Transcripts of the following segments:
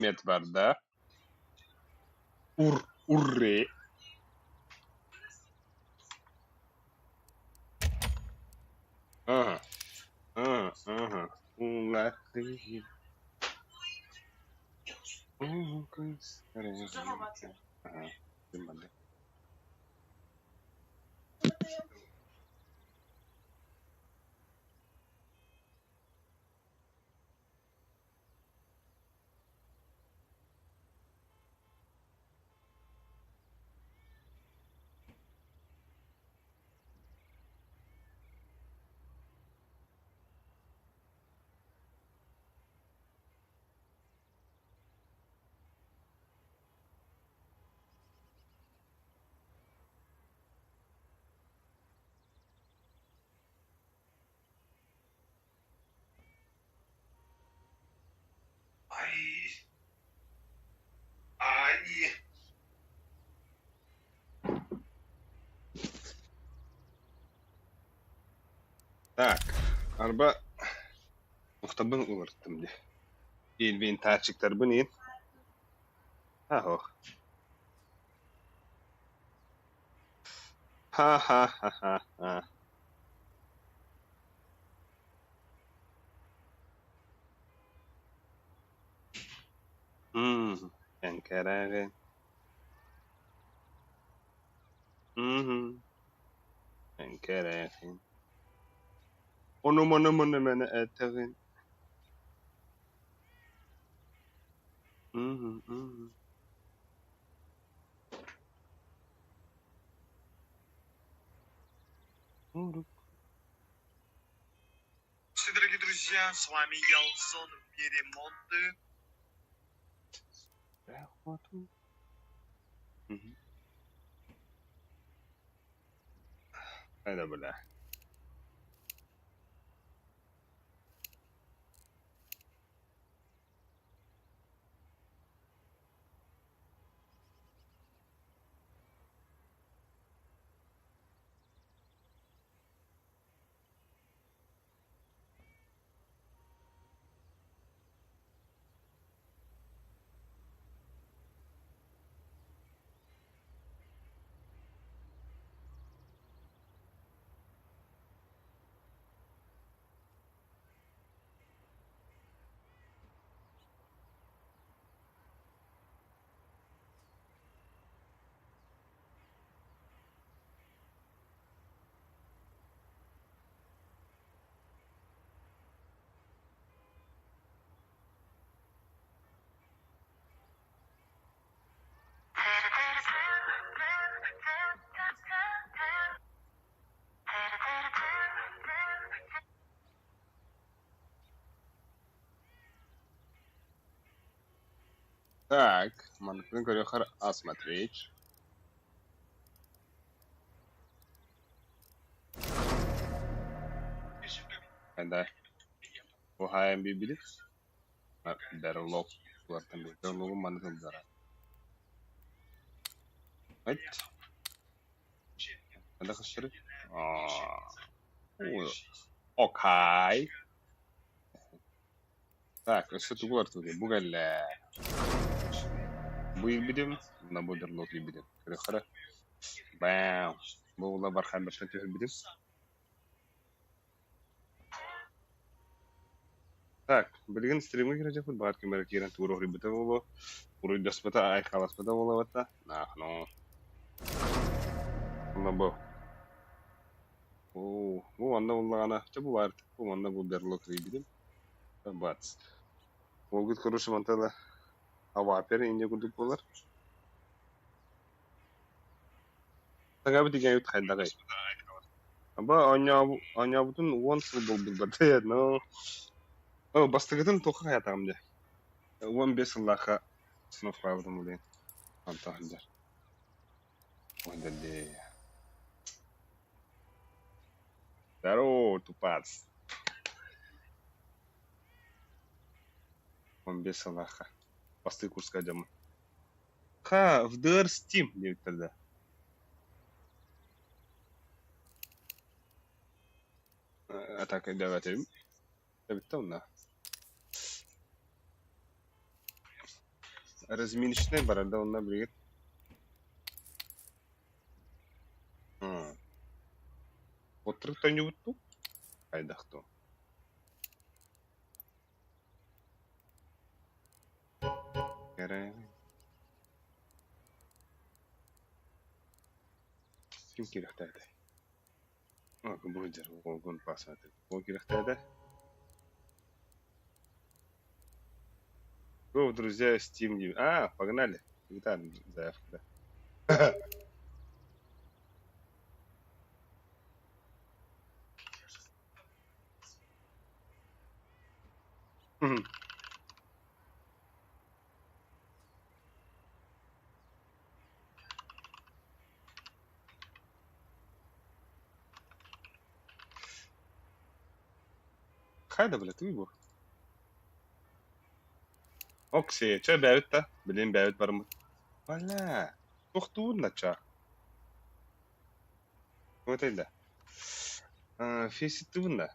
Медварда. Ур урре. Ага. Ага, ага. Улахы. Ага. Ай. Ай. Так, арба ухтабын уларыттым дии. Инвентарчиктарбын иин. Аһох. Ха-ха-ха-ха-ха. Мм, эҥкэрээҕин. Мм, эҥкэрээҕин. Ону-маны маны этэҕин. Мм, мм. Дорогие друзья, с вами Ялсон в мире моды. Хайда бля. Так, маныкпын көрүөххэр осмотреть. Хайда уһаайан биэрбитим. Берлог улартан берлогум манна сылдьара. Айт. Хайда хасчары? Окей. Так, өссө тугу улартыбытый? Бу кэллэ. Бу иирбитим, мына бу берлог иирбитим. Көрүөххэ Бэм. Бу ула бархаммертан түһэрбитим. Так, билигин стримҥэ киирэ баҕар ким эрэ киирэн тугу уруһуйбута буолуо, уруйдаспыта, айхаласпыта буолуо Наахно. Онно бу. Оо, бу манна буллаҕына, чэ бу баар, бу манна бу берлог кирийбитим. Бац. Уолгут короче мантан авапер инде курдук буолар. Саҥабыт игээбит хайдаҕый? Аба оонньообутун 10 сыл буолбут бардайа, но О, бастакытын туохха хайатаҕым дии. 15 сыллаахха снофлаабытым блин. Онтон сылдьар. Ой, Здорово, тупац. 15 сыллаахха. Бастыы курска дьоммун. Ха, в ДР Steam диэбиттэр да. А так өйдөөбөтүм. Эбиттэ онно. Разминочнай барар да онно билигин. М. Оттурук тонньубут дуу? Хайдах дуу? Кэрэ. Ким киирэхтээтэй? Бу сылдьар уолгун паасаатын. Уол киирэхтээтэ. Го, друзья, Steam диэн. А, погнали. Виталий заявка, да. Хайда, бля, ты бу. Оксия, чэ бэйэбит да, билин бэйэбит барыммыт. Бля, тохтуун да ча. Вот да. Фейситтыбын да.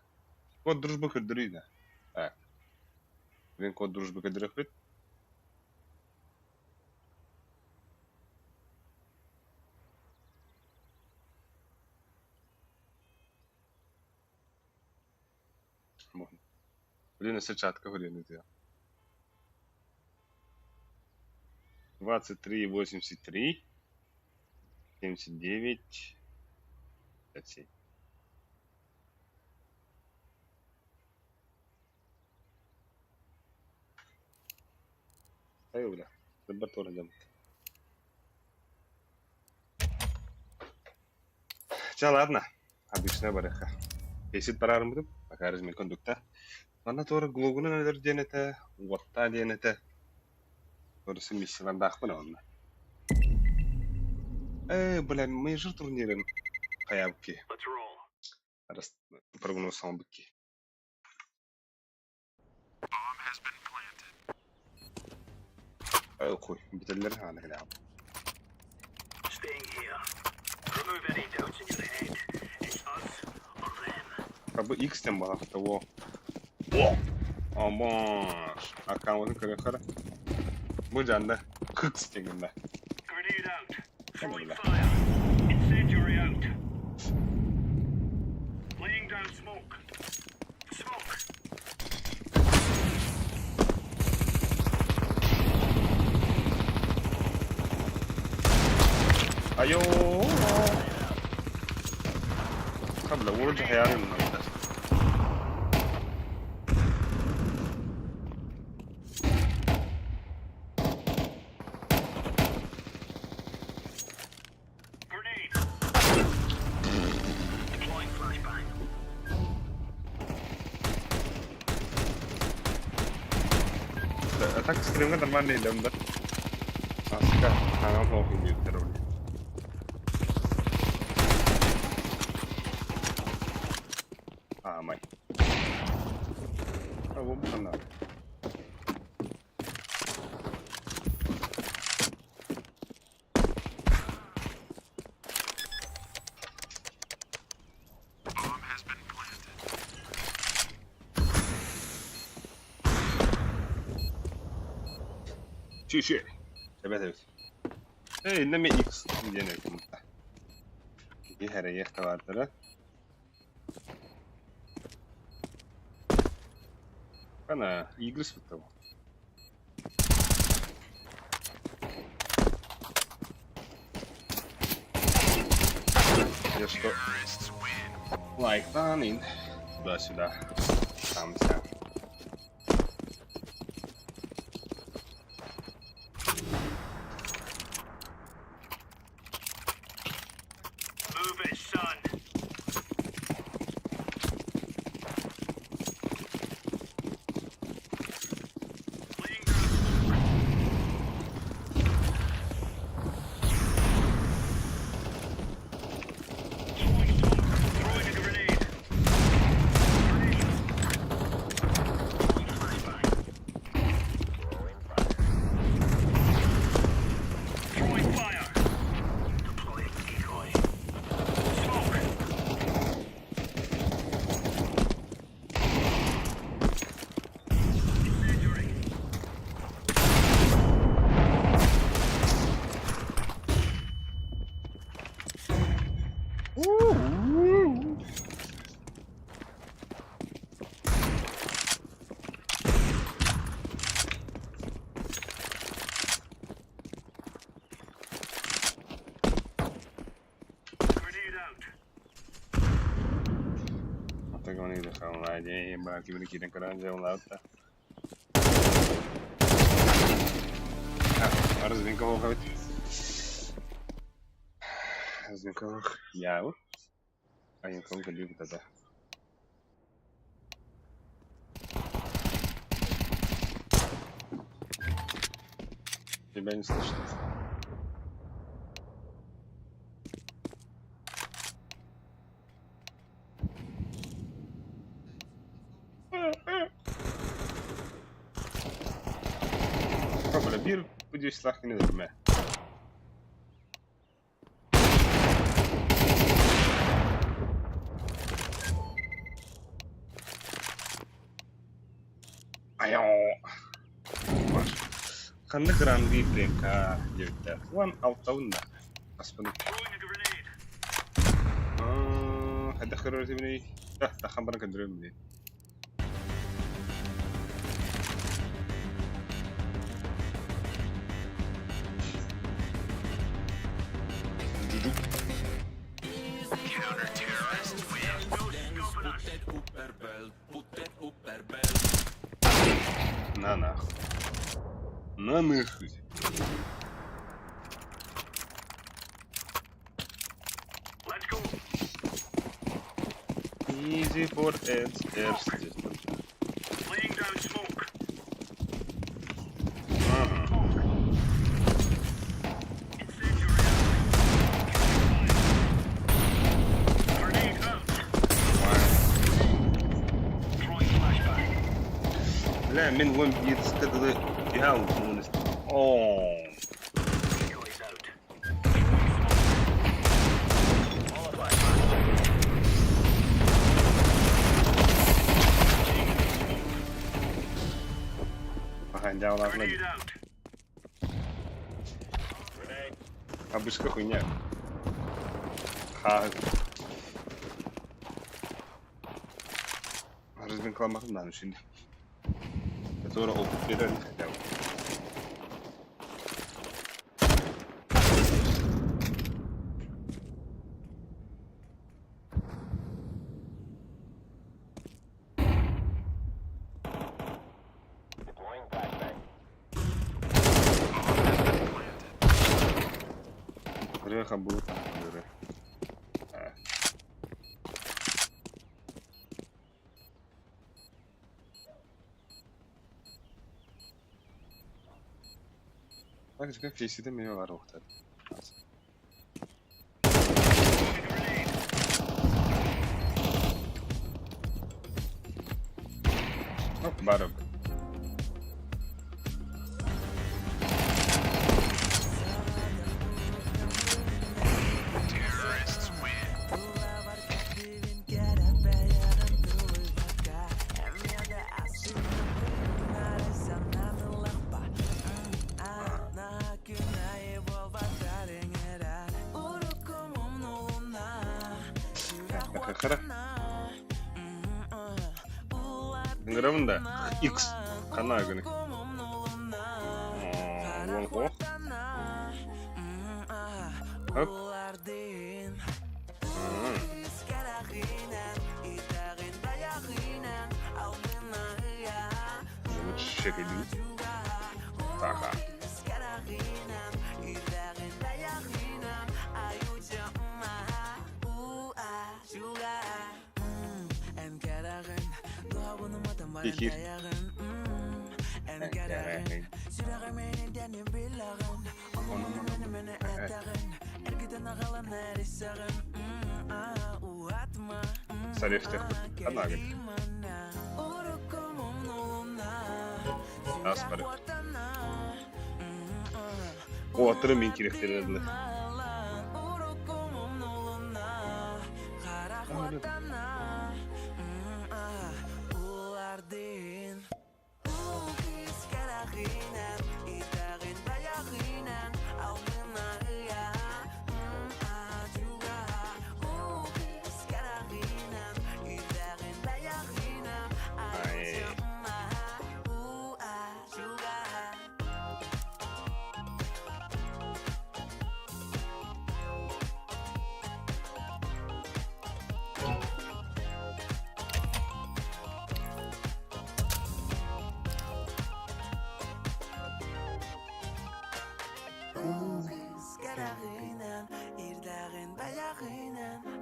Код дружбы көрдөрүй да. Так. Билин код дружбы көрдөрөхпүт. Блин, өссө чатка көрүөн ытыа. 23,83, 79, 57. Хайа бля, дыбар туора дьаммыт. Ча ладно, обычная барыха. Бесит бараарыммытым, пока размер кондукта. Манна туора глогунан өлөр диэн этэ, уоттаа диэн этэ. Туорасы миссиялардаахпын онно. Э, бля, мейджор турнирын хайаабыкки. Прогноз оҥорбукки. Ой, бүтэллэр хаана кэлэҕин. Как бы X тем была того. О, аккаунтын көрөхөр. Бу жанда X дегенде. Айоо. Хабла уолдьа хайаарын Так стримҥа нормально иһиллэм да. Аска хаҥам суох иһиллэр ол. Аамай. А бу ханна?继续. Эбэт эбит. Эй, иннэ X диэн эбит мутта. Киһи эрэйиэх табаардара. Ана, Eagles бутта бу. Я что? Лайктан туда-сюда. Там вся. Тебя не слышно. Бля, биир будешь кини өлөрүмэ. Айоо. Ханнык ранги премка диэбиттэр. Уон алтабын да. Аспын. Хайдах көрөр этибиний? Тахан баран көрдөрөм дии. На нахуй. На нахуй. Easy for S, R system. Laying down smoke. Ага. Incendiary out. Grenade out. Throwing flashbang. Бля, мин уон биирскэ дылы иһэ уон Оо. Decoys out. Throwing smoke. All flashbang. Аха, дьаалаахына Grenade out. Абышка хуйня. Ха. Разбинкаламатын нааны şimdi. Sonra опыт берер хотя бы. Реха будет. Так же, как PC'de meyve var ortada. Hop, барып. Хара. Ыҥырабын да X ханна гыны. Уон ох. Хоп. Шекелю. Таха. Кихир. Сарефтех ханна гын. Ас бары. Оттыры мен керектерді. Ай.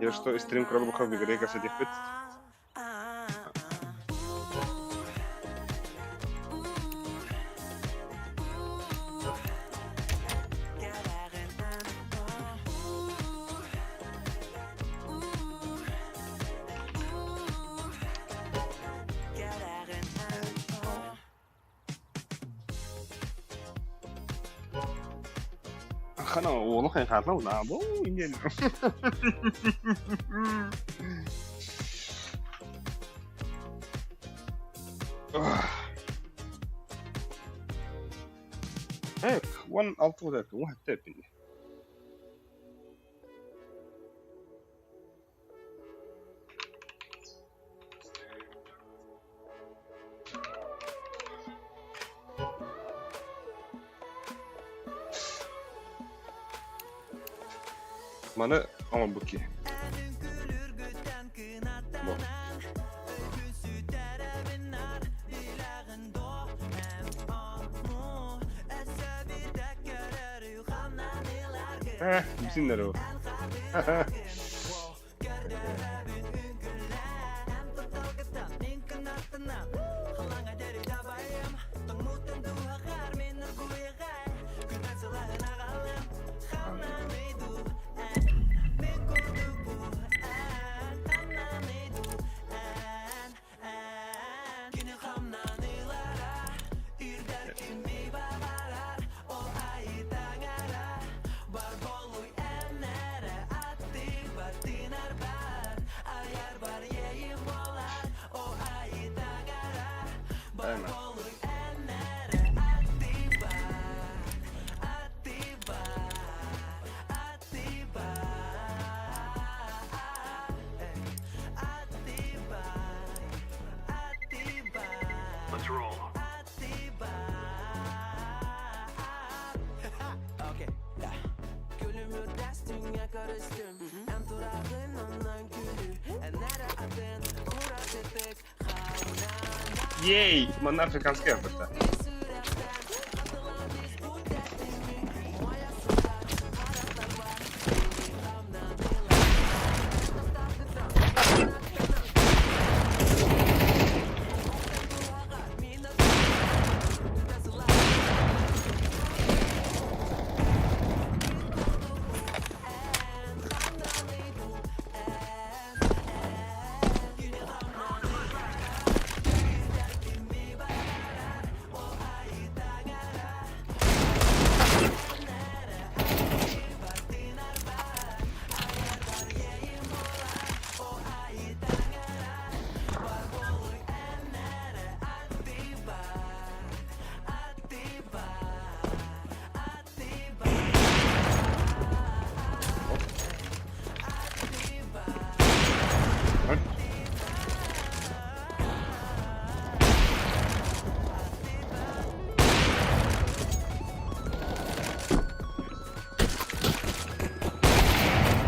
Если что, стрим Кролбухов в игре касатихпит. Хана уолу хайхаатла унаабу инен. Эк, уон алты удар, уон тэпин. Маны оҥорбут киһи. Бу. Э, синнэр ол. Правильно. Ей, манна африканскай ырбыта.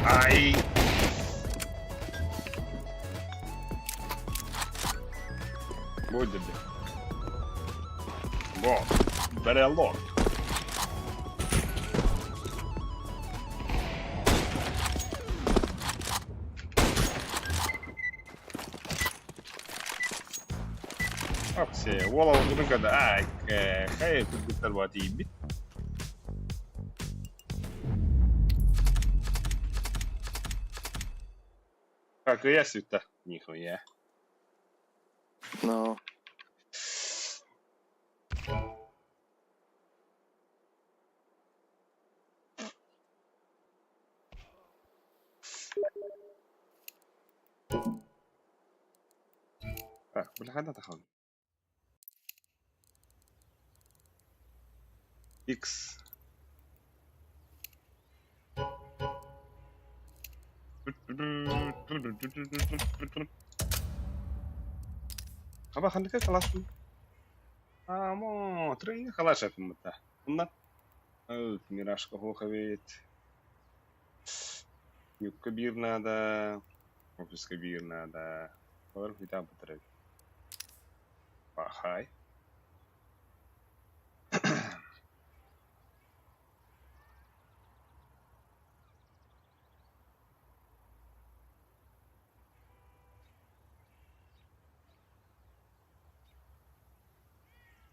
Ай! Будь добре. Бо, берело. Оксия, уола угунун када, ай, хай кыргыттар баа тиийбит. Кыйа сүттэ. Нихуя. No. Так, бля, ханна тахан. X. Хаба ханныка калашпын. Амо, тренинг калаш апыммыта. Онна Мирашка хоха бит. Юбка биир наада, офиска биир наада. Олор хүтэ бытар эбит. Пахай.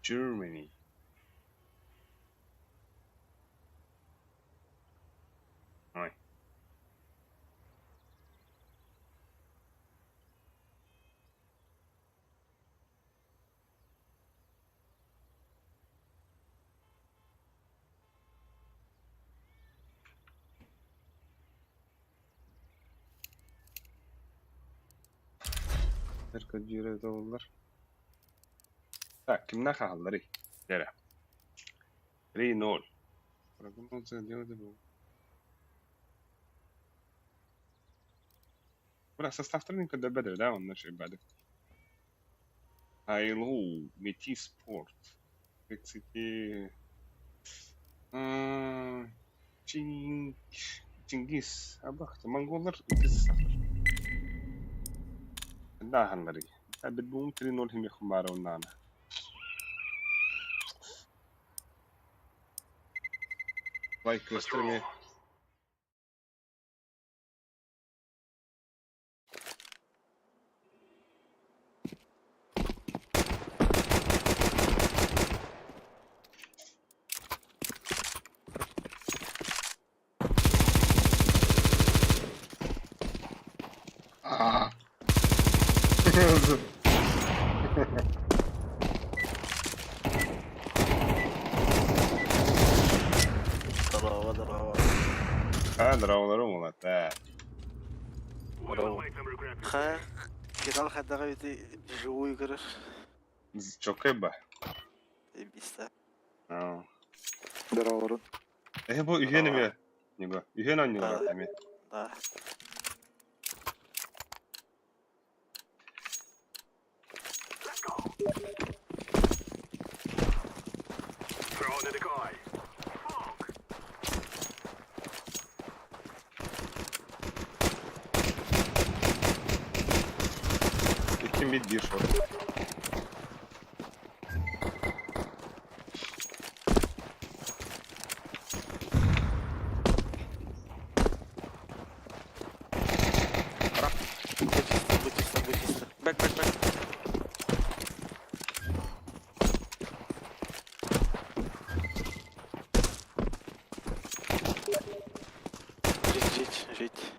Germany. Ой. Көрдүүрэ буоллар. Так, кимнээх хаалларый? Эрэ. 3-0. Бра, составтарын көрдөрбөтөр да, онно үчүгэй. Айлоу, Мети Спорт. Тридцати... Чингис. Абах, монголлар икки составтар. Дааһаннары. Бит бум 3-0 химиэххин баара оннаана. Лайк көстөр Аа. Здорово, здорово. А, здорово, молодца. Здорово. Ха, кидал хадага ведь вживую көрөр. Чокеба. Биста. Аа. Здорово. Э, бу үһүөн эмиэ. Не бу. Үһүөн оонньуулар эмиэ. Да. Икки мид биир short. Бычисто, бычисто, бычисто. Бэк, бэк, бэк. Жить, жить, жить.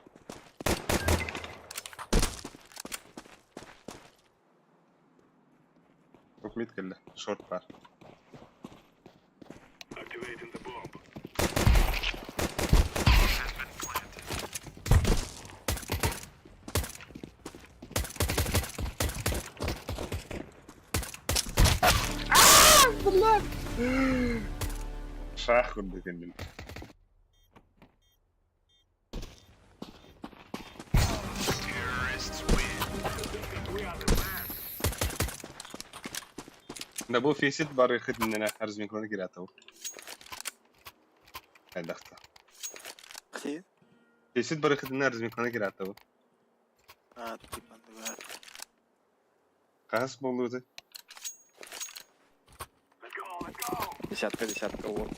Топ мид кэллэ. Short баар. Шах курдук инним. Да бу фейсит бары хытыннана разминкаланы киратау. Хайдахта. Хи? Фейсит бары хытынна разминкаланы киратау. А, типа, да. Хас болуды. Десятка, десятка, вот.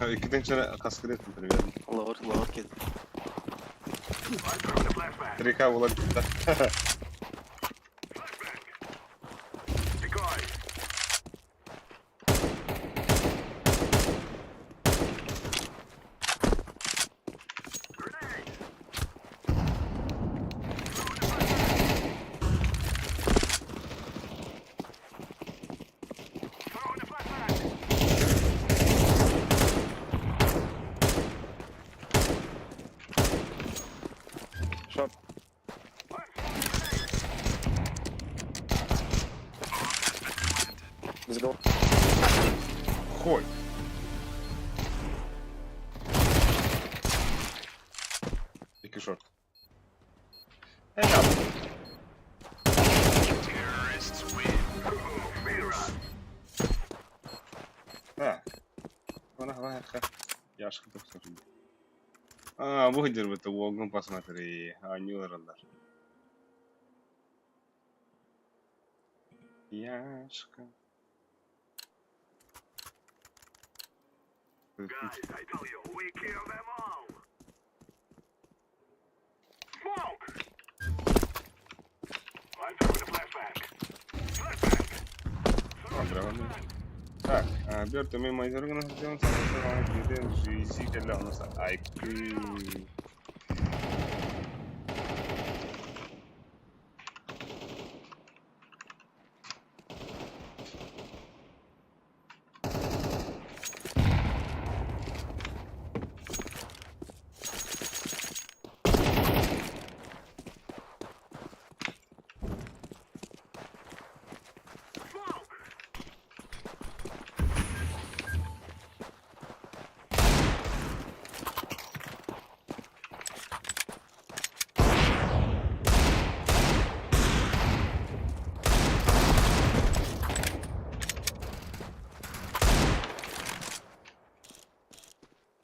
Иккитен чара каскырет, примерно. Лаур, лаур кид. 3К була да. Short. Let's go. Хой. Икки short. Эй, Так. Яшка тохтор. А, бу это уогун посмотри. А, нюралар. Яшка. Быраҕан. Так, Берт, мы майзергана сделаем, самое жизи кэллэ, у нас IQ.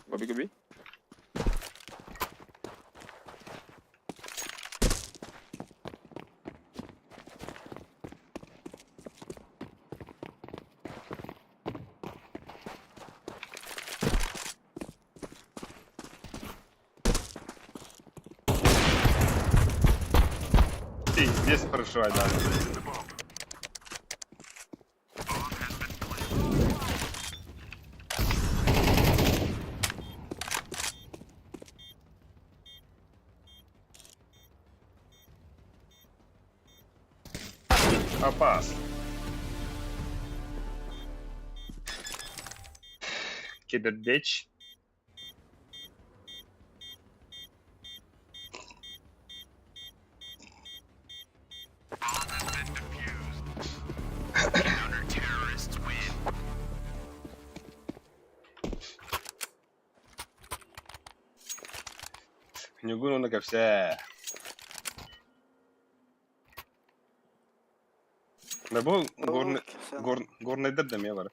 Бобби губи. Пиздец прошивай, да. Опас. Кибердеч. Ньугун уонна кэпсээ. Да бу горный горнайдар да эмиэ бар.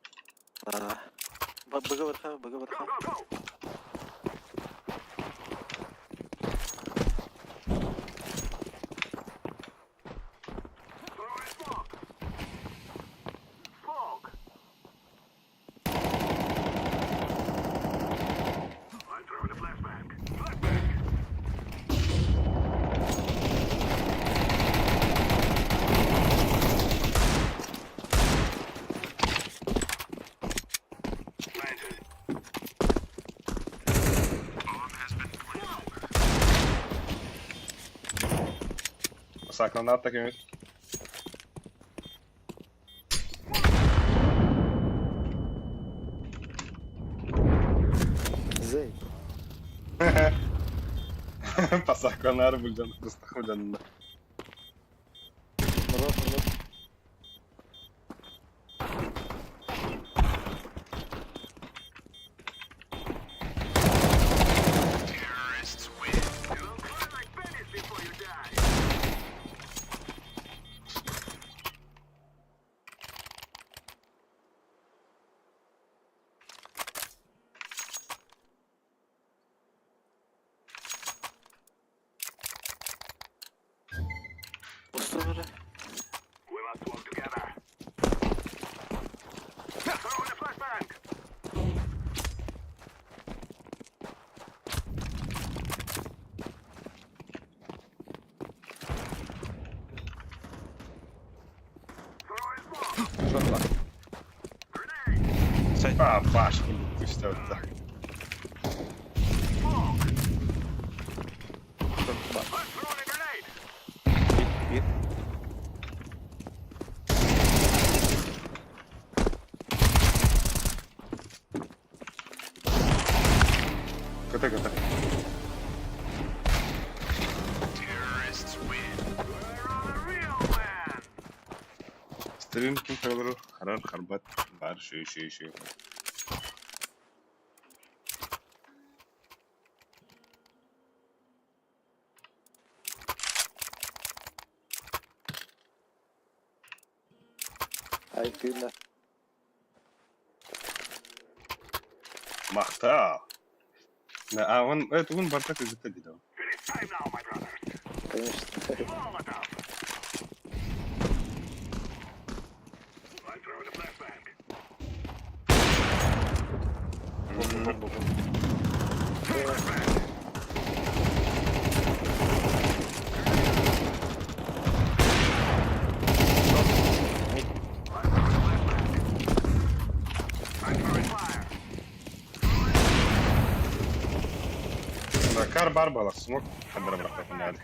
Быга барха, быга барха. Сакланаат көмүс. Зей. Пасакланаар булдьан быстах булдьанна. Мурат, Мурат. Устун эрэ. Шот бар. Сайт. А, башку пустят так. Шот бар. Бит, бит. Ката ката. Стрим ким толору харар харбат бар шүй шүй шүй. Ай, тыына. Махта. А он это он бардак изыта диде. Конечно. Бомбу, бомбу, бомбу. Кар бар буолар, смок ханнара бырахпатын наада.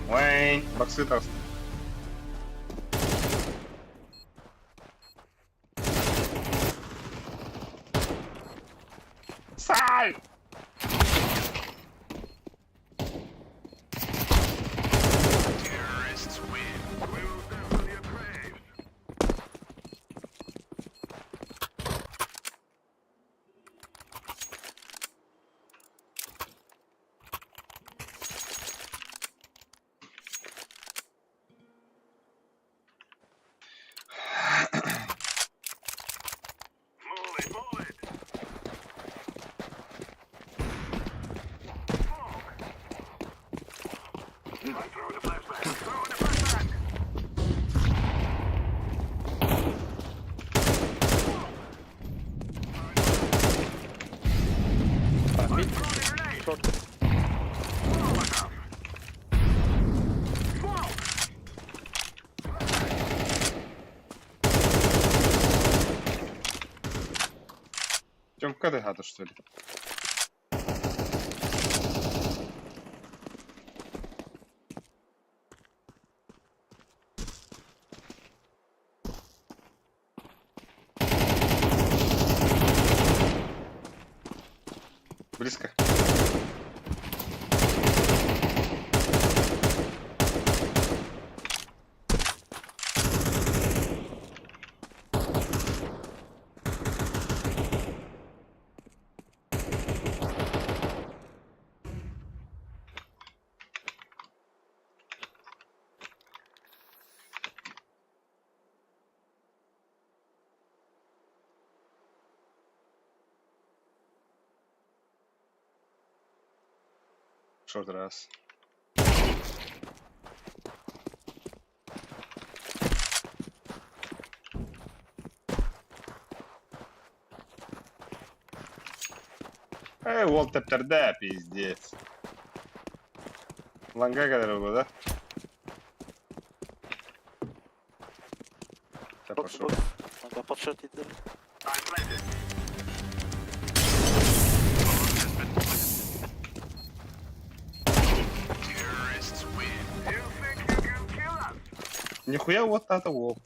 Уэйн, баксы таҕыста. Сай! Тёмка ты хата, что ли? Близко. Шорт раз. Эй, уол тэптэрдэ, пиздец. Ланга кэлэр буолуо да? Сейчас Бокс, пошел. бокс. Надо подшотить. Да. Нихуя вот это уол.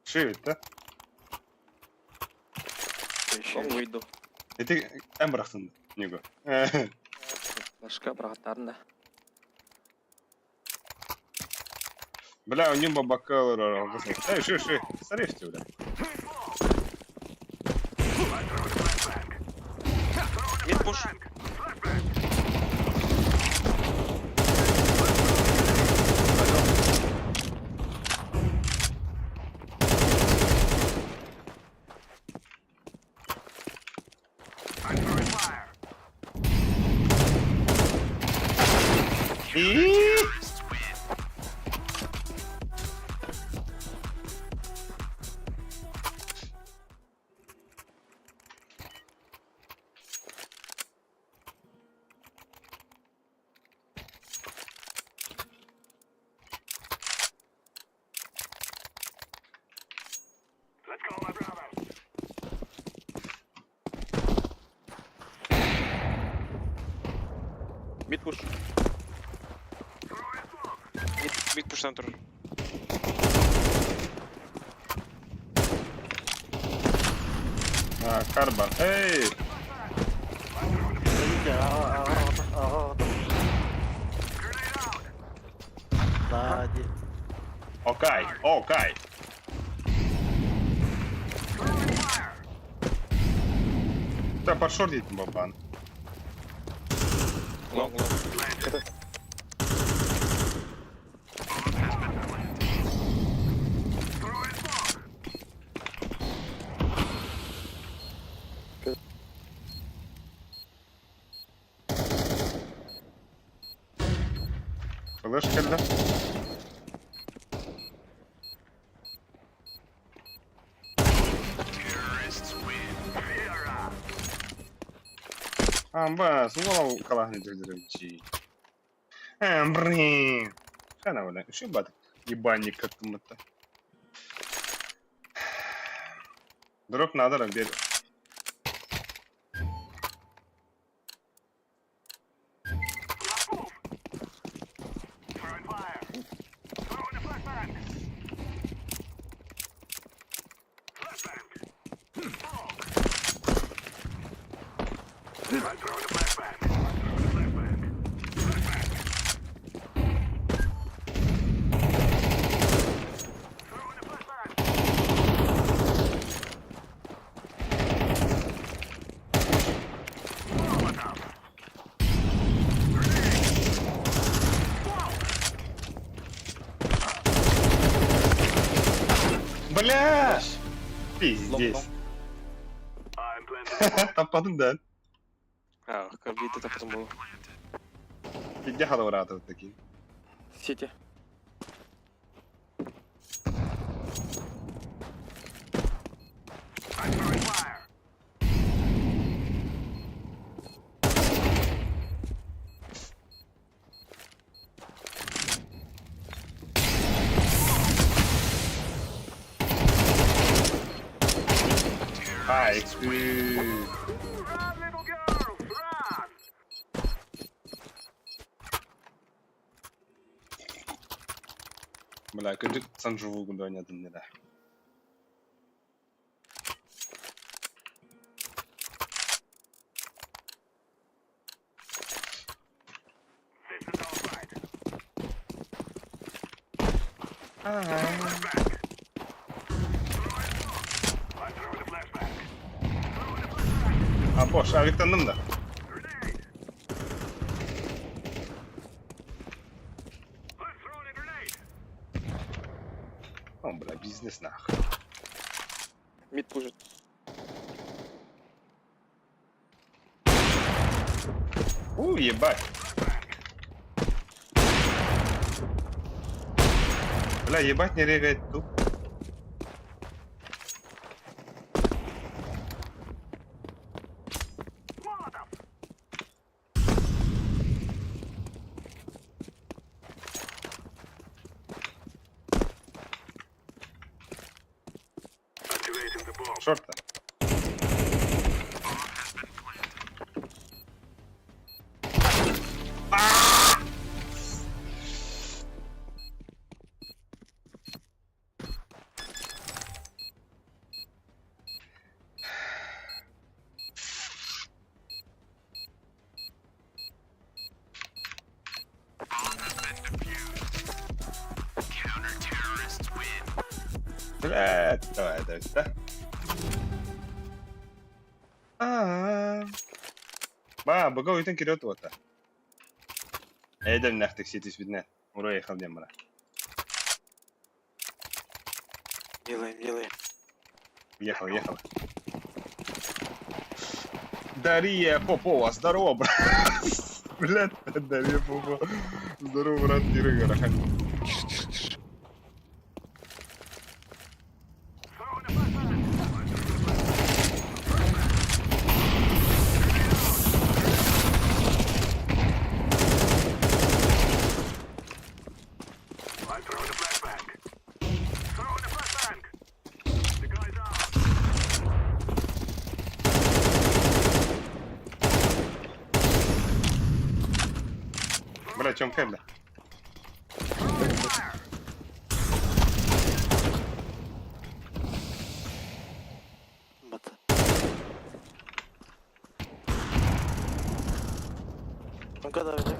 Шивит, да? Еще. Long выйду. Ити эн бырахтын Нюго. Башка бырахтарын да. Бля, у него бокал. Эй, ши, ши, соревьте, бля. Мид пуш. И Мид пуш. Мид, мид пуш центр. А, Карбан. Эй! Смотрите, ага, ага, ага. Сзади. Окей, окей. Да, подшортить бабан. Long, long. Флеш когда? Амба, суол калаһын дьэрдэрэмчи. Блин. Хана бля, үчү батык. Ебальник каттыммытта. Дроп надо бер. Бля! Пиздец. Таппатым да. А, биирдэ таппатым буолуо. Пиздец халабыраатыбыт такие. Сити. Ай, Бля, кырдьык Санжуву ойнадым не да. А, бош, авиктанным да. О, бля, бизнес нахуй. Мид пужит. У, ебать. Бля, ебать не регает тут. Шорта. Блядь, давай, давай, да. Аа. Ба, бага уйтан кирет уота. Эйдем нахтык ситис бидне. Ура ехал дем бара. Делаем, делаем. Ехал, ехал. Дарья Попова, здорово, брат. Блядь, Дарья Попова. Здорово, брат, Киры Гарахан. Бля, чем бля? Бата. Ну когда уже?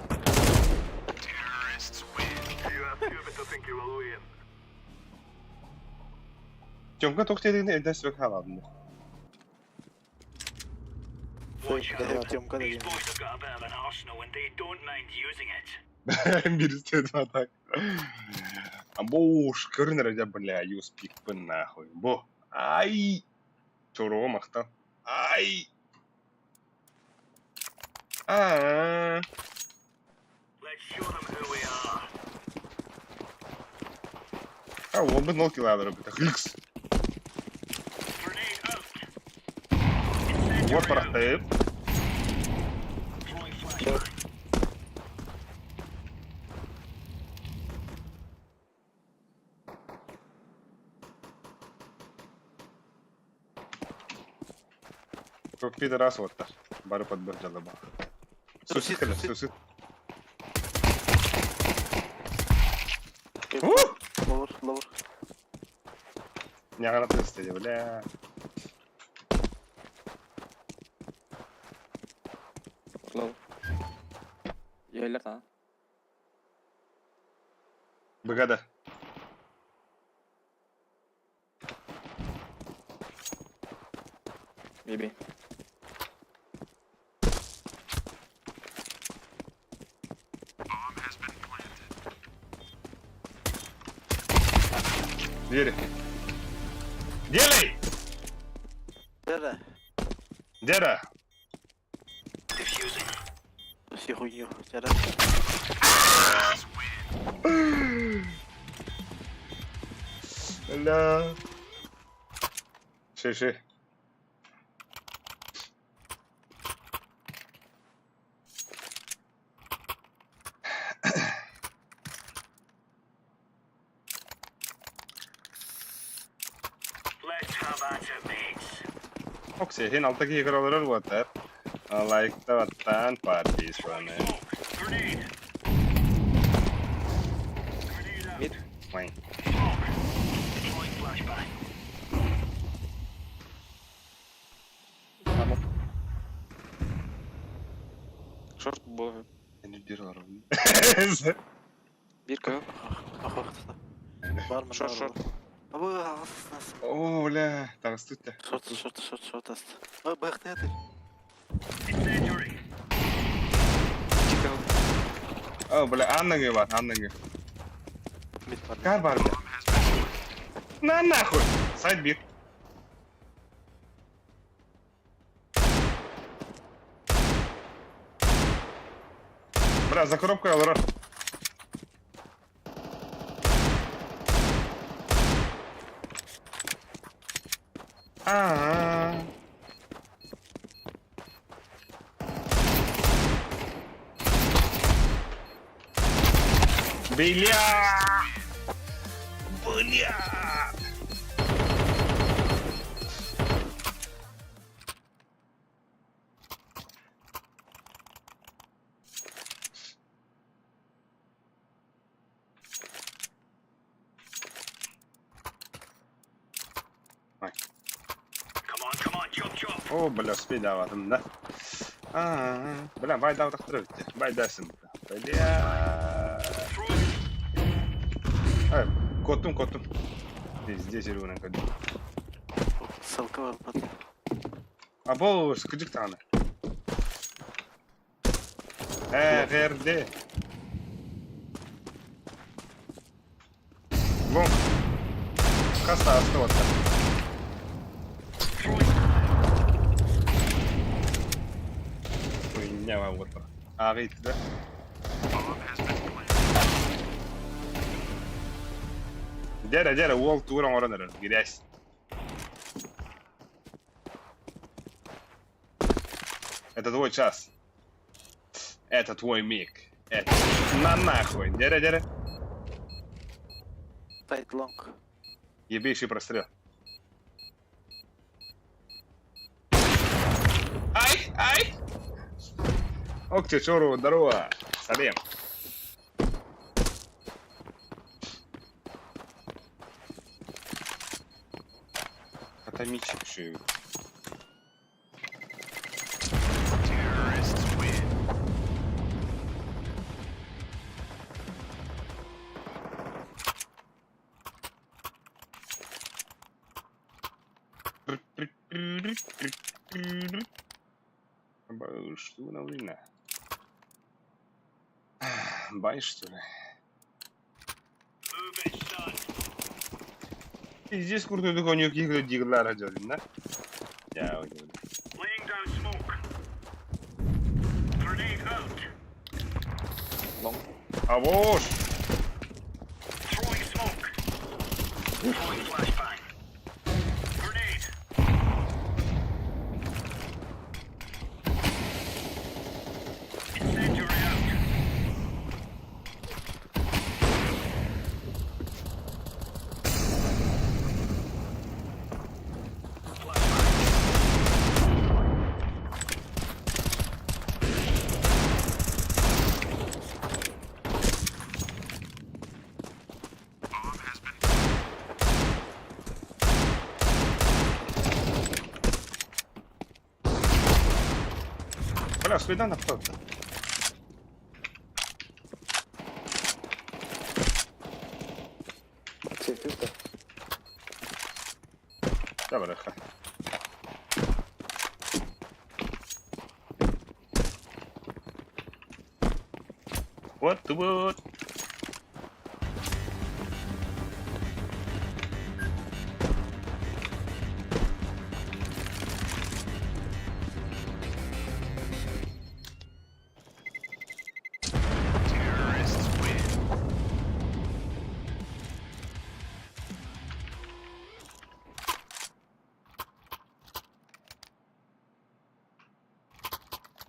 Тёмка только тебе не даст векала. Тёмка да. Бирсте так. Бо уж көрүнөр дя бля, юспик нахуй. Бо. Ай. Чоро махта. Ай. А. А, он бы нолки ладер бит. Хикс. Вот парахтайып. Пидорас уоттар. Бары подбор дьалаба. Сусид кэлэр, сусид. Ловыр, ловыр. Ньаҕара тыста бля. Лоу. Йөйлер та. Быгада. Биби. Двери. Делай! Дера. Дера! Все хуйню. Дера. Бля. Ши-ши. Оксия, хин алта киһи көрө олорор буолтар. Лайктабаттан подписаны. Мид. Ой. Шорт бо. Энергия олоробун. Бир кө. Бар mı? Шорт, шорт. Абы ағасыз. О, бля, таҕыстыт да. Шорт, шорт, шорт, шорт асты. Ой, бэхты ятыр. Тика. О, бля, ааннаҥы бар, ааннаҥы. Мид бар. Кар бар, бля. На нахуй! Сайт бир. Бля, за коробкой олорор. А-а-а. Бля! Бля! О, бля, успей даватым, да? А, бля, бай дав тахтырып Бай дасым. Бля. Ай, коттум, коттум. Здесь рюнен код. Ссылка бар бат. А бол скыдык таны. Э, РД. Лонг. Каста асты Хуйня вот. А, видите, да? Дядя, дядя, уол тууран орон эрэр, грязь. Это твой час. Это твой миг. Это... На нахуй. Дядя, дядя. Сайт лонг. Ебейший прострел. Ай, ай! Ок, тебе чору, здорово. Салем. Атомичек еще. Что на война? Бай, что ли? Здесь куртуйдук онюк игры диглара дьодин, да? Я удивлен. Лонг. А вош! Бля, успейдан апталта. Да, барыха. What the what?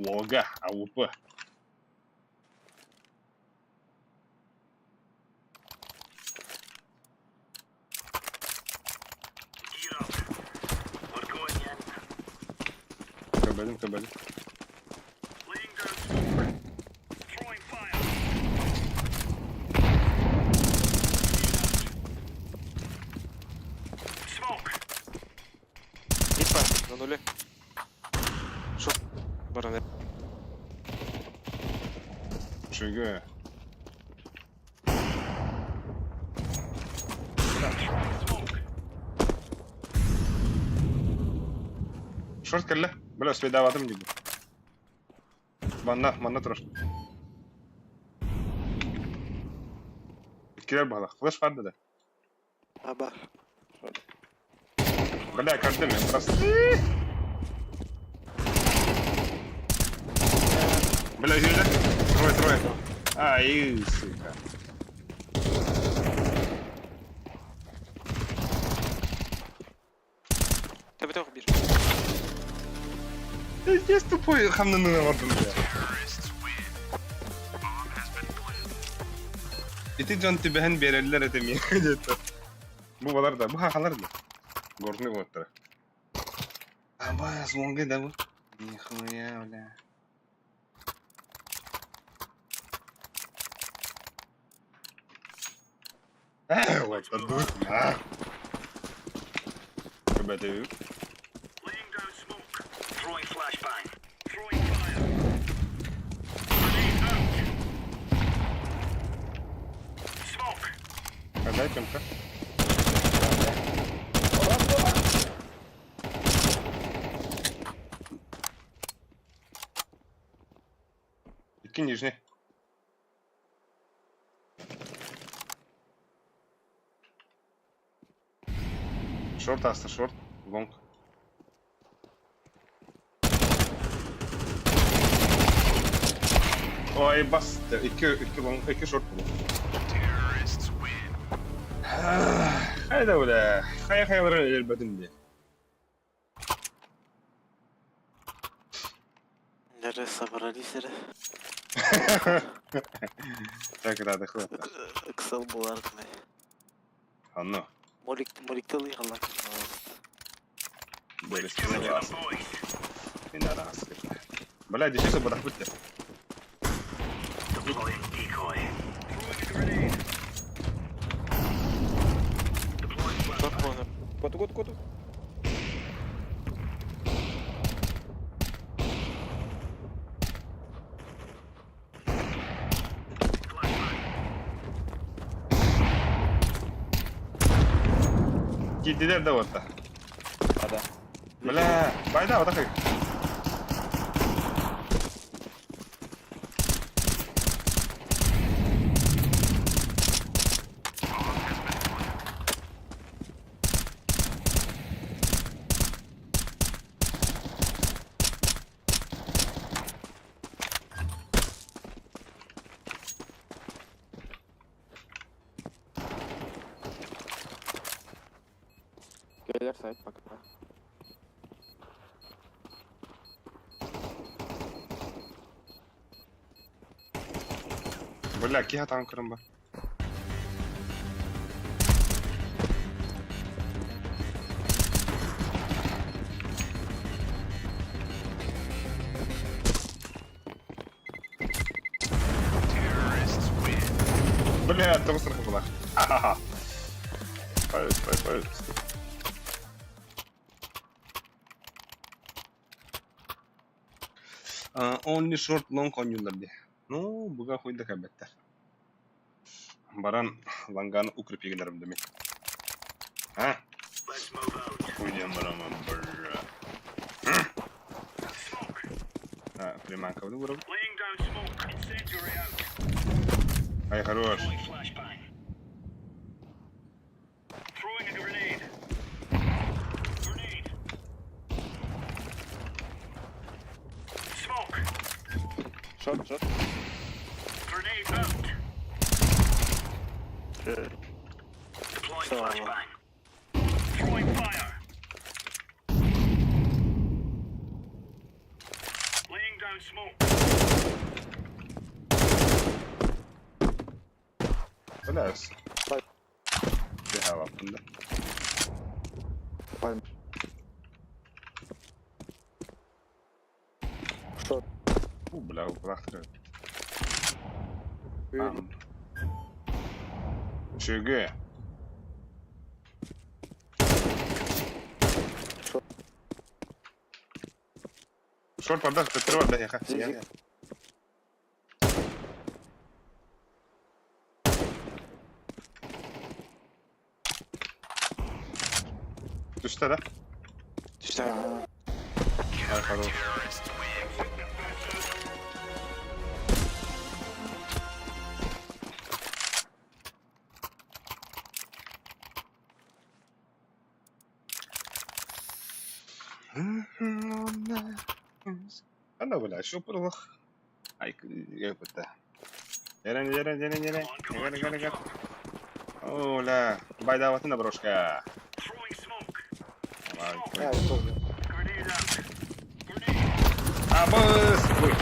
Лога, АУП. Көбөдүм, көбөдүм. Мид бар, на нуле. Шорт баран. Үчүгэй. Шорт кэллэ. Бля, успейдаабатым дии. Манна, манна турар. Кирер баҕалаах. Флеш баар да? Аба. Бля, каждый мен просто. Бля, Юля. Трое, трое. Ай, сука. Төбөтө бир. Здесь тупой хамнаны ордун бля. Ити дьон түбэһэн биэрэллэр этэ миэхэ диэтэ. Бу балар да, бу хахалар да. Горный уоттара. Аба, слонга да бу. Нихуя, бля. Э, вот, отдуть, на. Ребята, а дай Тёмка. Икки нижний. Шорт, аста, шорт, лонг. Ой, басты. Икки, икки лонг, икки шорт был. Хайда бля. Хайа хайалары өлбөтүм дии. Нерэ собрались эрэ. Так, рада, хватит. Ыксал буолар гынай. Анно. Молик моликталыы халлаан. Не надо Бля, дешевле бырахпыт деп. Шорт буолар. Коту, коту, коту. Киирдилэр да уотта. А, да. Бля, байда, вот так. Келер сайт пока. Бля, киһи атаҕын көрөн бар. Бля, тоҕус была. Ха-ха-ха. Пойдет, пойдет, пойдет. Only short long оонньууллар дии. Ну, буга хуй да кэлбэттэр. Баран ланганы укрепигилэрим да мин. А? Хуй диэн бараман бра. А, приманкабыны уурабыт. Ай, хорош. Short, short. Слава. Бля, Бегалаппын да. Пальм. Short. У, бля, укулаахтар. Ү- Чүгү. Short. Short барда, төттөрү барда, эһиэхэ. Зиги. Түстэ да? Түстэ. Ай, хорош. Ана, бля, шо пырлах. Ай, это. Дерен, дерен, дерен, дерен. Гара, гара, гара. О, ля. Байдаватын да брошка. Давай, А, я тоже. Абыс! Ой,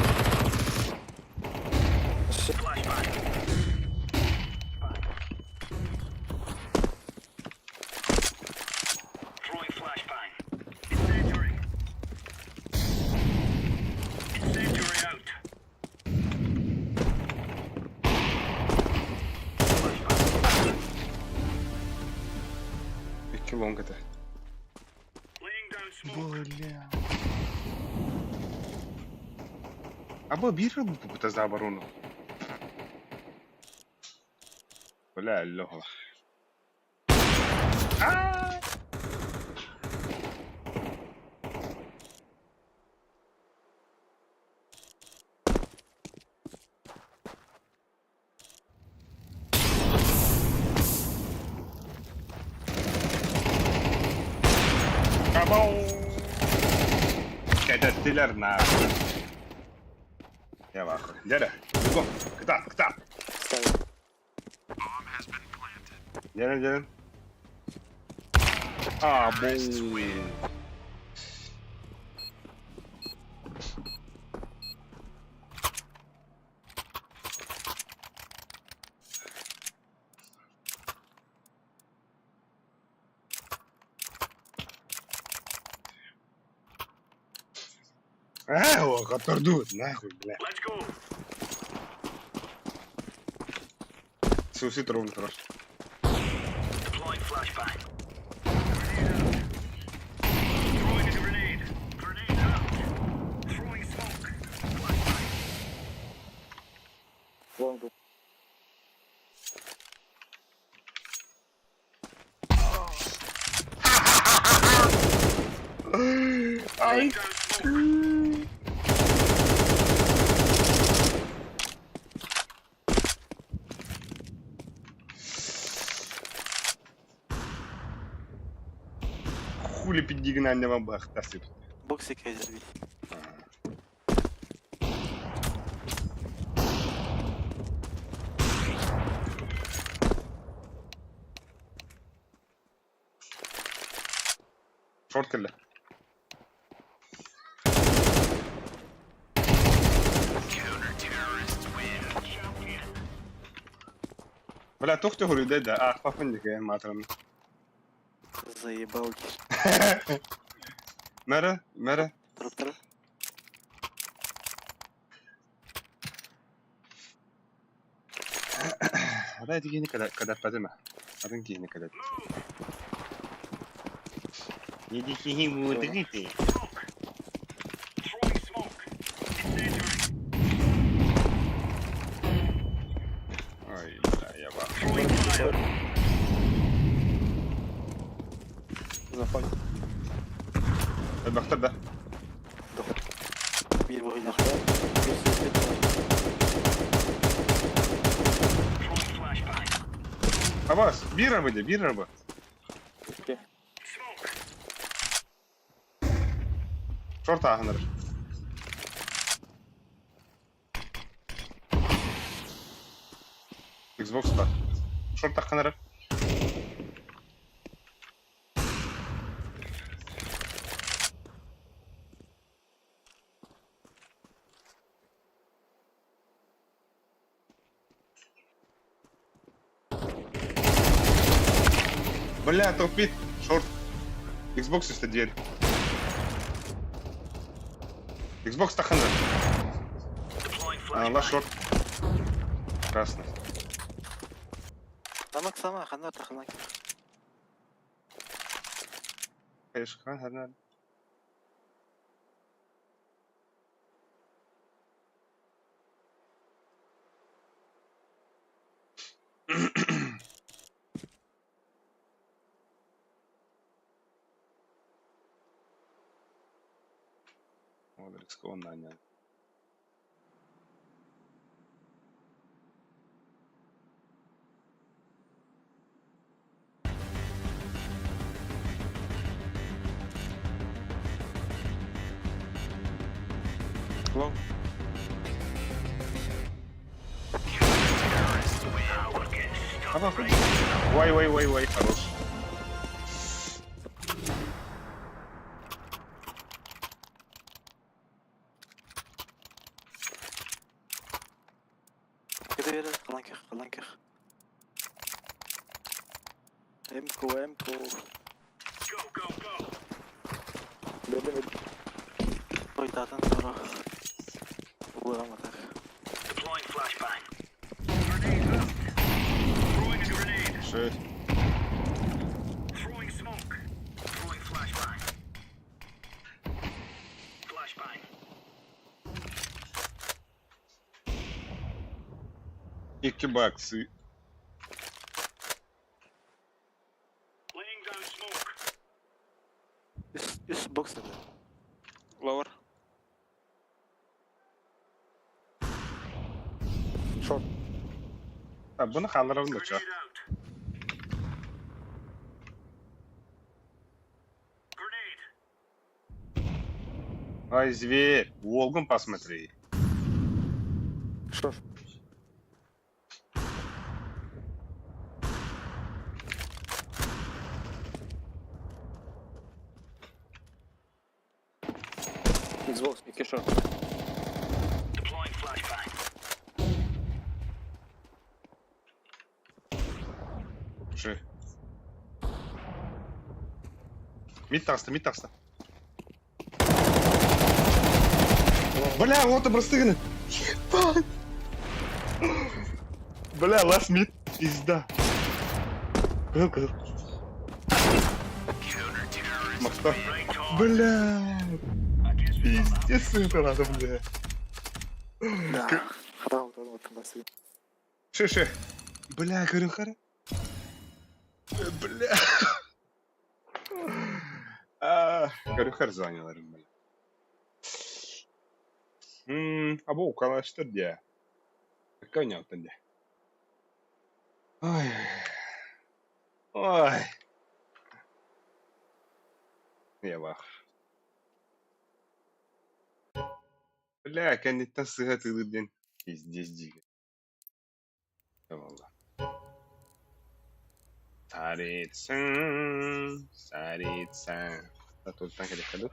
Всё. Икки long этэ. Бля. Аба биир бу за оборону. Бля, лёха. А! Кабау! Кэтэттилэр нахуй. Я в ахуе. Дядя, бегом. Кта, кта. Ставим. Дядя, дядя. А, бу. А, о, котордут, нахуй, бля. Суицид ровно хорош. Long был. Ай! Хули пиддигнанне бахтасып. Боксик эзербит. Short кэллэ. Бля, туох хоруйда да, аахпаппын дии маатыран. Заебал. Мэра, мэра. Туруп. Арай киһини кадаппатым Атын киһини кадат. Еди киһи буутыгыты. Элбэхтэр да? Биир быһыылаах. Биир сүүс Абас, биир арба дии, биир арба. Окей. Шорт ааһынар. Xbox да. Шорт тахханар. Бля, тупит. Шорт. Xbox это дверь. Xbox тахана. А, лаш шорт. Красный. Тамак сама, хана тахана. Конечно, хана. Рискованно. Лонг. Вай, вай, вай, вай, хорош. Кытыыр, халанках, халанках. Эмко, эмко. Бэдэ Тойтатын сорох. Уламатах. Шесть. Икки баксы. Үс, үс бокс это. Ловер. Шорт. А, бұны қалдырабын да чё. Ай, зверь, Волгом посмотри. Шорт. Xbox, икки шорт. Ши. Мид таста, мид таста. Бля, вот и простыгны. Ебать. Бля, лast мид. Пизда. Кыл, кыл. Макста. Бля. Пиздец, это надо, бля. Да. Хара, вот он Ши, ши. Бля, көрүн хара. Бля. А, Көрүн хар звониларым, бля. Або укалаштыр дия. Конятын дия. Ой. Ой. Я бах. Бля, кэнниттэн сыһа тыылыр диэн пиздец дигэ. Валла. Царица, царица. А тут так или ходу?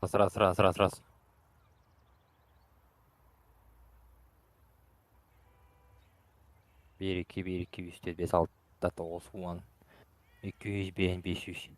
Раз, раз, раз, раз, раз. 1, 2, 1, 2, 3, 4, 5, 6, 9, 10, 205, 500.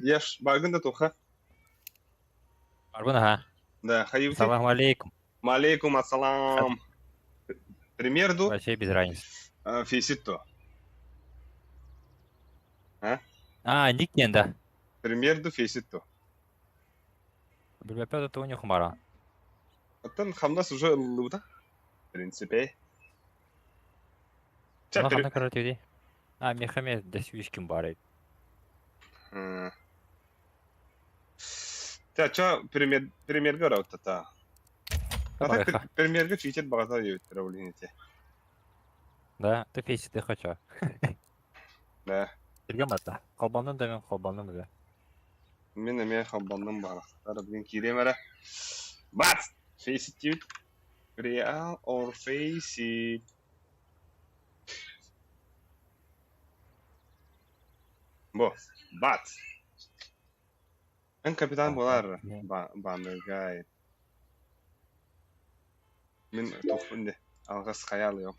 Еш, бааргын да туха? Баарбын аха. Да, хайыбыты? Салам алейкум. Малейкум ассалам. Пример ду? Вообще без разницы. Фейсит то. А? А, ник диэн да. Пример ду фейсит то. Билбэппэ да тугун хумара. Оттон хамнас уже ыллыбыта. В принципе. Чэ, Ону ханна көрөр диэбитий? А, миэхэ эмиэ дэс ким баар эбит. Чэ, чэ, пример, примергэ ораутата. Барыха. Примергэ читер баҕата диэбиттэрэ ол иһин ити. Да, ты фейсити хочу. Да. Сиргэ барда. Холбоннум да мин холбоннум да. Мин эмиэ холбоннум баҕалахтар. Билин киириэм эрэ. Бац! Face it Real or face it? Бу, бац! Эн капитан буолар баанныгай. Мин тохпун де. Алҕас хайаалыам.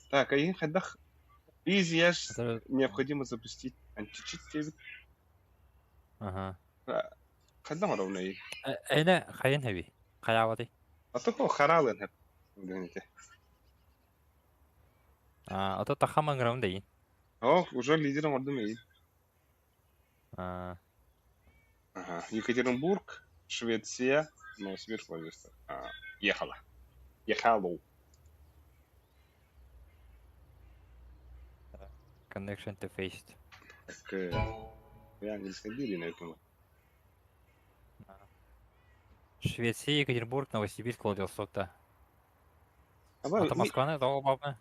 Так, эйигин хайдах Easy Ash необходимо запустить античит диэбит. Ага. Хайдах оробун Эйне хайын хэби? Хайаабатый? А то хараалын хэп. Дэнити. А, ото тахаман дейин. О, уже лидером ордум эйин. А. Ага. Екатеринбург, Швеция, Новосибирск, Владивосток. А, ехала. Ехало. Connection to face. Так, я английской бири на этом. Швеция, Екатеринбург, Новосибирск, Владивосток да. Ата Москваны тоҕо баабы?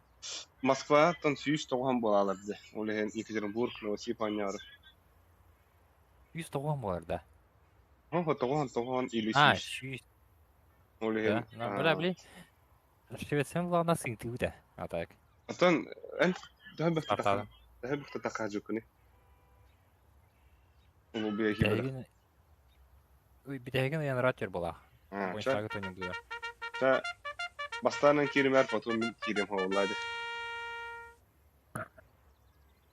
Москва тон сүүс тоҕуһан буолалар дьэ. Ол иһин Екатеринбург, Новосибирск оонньоору. Сүүс тоҕуһан буолар да? Оһо, тоҕуһан, тоҕуһан или А, сүүс. сүүс. Ол иһин... Да, бля, бли. Швеция булаҕына сыҥтыыбыт а так. Оттон эн төһө бөхтө төһө бөхтө тахаажукуни? Улуу биэхи Бүтэһигин ыйан ратер буолаах. Бойншагы төнүн буолар. Ча бастаанан кииримэр, потом мин киирим хооллаады.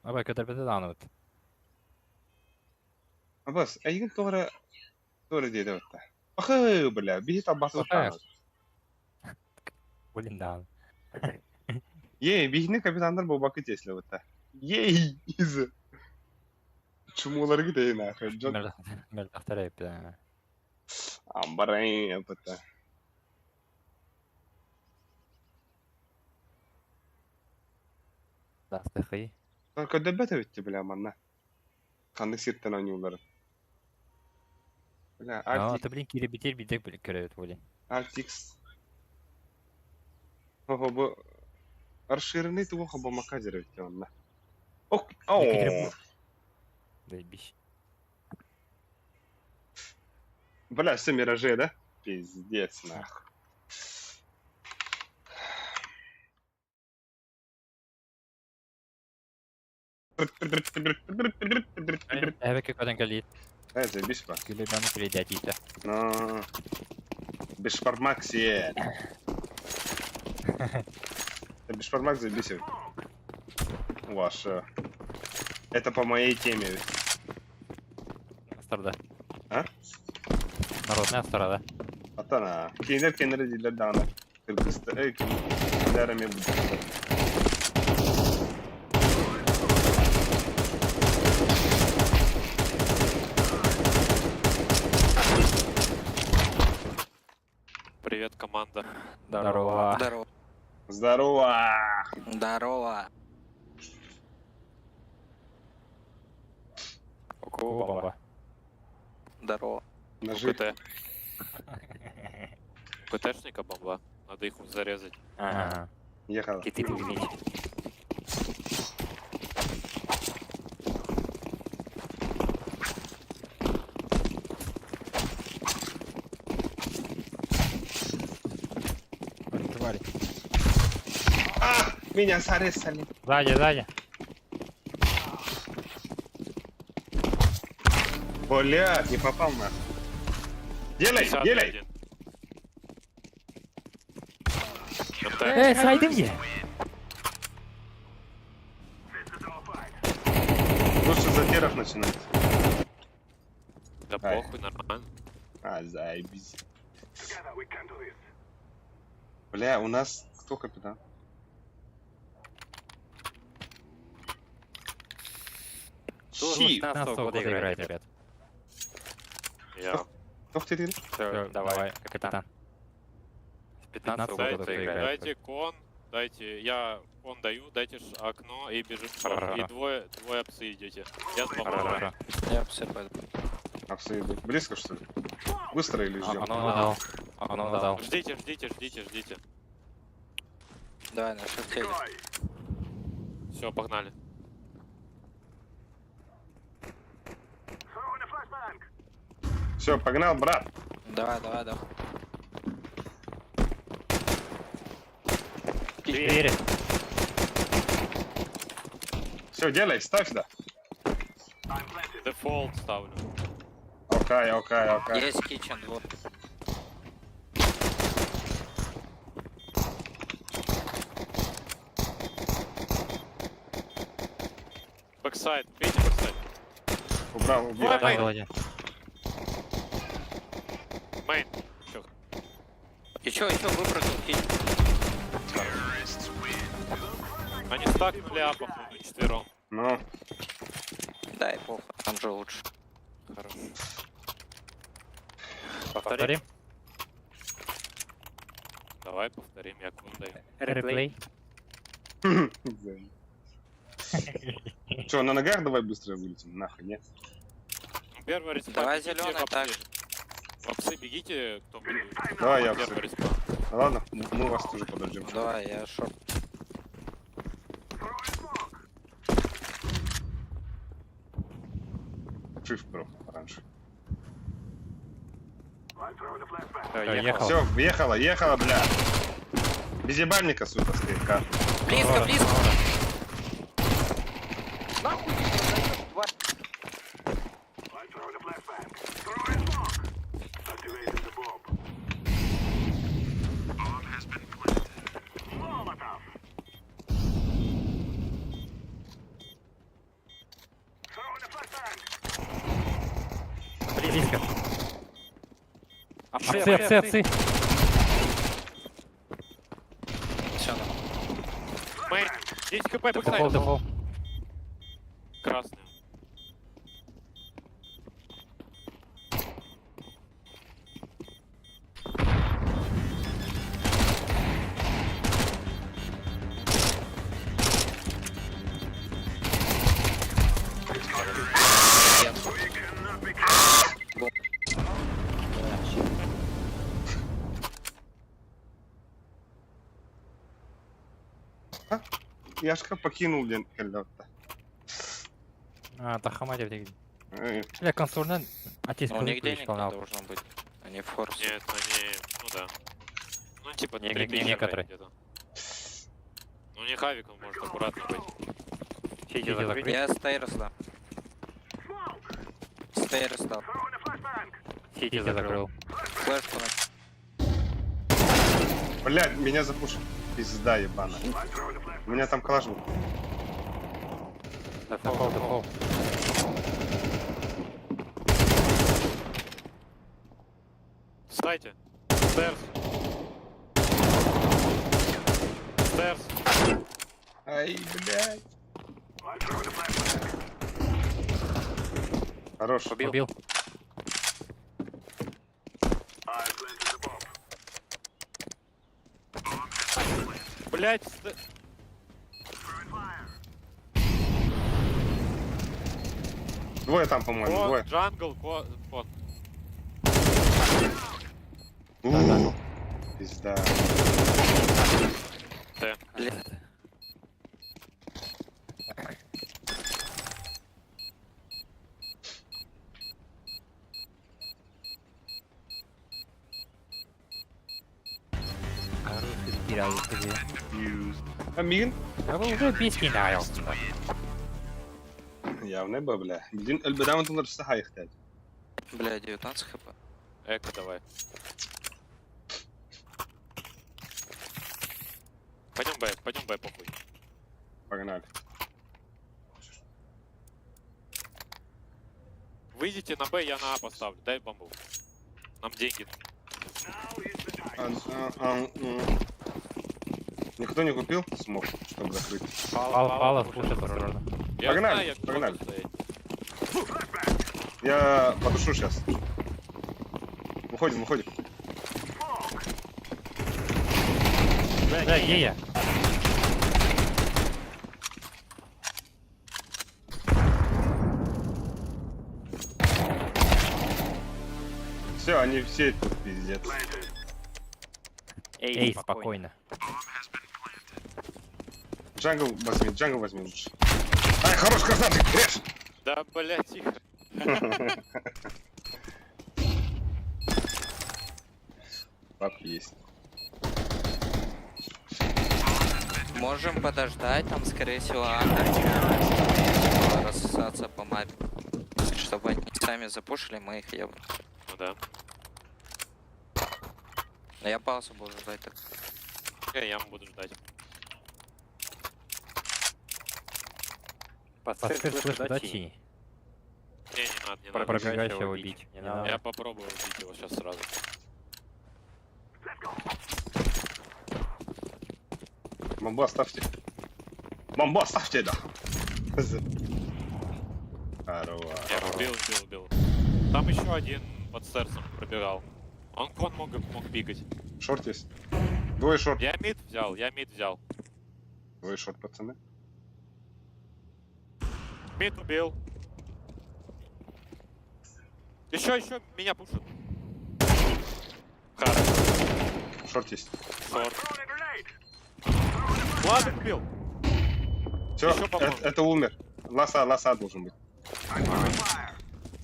Аба көтөрбөтө даҕаныбыт. Абас, эйигин тоҕо эрэ тоҕо эрэ диэтэ батта. Ахы, бля, биһи талбааты Блин даҕаны. Ей, биһини капитандар буолбакка тиэслэ батта. Ей, из. Чумуларгы дейин ахы. Дьон Мөлтөхтөр эбит. Амбарай батта. Дастыхый. Көрдөбөт эбитти, бля, манна. Ханнык сиртэн оонньуулларын. Бля, А, Alt ты, блин, киирбитир биирдик көрөбүт, блин. Alt X. Ого, бу расширенный тугу хабамака деревья онна. Ок, о. Заебись. Бля, все миражи, да? Пиздец, нахуй. Эбэкэ көтөн кэлиит. Э, заебись па. Күлү баны күлэдэтиитэ. Но. Бешбармак сие. Бешбармак заебись. Ваш. Это по моей теме. Астарда. А? Народная астарда. Атана. Кинер кенер дииллэр даҕаны. Кыргызстан, эй, кинилэр эмиэ будут. Привет, команда. Здорово. Здорово. Здорово! Здорово. Бомба. Здорово. Ножи. КТ. КТшника бомба. Надо их зарезать. Ага. Ехала. Киты ты Твари. А! Меня зарезали. Сзади, сзади. Блядь, не попал на. Делай, 51. делай! МТ. Э, сайдым е. начинать? Да Ай. похуй, нормально. А, заебись. Бля, у нас кто капитан? Щи! 15 года играет, ребят. Я. Кто ты говоришь? Всё, давай, капитан. С 15 года Дайте, кто играет. дайте кон, дайте, я кон даю, дайте окно и бежим в шорт. Хорошо. И двое псы идете. Я с бомбой. Хорошо. Я все пойду. Абсолютно. Близко, что ли? Быстро или ждем? Оно Оно дал. дал. Оно Оно дал. дал. Ждите, ждите, ждите, ждите. Давай на шифте. Все, погнали. Все, погнал, брат. Давай, давай, давай. Двери. Все, делай, ставь сюда. Дефолт ставлю. Окей, окей, окей. Есть kitchen, вот. Backsite, бейте backsite. Убрал, убил. Ой, Там main. был один. Main. Еще, еще выпрыгнул kitchen. Они стакнули А, походу, четвером. Ну, Дай похуй, там же лучше. Хорошо. Повторим. Давай повторим, я кон даю. Replay. Че, на ногах давай быстро вылетим? Нахуй, нет? Ну, первый respawn. Давай бегите зелёный в апсы. так же. В апсы бегите, кто будет. Давай я Первый апсы. respawn. Ну ладно, мы вас тоже подождем. Давай, я short. Shift был раньше. Ехал. Все, въехала, ехала, бля. Без ебальника, сука, стоит, ка. Близко, близко! Нахуй ты меня даёшь, тварь? Близко. Апсы, Апсы, апсы, апсы. Всё, нахуй. Main. 10 хп, Дефолт, backsite. дефолт. Красный. Яшка покинул, ден, кэллэ. А, Тахамади в Э, Бля, консольный. Отец Ну, у них денег не исполнял. должно быть. Они форс. Нет, они, ну да. Ну, типа, 3000 некоторые. где-то. Ну, не хавик, он может аккуратно быть. Сити закрыть. Я stairs дам. Stairs дал. Сити Сити закрыл. закрыл. Флешку на... Блядь, меня запушил. Пизда ебаная. У меня там калаш был. Дефолт, дефолт. Встайте. Stairs. Stairs. Ай, блядь. Хорош. Убил. Убил. Блять, Двое там, по-моему, con, двое. jungle, con, con. У, Пизда. Т. А мин? Я бы уже песни нравился. Явно бы, бля. Блин, البداية تنظر الساحة يحتاج. Бля, 19 хп. Эко давай. Пойдем Б, пойдем Б, похуй. Погнали. Выйдите на Б, я на А поставлю. Дай бомбу. Нам деньги. А. Никто не купил смог, чтобы закрыть. Пала, пала, слушай, осторожно. Я Погнали, знаю, я погнали. буду стоять. Я потушу сейчас. Выходим, выходим. Бля, где я? Все, они все тут пиздец. Эй, спокойно. Jungle возьми, jungle возьми лучше. Ай, хорош, красавчик, режь! Да, блядь, тихо. Бабки есть. Можем подождать, там, скорее всего, under. Типа, рассосаться по мапе. Чтобы они сами запушили, мы их ебаем. Ну да. Но я паузу буду ждать так. Я яму буду ждать. Подскажи, слышь, да, чини? Не, не надо, не надо. Пробегающего убить. Не надо. Я попробую убить его сейчас сразу. Бомбу оставьте. Бомбу оставьте, да. Хорош. Я убил, убил, убил. Там еще один под сердцем пробегал. Он con мог бегать. Short есть. Двое short. Я mid взял, я mid взял. Двое short, пацаны. Mid убил. Еще, еще меня пушат. Хорошо. Short есть. Short. Ладно, убил. Все, Еще по-моему. это умер. Лоса, лоса должен быть.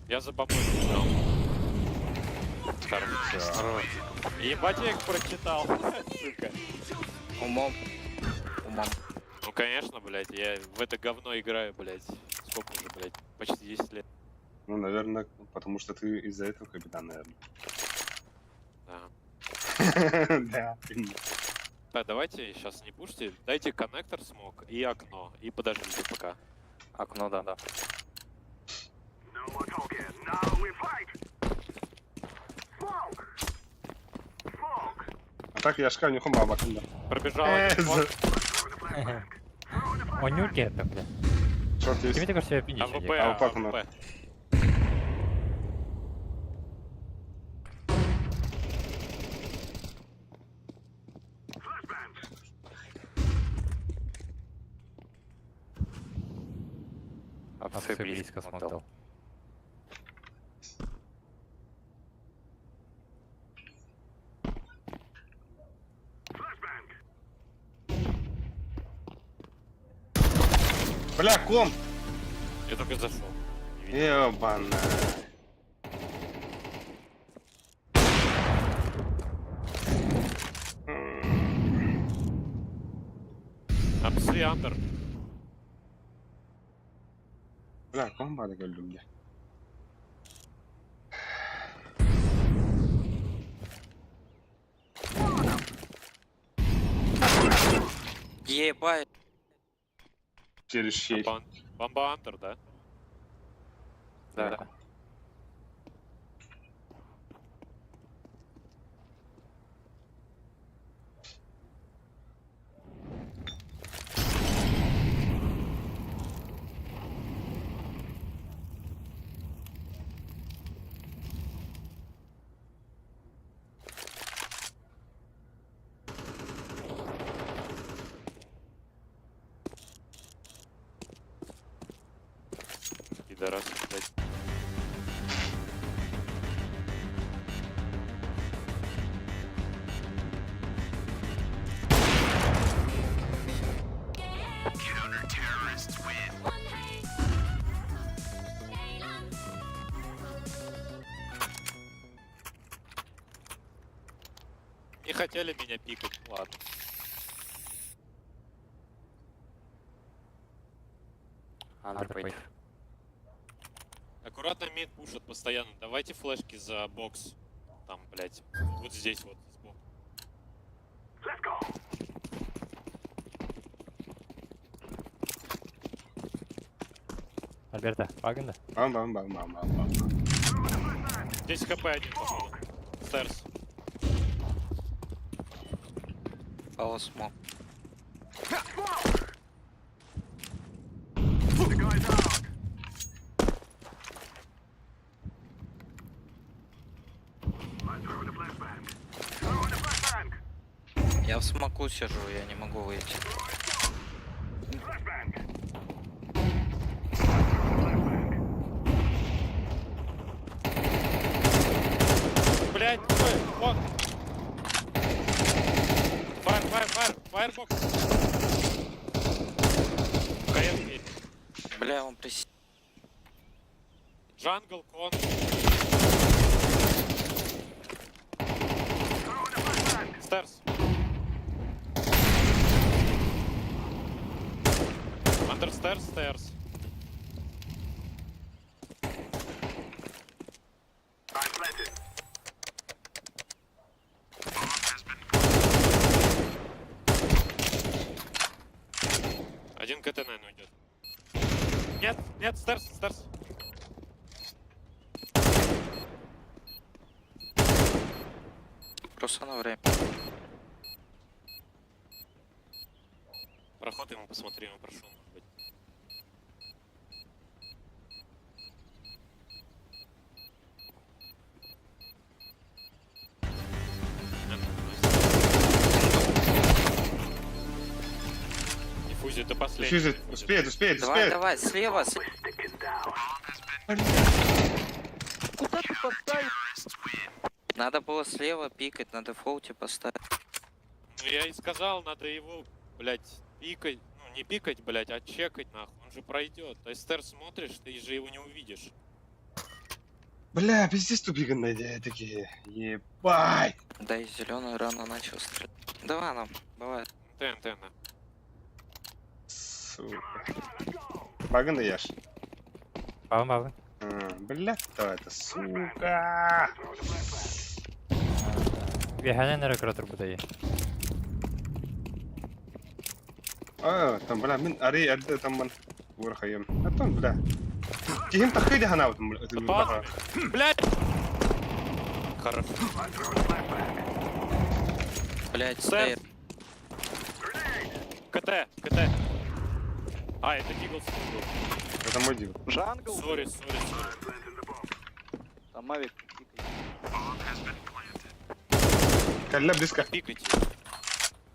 Я за бомбой убежал. Хорошо. Всё. Ебать, я их прочитал. Сука. Умом. Умом. Ну конечно, блядь, я в это говно играю, блядь. Сколько уже, блядь? Почти 10 лет. Ну, наверное, потому что ты из-за этого капитан, наверное. Да. Да. Так, давайте сейчас не пушьте. Дайте коннектор смог и окно. И подождите пока. Окно, да, да. А так я шкаф не хума бакында. Пробежал один кон. Онюрки это, бля. Шорт Тебе есть. только что я пиничек. АВП, А, вот окно. АВП. Апсы близко смотрел. Бля, ком! Я только зашел. Не видел. Ебана. Апсы under. Бля, ком бары кэллим дии. Ебать. Через щель. Бомба under, да? Да. Пидорас, блядь. Не хотели меня пикать, ладно. Under Аккуратно mid пушат постоянно. Давайте флешки за бокс. Там, блядь, вот здесь вот сбоку. Берта, багында. Бам бам бам бам бам бам. 10 хп один, походу. Stairs. Палас смог. Я в смоку сижу, я не могу выйти. Блять, ой, вон. Fire, fire, fire, firebox. КМ. Бля, он присел. Jungle, con. Stairs. Under stairs, stairs. Один КТ, наверное, уйдет. Нет, нет, stairs, stairs. Просто на время. Проход ему посмотри, он прошел, может быть. Диффузит до последнего. Диффузит, успеет, успеет, Давай, успеет. давай, слева, Куда ты поставил? Надо было слева пикать, на дефолте поставить. Ну я и сказал, надо его, блядь, пикать. Ну не пикать, блядь, а чекать нахуй. Он же пройдет. То есть стер смотришь, ты же его не увидишь. Бля, пиздец тупиганные идеи такие. Ебать. Да и зеленый рано начал стрелять. Давай нам, бывает. ТН, ТН. Сука. Баганы ешь. Багын багын. Бля, кто это, сука? Веханен рекрутер будай. А, там, бля, мин ари эрдэ там ман уурхайым. А там, бля. Киһим таххы ханаабытым, бля. Блядь! Хорошо. Блять, Сэр. стейр. КТ, КТ. А, это Deagle был. Это мой Deagle. Jungle. Sorry, sorry, sorry. Там Мавик. пикай. Калля близко. Пикайте.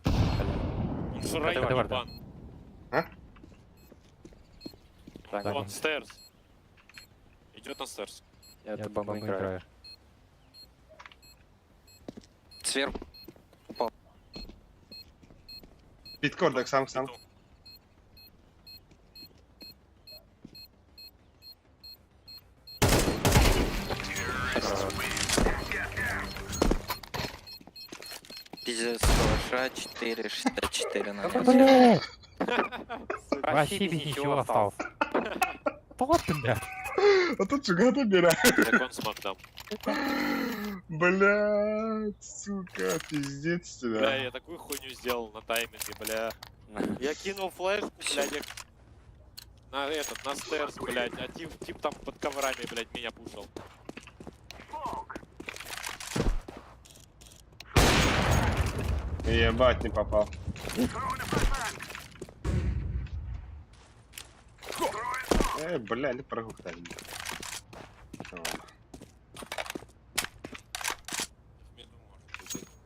Он шарай, Давай, давай. ебан. А? Вон, stairs. Идет на stairs. Я бомбу играю. Сверху. Питкордак сам сам. Пиздец, калаша 4, 64 на ноль. Блядь! Вообще без ничего остался. Вот ты, блядь. А тут чугата бера. Закон смог дам. Блядь, сука, пиздец Бля, тебя. я такую хуйню сделал на тайминге, бля. Я кинул флешку, блядь, я на этот, на stairs, блядь, а тип там под коврами, блядь, меня пушил. Ебать, не попал. Бля, не прогухтали. В миду, может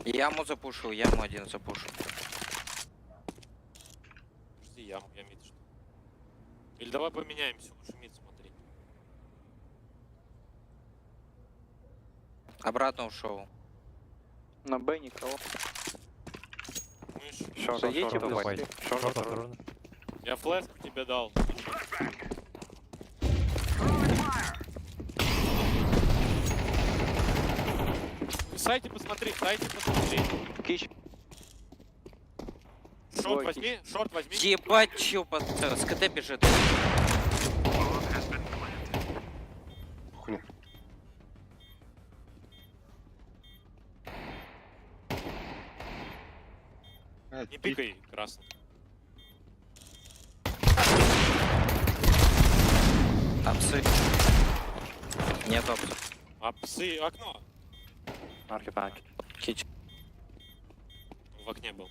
быть. Яму запушил, яму один запушил. Подожди, яму, я mid что. Или давай поменяемся, лучше mid смотри. Обратно ушел. На Б никого. Мышь, Зайдите давай. быстрее. Short осторожно. я флешку тебе дал. Сайте посмотри, сайте посмотри. Кич. Short Двойки. возьми, short возьми. Ебать, чё, пацан, с КТ бежит. Хуйня. Не пикай, красный. Апсы. Нет апсы. Апсы, окно. Маркет танк. Кич. В окне был.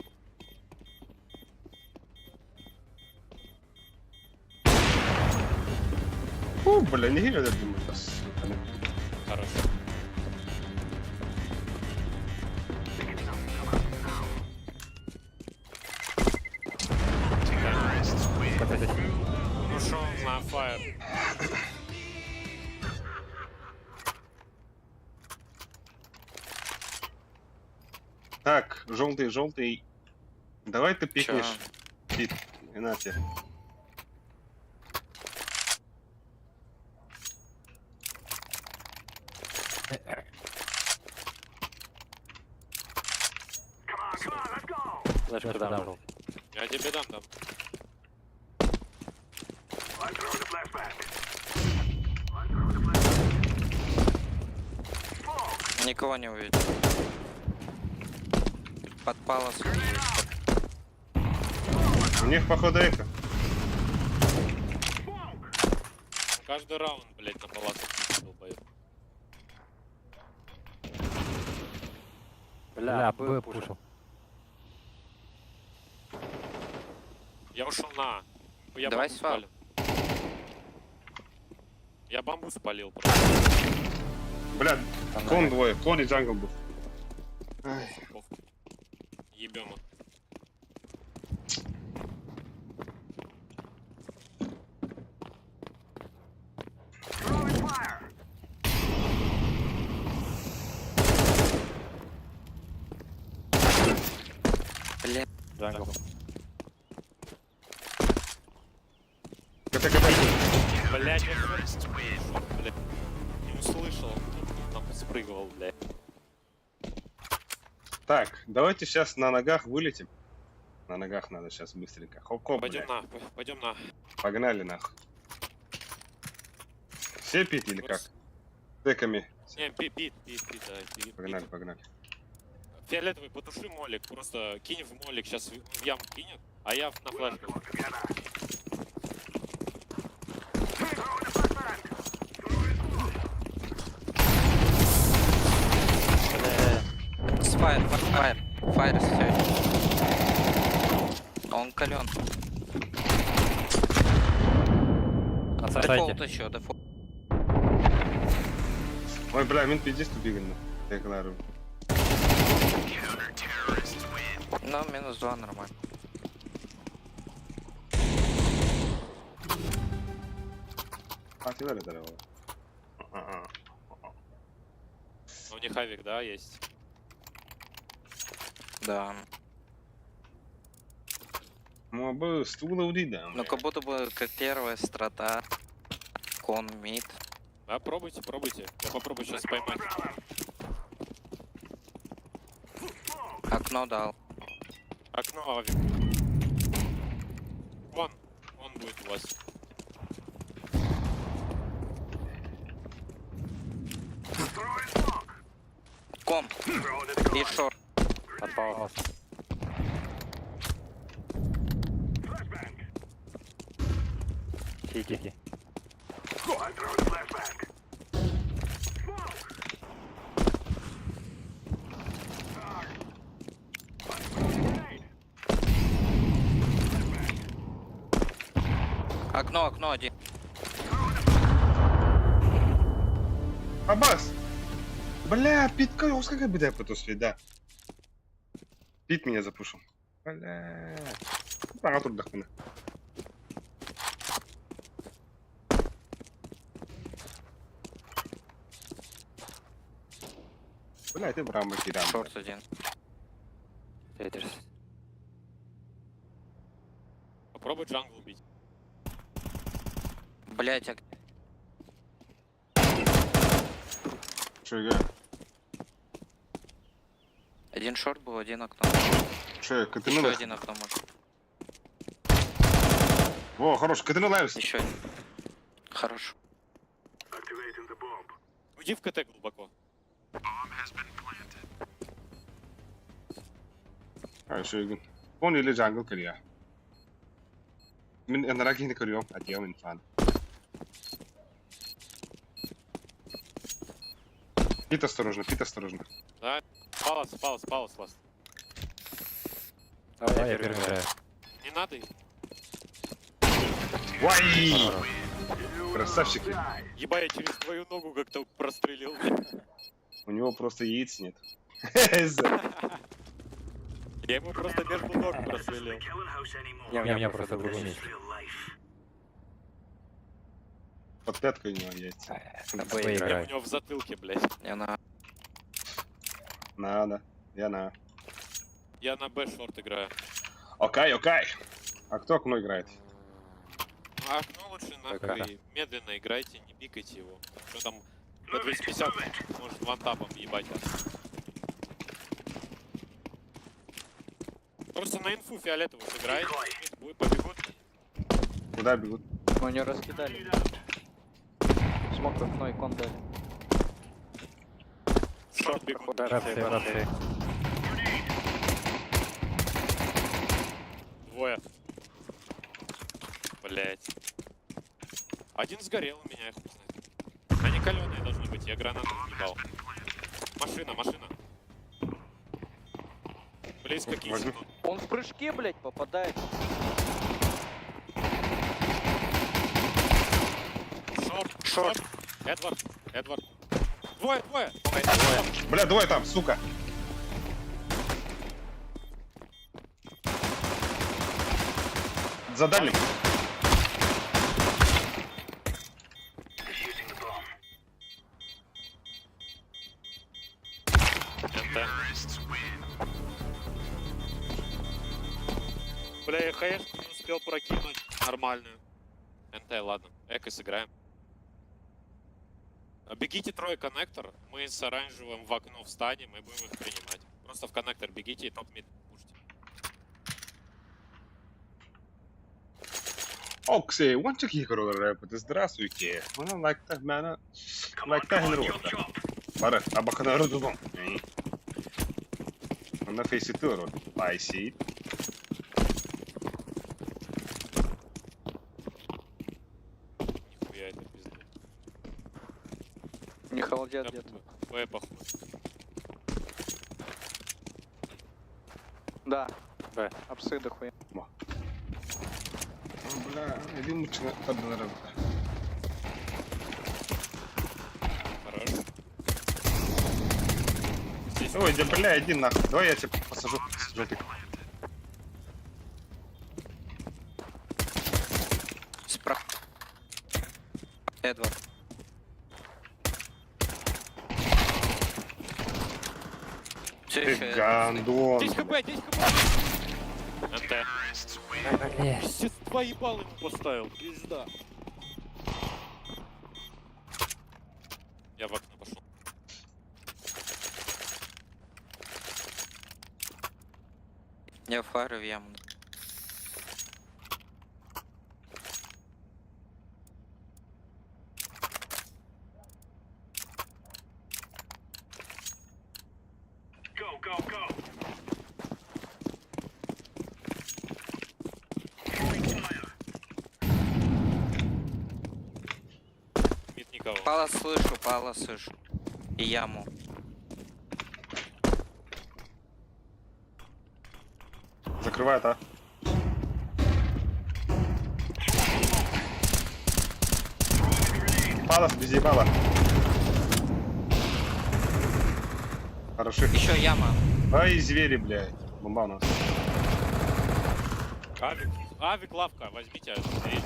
О, бля, не гиля думаю. Сука. Хорош. Ушел на фаер. Так, желтый, желтый. Давай ты Чё? пикнешь. Пит, иначе. Флешку дам желтый. Я тебе дам там. Никого не увидел. Под палас. У них, походу, эко. Каждый раунд, блядь, на палату долбоёб. Бля, Б пушил. Я ушел на А. Я Давай бамбу свап. спалил. Я бамбу спалил просто. Бля, Там кон двое, кон и jungle был. Ай, Похуй. Ебем их. Бля, Jungle. КТ, КТ. Блядь, я блядь. Не услышал, он тут там спрыгивал, блядь. Так, давайте сейчас на ногах вылетим. На ногах надо сейчас быстренько. Хоп-хоп, Пойдем блядь. на, пойдем на. Погнали нахуй. Все пить или как? Теками. Не, пи, пи, пи, пи, да, пи, пи. Погнали, погнали. Фиолетовый, потуши молик, просто кинь в молик, сейчас в яму кинет, а я на флешку. с фаер, фаер, фаер все. Он кален. На сайте. Дефолт еще, дефолт. Ой, бля, мин пиздец тупиган. Декларю. Ну, минус два нормально. А, ты дорога. А-а. У них авик, да, есть? Да. Ну, а бы стула удида. Ну, как будто бы как первая страта. Кон мид. Да, пробуйте, пробуйте. Я попробую сейчас поймать. Окно дал. Окно авик. Вон, он будет у вас. Ком. И шорт. Под паласом. Сити. Окно, окно один. Аббас! Бля, Пит, как беда потушили, да. Пит меня запушил. Бля. Ага, тут дохуя. Бля, ты брама кидам. Шорт один. Тетрис. Попробуй jungle убить. Блять, а Че я? один short был, один окно. Че я? КТН Еще лайвс? один окно может. О, хорош, КТН лайвс. Еще один. Хорош. Уйди в КТ глубоко. А, еще Он или jungle кырия. Мин анаракини көрүөм, адьем инфан. Pit осторожно, pit осторожно. Palace, palace, palace, last. Давай я первый играю. Не надо их. Вай! Красавчики. Еба, я через твою ногу как-то прострелил. У него просто яиц нет. Я ему просто между ног прострелил. Не, у меня просто в другом месте. Под пяткой у него яйца. На Б Б Я играю. у него в затылке, блядь. Я на Надо. Я на. Я на Б short играю. Окей, окей. А кто окно играет? А окно лучше нахуй медленно играйте, не пикайте его. Что там по 250 может one tap ом ебать. Просто на инфу фиолетовую сыграйте, будет- побегут. Куда бегут? Мы не раскидали. Smoke в окно и con дали. Short бегут. Рации, рации. Двое. Блять. Один сгорел у меня, я хуй знает. Они каленые должны быть, я гранату ебал. Машина, машина. Близко к Возьми. Исину. Он в прыжке, блядь, попадает. Short, short. Эдвард, Эдвард. Двое, двое. Бля, двое там, сука. За дальним. НТ. Бля, я хаешку не успел прокинуть. Нормальную. НТ, ладно. Эко сыграем. А, Бегите трое коннектор, мы с оранжевым в окно встанем и будем их принимать. Просто в коннектор бегите и top mid пушьте. Оксей, уончик рэп, здравствуйте. Она лайкта мена. Лайкта хенрута. Бара, абакана рудудон. Она фейситуру. Пайси. Нихуя это пизда. Не холодят где-то. Б, походу. Да. Б. Апсы дохуя. Бля, иди мучина табдана Хорош. Здесь Ой, да бля, иди нахуй. Давай я тебя посажу с жопик. справа. Эдвард. Все Ты еще. гандон. 10 хп, 10 хп! НТ. Пиздец, два ебала ему поставил, пизда. Я в окно пошел. Я фары в яму. Mid никого. Palace слышу, palace слышу. И яму. Закрывает, а? Palace без ебала. Хорошо. Еще яма. Ай, звери, блядь. Бомба у нас. Авик, авик, лавка, возьмите, берите.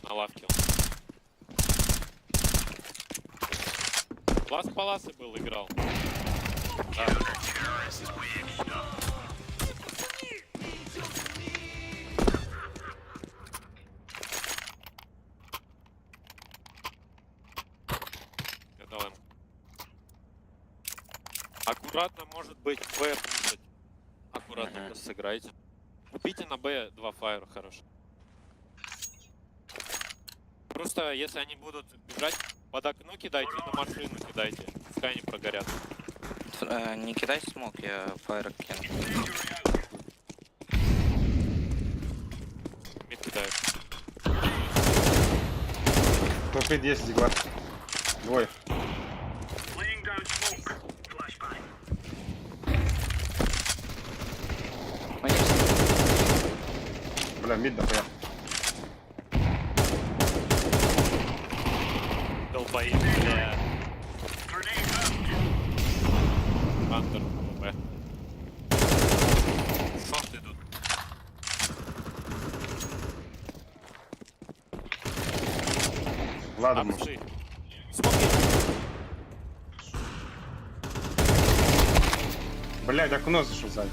На лавке он. Ласт Паласы был, играл. Да. Я дал им. Аккуратно, может быть, Б пушить. Аккуратно просто сыграйте. Купите на Б два фаера, хорошо. Просто если они будут бежать, под окно кидайте, на машину кидайте. Пускай они прогорят. Не кидай smoke, я fire кину. Mid кидают. Топ 10 дигла. Двое. Бля, mid дохуя. Долбоеб, бля. Under, Б. Short идут. Ладно, может. Апсы. Смотри. Блядь, окно зашел сзади.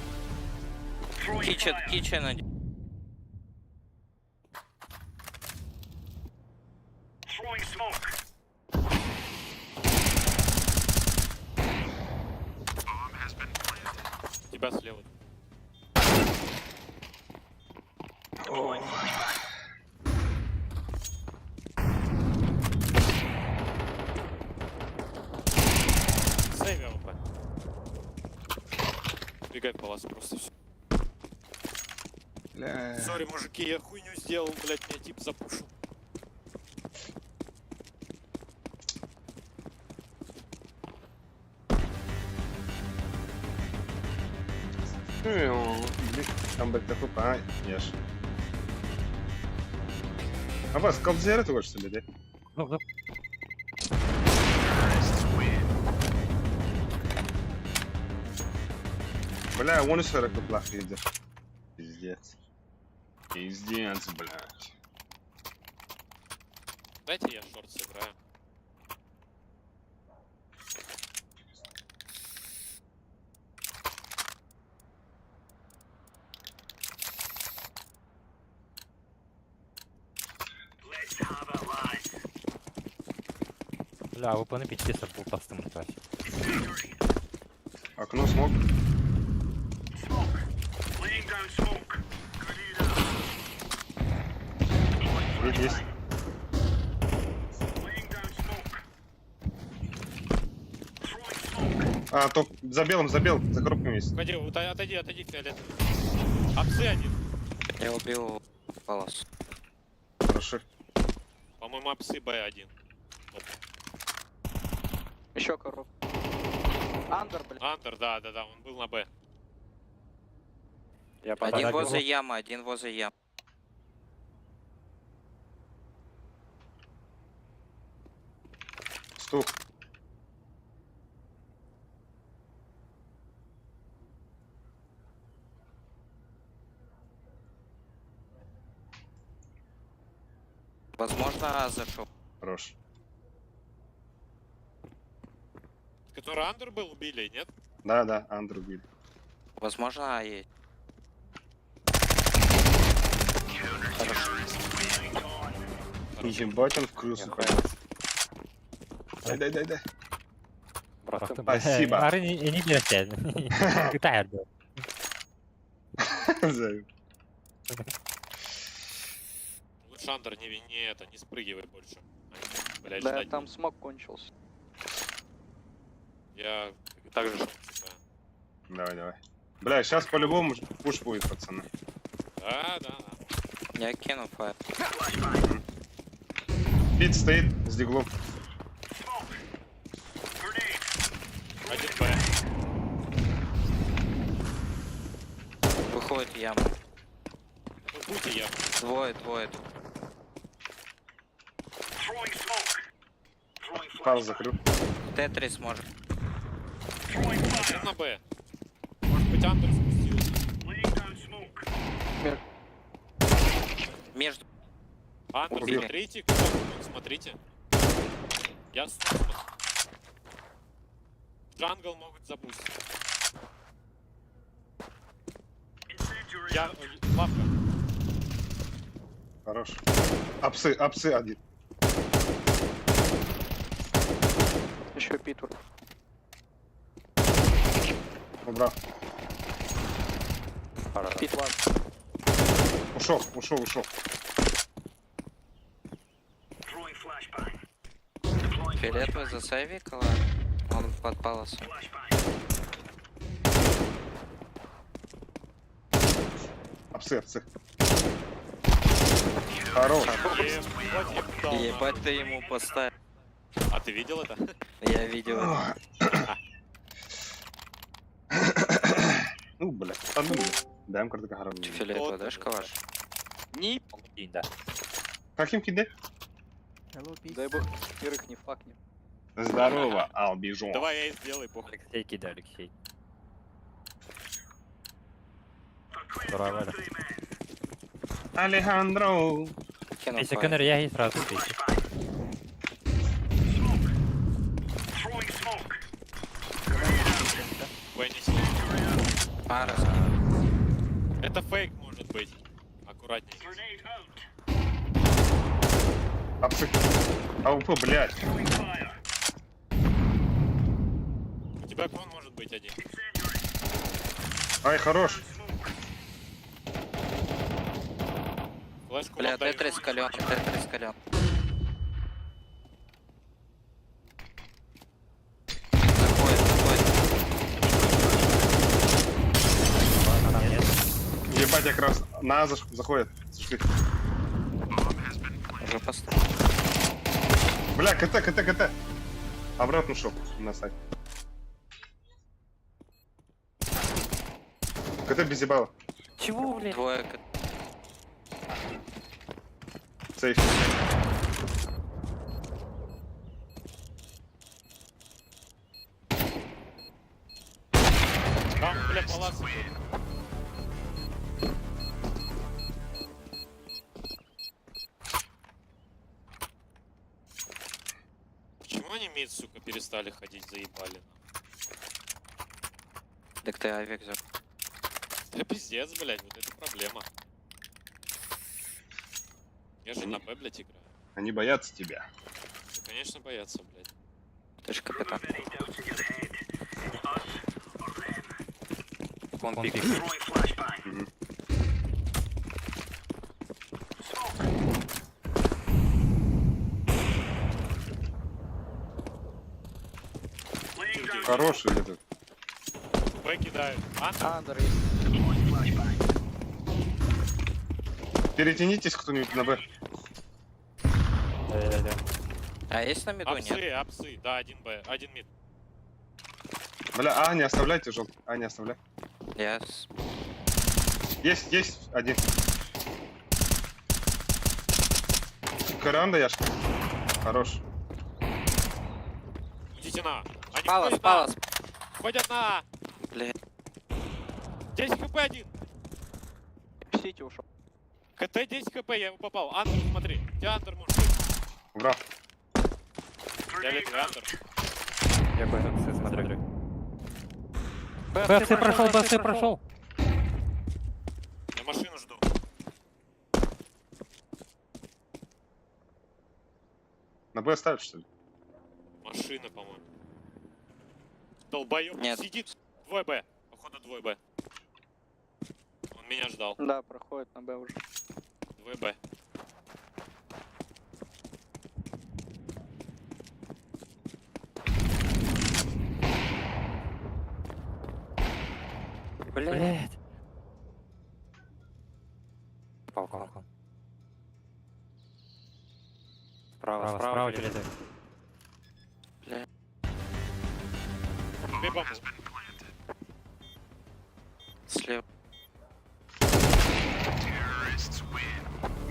Kitchen, kitchen один. Тебя слева. Save AWP. Бегай palace просто все. Бля. Sorry, мужики, я хуйню сделал, блядь, меня тип запушил. Там бы такой, а, ешь. А вас колдзера ты хочешь себе, да? Ну, Бля, он еще ракоплах идет. Пиздец. Пиздец, блядь. Дайте я short сыграю. Бля, АВП-ны пиздец бултастым блядь. Окно смог. Mid есть. А, топ. За белым, за белым, за коробками есть. Погоди, вот отойди, отойди, фиолет. Апсы один. Я убил palace. Хорошо. По-моему, апсы Б1. Еще коров. Under, блядь. Under, да, да, да, он был на Б. Я Один Подожди. возле ямы, один возле ямы. Стук. Возможно, А зашел. Хорош. Который under был, убили, нет? Да, да, under убили. Возможно, А есть. Хорошо. Ебать он в крысу Нихуя. Дай, дай, дай, дай. Братан, Спасибо. Ары не не делайте. Китай, блядь. Заю. Лучше under не, не это, не спрыгивай больше. Блять, Да, ждать. там smoke кончился. Я также short сыграю. Давай, давай. Бля, сейчас по-любому push будет, пацаны. Да, да, да. Я кину fire. Pit стоит с deagle ом. Один Б. Выходит яма. Ну, будьте я. Двое, двое. Пал закрыл. Тетрис может. Один на Б. Может быть, under спустился. Между. Under, Убил. смотрите, кто тут, смотрите. Я смотрю. Jungle могут запустить. Я... Лавка. Хорош. Апсы, апсы один. Еще Питер. Убрал. Pit ладно. Ушел, ушел, ушел. Фиолетовый за сейвикала. Он под паласом. Апсы, апсы. Хорош. Ебать, я дал, Ебать ты ему поставил. нахуй. А ты видел это? Я видел это. Ну, бля. А ну, бля. Даем карту харам. Фиолетовый, дашь калаш? Не Киинде. Каким киде? Hello, peace. Дай бог пятерых не факнем. Здорово, Албижон. Давай я и сделай, похуй. Алексей киде, Алексей. Здорово, Аля. Алехандро. Кинул Если фаер. Коннор, я и сразу пейте. Войни. А, раскинул. Это фейк может быть. Аккуратней. Апсы. АУП, блядь. У тебя кон может быть один. Ай, хорош. Флешку Бля, вам даю. Т-3 кален, Т-3 кален. Заходит, заходит. Нет. Ебать, как раз на А заходит. Зашли. Уже поставил. Бля, КТ, КТ, КТ. Обратно ушел на сайт. КТ без ебала. Чего, блядь? Двое Сейф. Там, бля, палац. Почему они мид, сука, перестали ходить, заебали? Так ты авик взял. Да пиздец, блядь, вот это проблема. Я же на Б, блядь, играю. Они боятся тебя. Да, конечно, боятся, блядь. Ты же капитан. Он пик. Мгм. Хороший этот. Б кидают. А, Андер есть. Перетянитесь кто-нибудь на Б. Да-да-да. А есть на миду? апсы, Нет. апсы, да, один Б, один мид. Бля, А, не оставляйте, желтый. А, не оставляй. Я с- Есть, есть, один. Каранда, Яшка. Хорош. Идите на. Они Палас, входят на. палас. Входят на. А. Бля. 10 хп один. В Сити ушел. КТ 10 хп, я его попал. Андер, смотри. Где Андер может быть? Убрал. Я левый Андер. Я бы смотрю. БФЦ прошел, БФЦ прошел. Я машину жду. На Б оставить, что ли? Машина, по-моему. Долбоёб Нет. сидит. Двое Б. Походу двое Б. Он меня ждал. Да, проходит на Б уже. Двое Б. Блять. Балкон. Справа, Справа, справа передай. Бля. Тебе бомбу. Слева.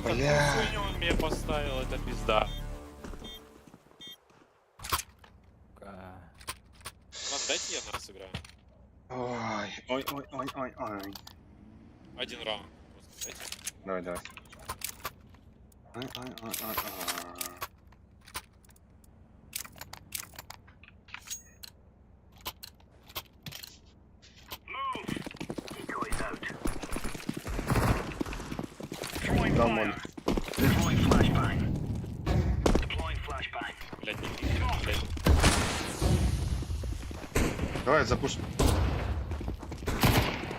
Бля. Хуйню он мне поставил, это пизда. Ладно, дайте я нас сыграю. Ой, ой, ой, ой, ой, ой. Один раунд. Просто дайте. Давай, давай. Ой, ой, ой, ой, ой. Дал моль. Блядь, не пизда, блядь. Давай, запушим.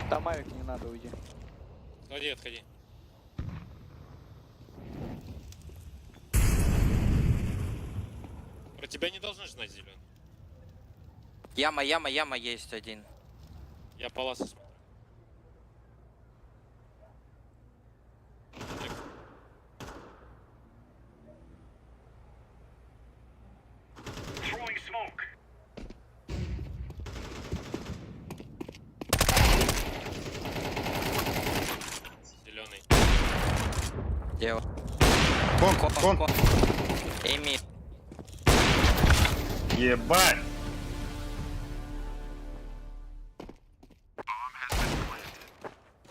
Там авик не надо, уйди. Отходи, отходи. Про тебя не должны знать, зеленый. Яма, яма, яма есть один. Я паласы смотрю. Зеленый. делать. Кон, Кон, кон. кон. Эми. Ебать!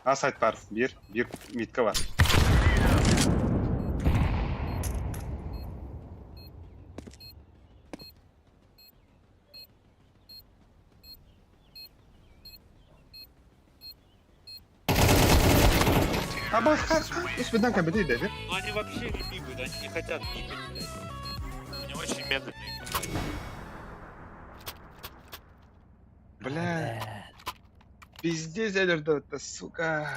А сайт бар. Бир, бир митка бар. А бах, Ис бедан кабети dedi. Ну они вообще не бегают, они не хотят бегать, блядь. Они очень медленные. Бля. Пиздец, это, сука.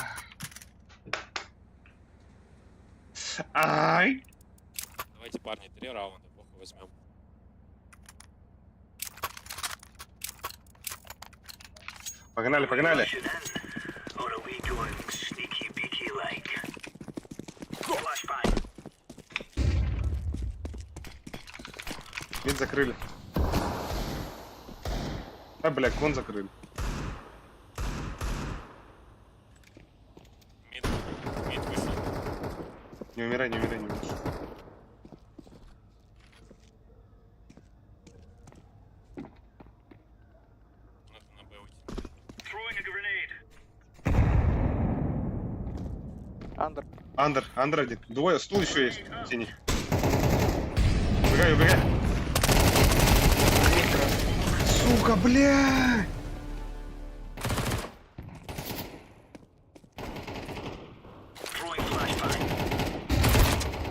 Ай! Давайте, парни, три раунда, плохо возьмем. Погнали, погнали. Мид закрыли. А, бля, кон закрыли. Мид, мид вышел. Не умирай, не умирай, не умирай. Надо на Б уйти. Under. Under, under один. Двое, стул еще есть. Синий. Убегай, убегай. Сука, бля!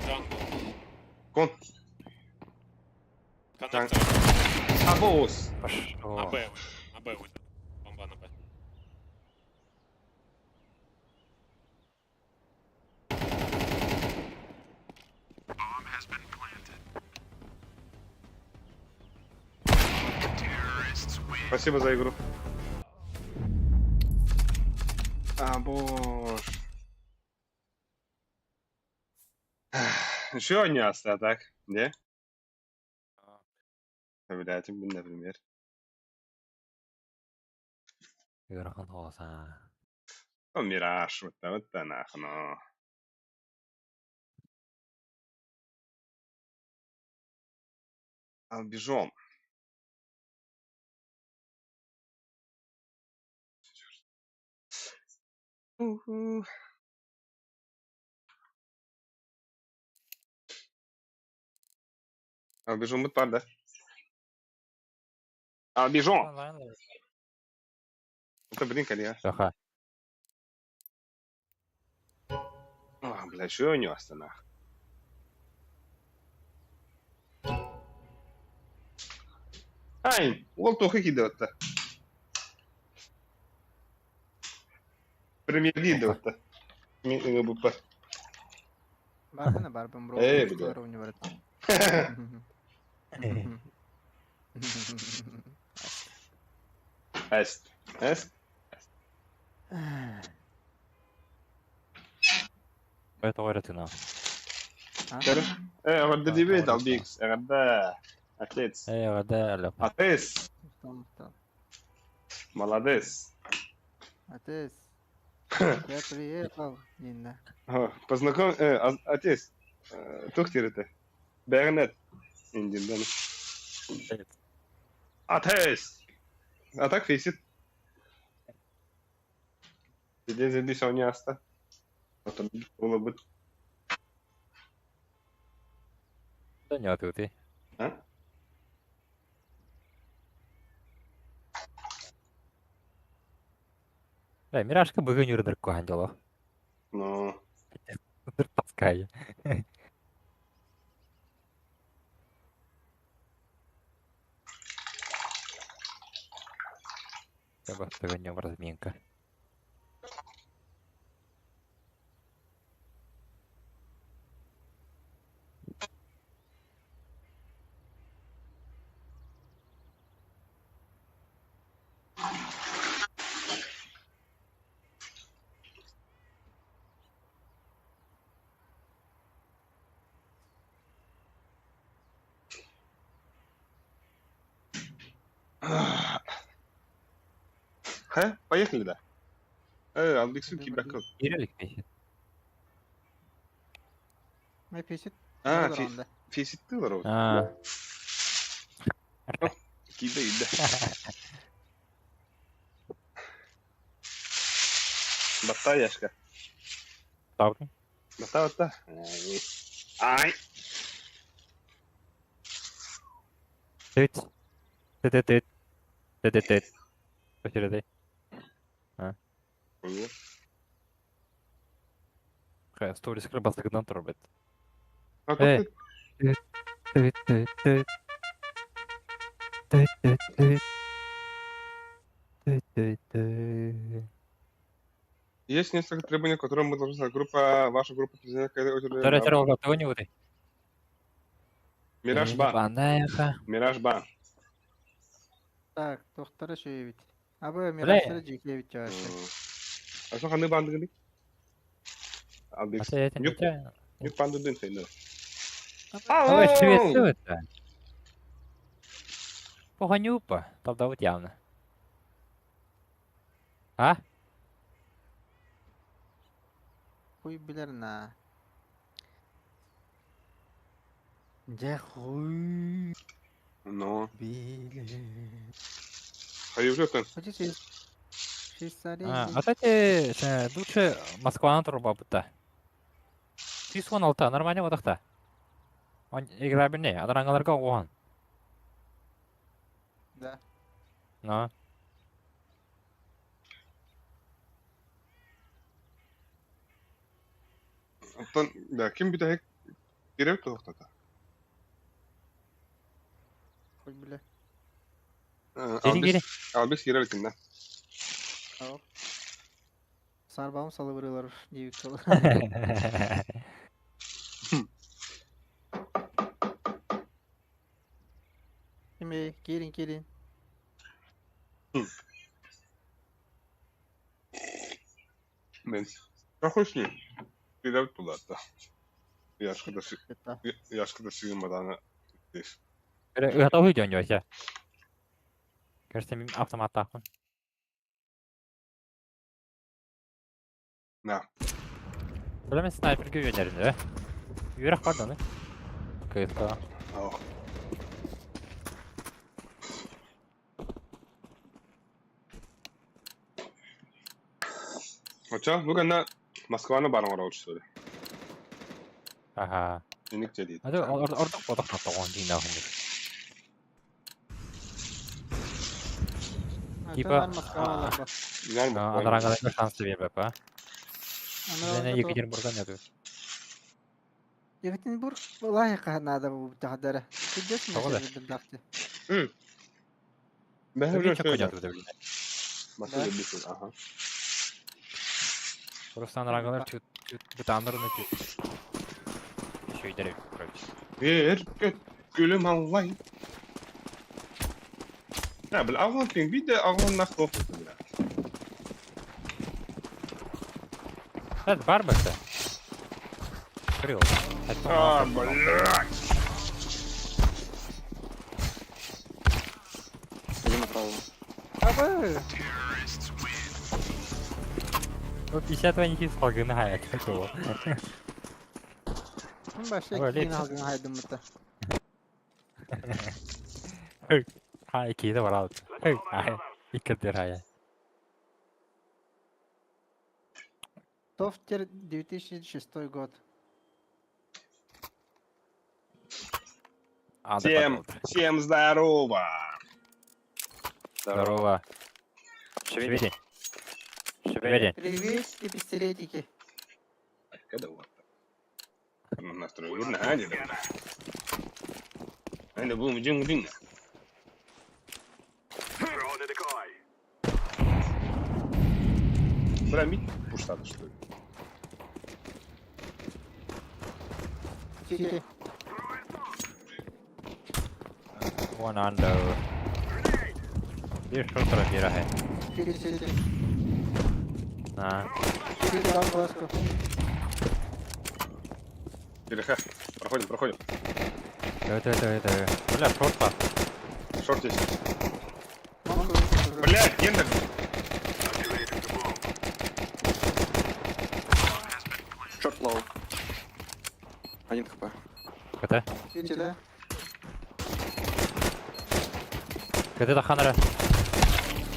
Jungle. Con. Коннектор. Абоус. Пошел. На Б уйдет. На Б уйдет. Бомба на Б. Спасибо за игру. А, боже. Еще не остаток, не? Блядь, например. Ыарахан оҕо Ну, Мираж, вот это, вот это нахуй, ну. Албежом. Уху. Албежом будет пар, да? Албежом! Это блин, коллега. Саха. А, бля, что у него нах? Ай, ол тоқы кейде өтті. Премьер-лига өтті. Мен ыңы бар. Барбын, барбын, бро. Эй, бля. Эст. Эст. Это орытына. Э, ағарда дебет албекс. Ағарда. Отец. Э, ағарда. Отец. Молодец. Отец. Я приехал, Нина. Познаком... Отец. Тухтир это. Бернет. Индин, Отец. А так висит. Где здесь он не оста? Потом было бы. Да не ты. А? Э, Миражка бүгін үрдір куандило. Ну. Таскай. Сегодня разминка. Ха, поехали, да. Э, Албексу кибаков. Кирилик пишет. Мэ песит. А, феситти олоробут. А. Киирдэ, киирдэ. Батта, Яшка. Так. Батта, батта. Ай. Түт. Түт, түт. Түт, түт. Өтүрөдэй. Сторис бастакынан турбут. Эй. Түт, түт, түт. Түт, түт, түт. Түт, түт, түт. Есть несколько требований, которые мы должны знать. Группа, ваша группа президента Төрө төрө олга не удай. Мираж Ба. Мираж Ба. Так, тохтара шөйбит. Абы Мираж жекебит жашы. А что ханы банды гыны? Албекс. Нюк, нюк банды дын сен. Ой, свет, свет. Погонюпа, там явно. А? Хуй билер на. Дьэ хуй Но. билер. Хайы уже Хочешь Швейцария. А, а эти лучше Москваны труба будто. Сис 16 нормально бодақта. Он играбельный, адарангаларга оған. Да. Но. Оттон, да, ким бүтэһик киреп туохтата. Хуй бля. Gelin gelin. Албис киреп кимде. Сарбам салыбырылар дейбит сол. Эме келин келин. Мен. Какой с ним? Киреп тулатта. Яшка да Яшка да сыймаданы. Здесь. Готовы идём, вообще. Кажется, мен автомат тақпын. На. Бля, мен снайперге үйренерім, да? Үйрек бар да, КСК. Ох. Оча, бүгін Москваны барың орау что ли? Ага. Эник жедит. А ордық бодық тоған дейін ағын. Типа, Адарангаларга шанс бербеп, а? Және Екатеринбургдан нету. Екатеринбург лайыка надо тахадара. Тоҕо да? Бәһе Чөккө нету деп. Москва бисен, ага. Просто адарангалар чуть чуть бытандырны чуть. Еще итереп, короче. Ер, күлім аллай. Ja, бил ағын пинг виде ағын нах тоқ бля. Это бар бакта. Крыл. А, блядь. Иди направо. Абы! Ну, 50 не салгына какого. Башы Ой, кийин лепсі. алгын хайдымыта. Хай, кейді бар алды. Хай, иккірдер хай. Софтер 2006 год. Всем, всем здорово. Здорово. Шевели. Шевели. Шевели. Приветики, пистолетики. Когда вот. Настрой на аде. Анда бум динг динг. Бля, мид пуштады, что ли? Сити. One under. Bir шортера бира хай. Сити, сити. На. Сити, дал флешку. Переха. Проходим, проходим. Давай, давай, давай, давай. Бля, шорт пас. Шорт есть. Лонг вышел уже. Блядь, гендер. Шорт лоу. Один хп. КТ. Сити, да? КТ таханара.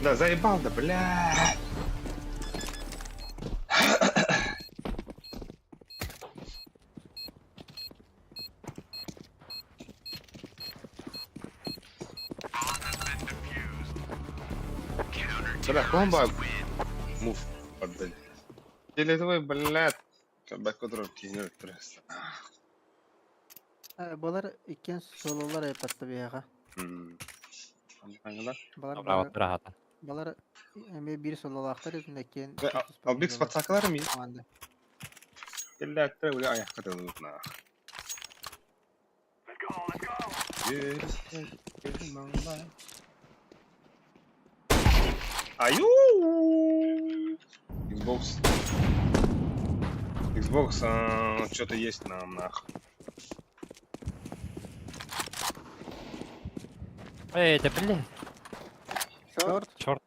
Да, заебал, да, бля. Бля, комбо мув отдали. Фиолетовый, блядь. Кабак кинет просто. Балар иккен сололар айпатты бияға. Аңла. Балар Браво, рахата. балар эме бир сололаахтар өзүнө кен. Албик спацакалар ми? Команда. Блядь, бля, аяққа да на. Аю! Xbox. Xbox, что-то есть нам нах. Эй, да блин. Шорт. Черт.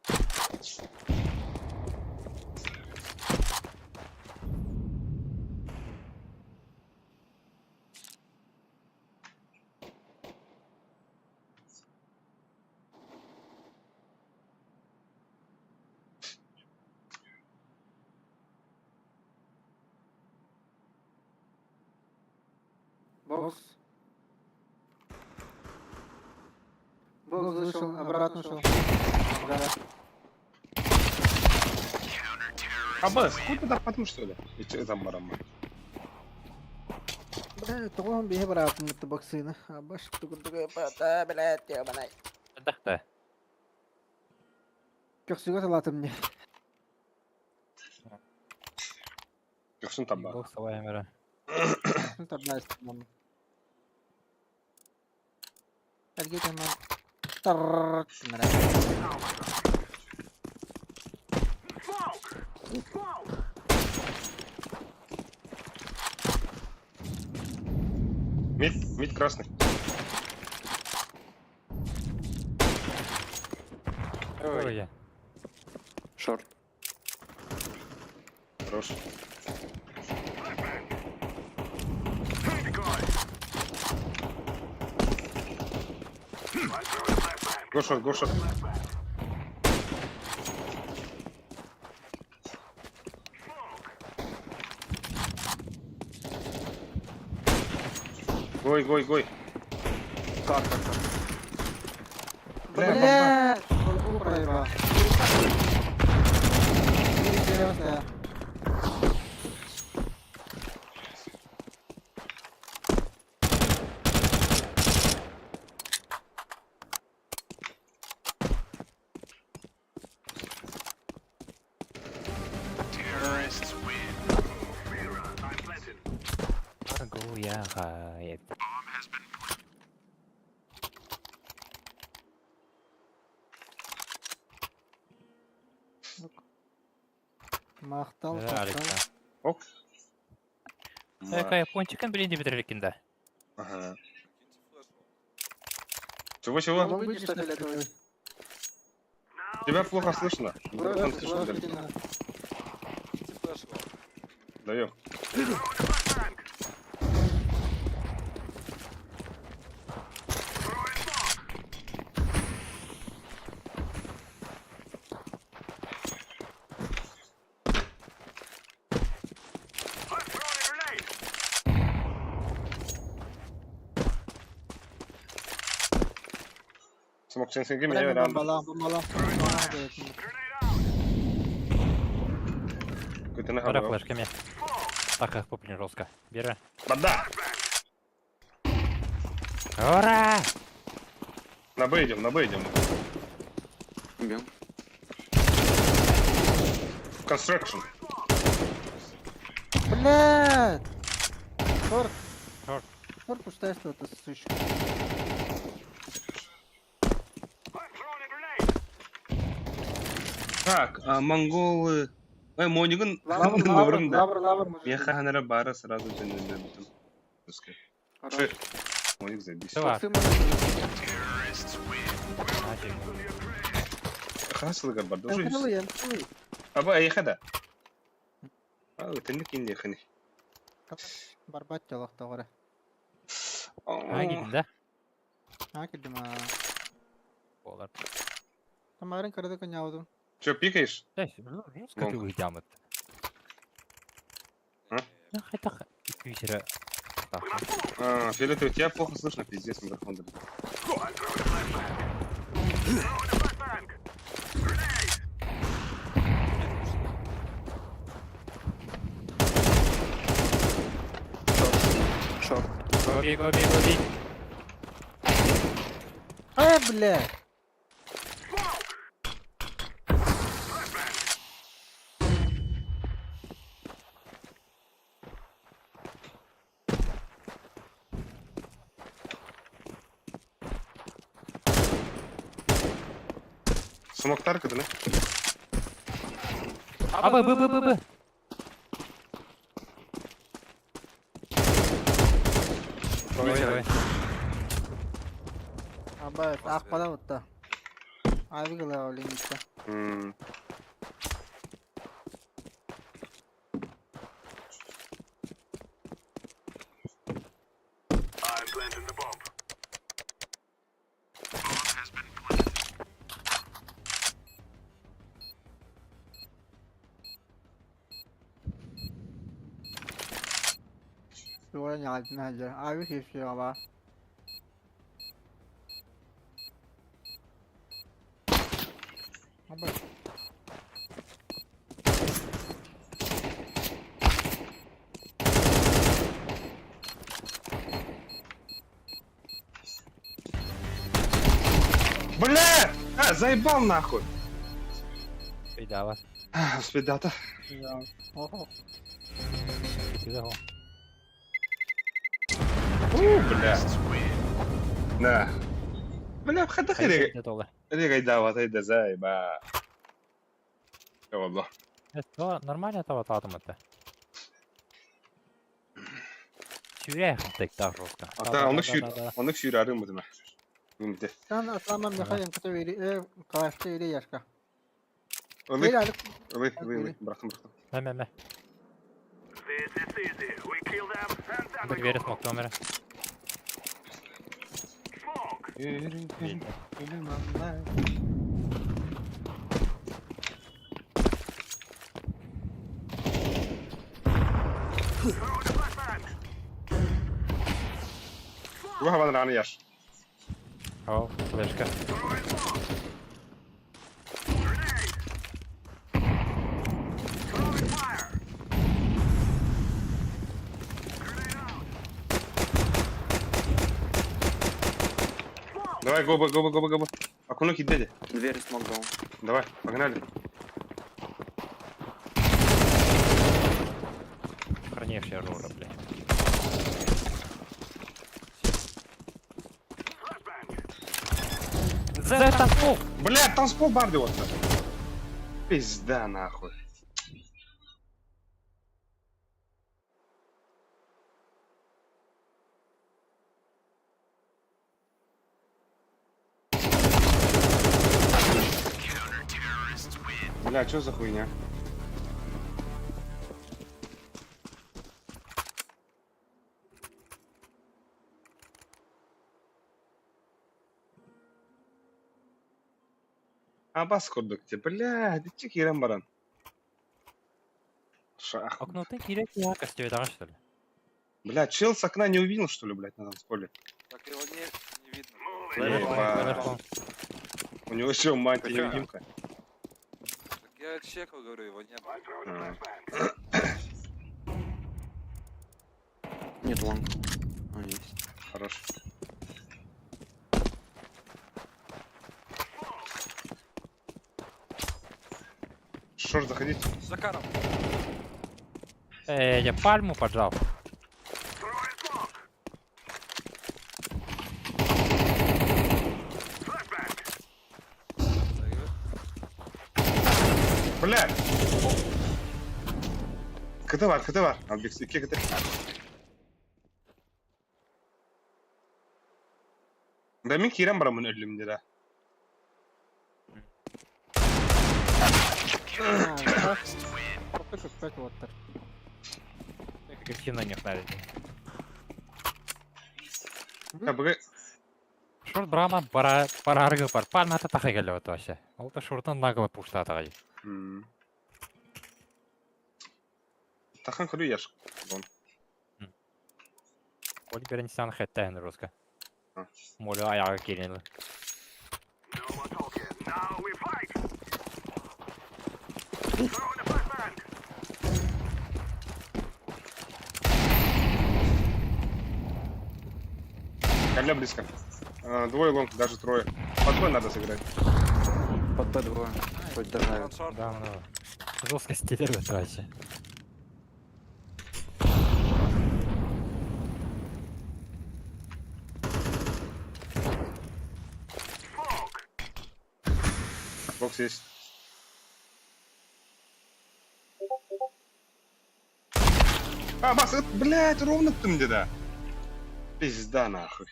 Бокс. Бокс вышел, обратно шел. Да. Абас, куда потому что ли? И че там барама? Бля, тоҕон биһи бараатыммытты боксыны. Абаш тугурдуга пата, блядь, ебаный. Дахта. Көхсүгө салатым не. Көхсүн таба. Бокс камера. Ну табайсың. Әлге таман. Тарррр. Мид, мид красный. Ой, я. Шорт. Хорош. Go short, go short. Гой, гой, гой. Кар, кар, кар. Бля, бомба. Бля, бомбу проебал. Интересно. Могу я хайт. Махтал, Да, махтал. Алекса. Ок. Какая япончиком, блин, не бедреликин, да. Ага. Чего, чего? Ну, выйдешь на фиолетовый. Тебя плохо слышно. Микрофон Брось, слишком брось, далеко. на. Киньте флешку. Даем. Смог сенсинги меня Бля, рано. бомбала, бомбала. Какой-то на Бара голову. флешками. Так, их поплин жестко. Бери. Вода! Ура! На Б идем, на Б идем. Убил. Construction. Блядь! Шорт. Шорт. Шорт пустая что-то, сучка. Так, а монголы... Ой, Мониган... Лавр, лавр, лавр, лавр, мужик. Меха бара сразу же не там. Пускай. Хорош. Моник забись. Давай. Боксы можно завести. Нафиг. Хасыл бар, Там уже. крылы, я крылы. Аба, ехада. А, это не кинь ехани. Барбат олохтоох эрэ. А, киирдин да? Аа кирдим аа. Буолар. Тамарын кырада кынньаабытым. Че, пикаешь? Десь, ну, жестко ты Лонг. уйдямыт. А? Ну, хотя иккүсэрэ А, Фиолетовый, тебя плохо слышно, пиздец, микрофон. дали. Шорт. Гоби, гоби, гоби. Э, бля! Смоктар кыдыны? А, Б, Б, Б, Б, Б. Давай, давай. Аба, аахпада бутта. Айбы гыла олиңитта. М, Суора ньаҕайдын сылдьар. Айбы киирсиэҕэ баар. Аба. Бля! А, заебал нахуй! Өйдөөбөт. Спидата. Оһо. Ити да. У, бля. На. Бля, хата хире. Регайдава, тайда заеба. والله. Нормально того татом это. Сүүрэ хантыктаах жестко. Ата оннук сүүр, оннук сүүрәрим бу дeme. Мимде. Сан атламам меха yanкыта вери, калашта вери яшка. Ылык, Вери алык. ылык, ылык, ылык, бырахтым, бырахтым. Мэ, мэ, мэ. Бу двери смог номера. Ruha bana rani yar. О, флешка. Давай, гоба, гоба, гоба, гоба. Окунуки дядя. Дверь смог дал. Давай, погнали. Хранившая Рора, бля. За это пол! Бля, там спол барды вот. Пизда нахуй. Бля, что за хуйня? Абас курдук те, бля, дичи кирен баран. Шах. Окно ты кирек я костюм что ли? Бля, чел с окна не увидел, что ли, блядь, на танцполе? Так его не видно. Ебать. У него еще мантия невидимка. Так я чекал, говорю, его не было. А. Нет, long. А, есть. Хорош. Short, заходите. За каром. Я пальму поджал. Бля! КТ бар, КТ бар. Албекс, 2 КТ. Да мен кирен барамын өлүм деді. Попытка көппөт уоттар. Агрессивно не хнали. Да, б***ь. Шорт брама бара бараргы бар. Пальма та тахай келіп вообще. Ол да шортын нагло пуштатағай. М. Тахан көрүү яш. Вон. Ол беринчи хэттэн русска. А. Молю аяғы келінді. Калля близко. А, двое long, даже трое. Под Б надо сыграть. Под Б двое. Хоть дожают. Да, ну. Жестко стилер это вообще. Бокс есть. А, бас, это, блядь, ровно там где-то. Пизда нахуй.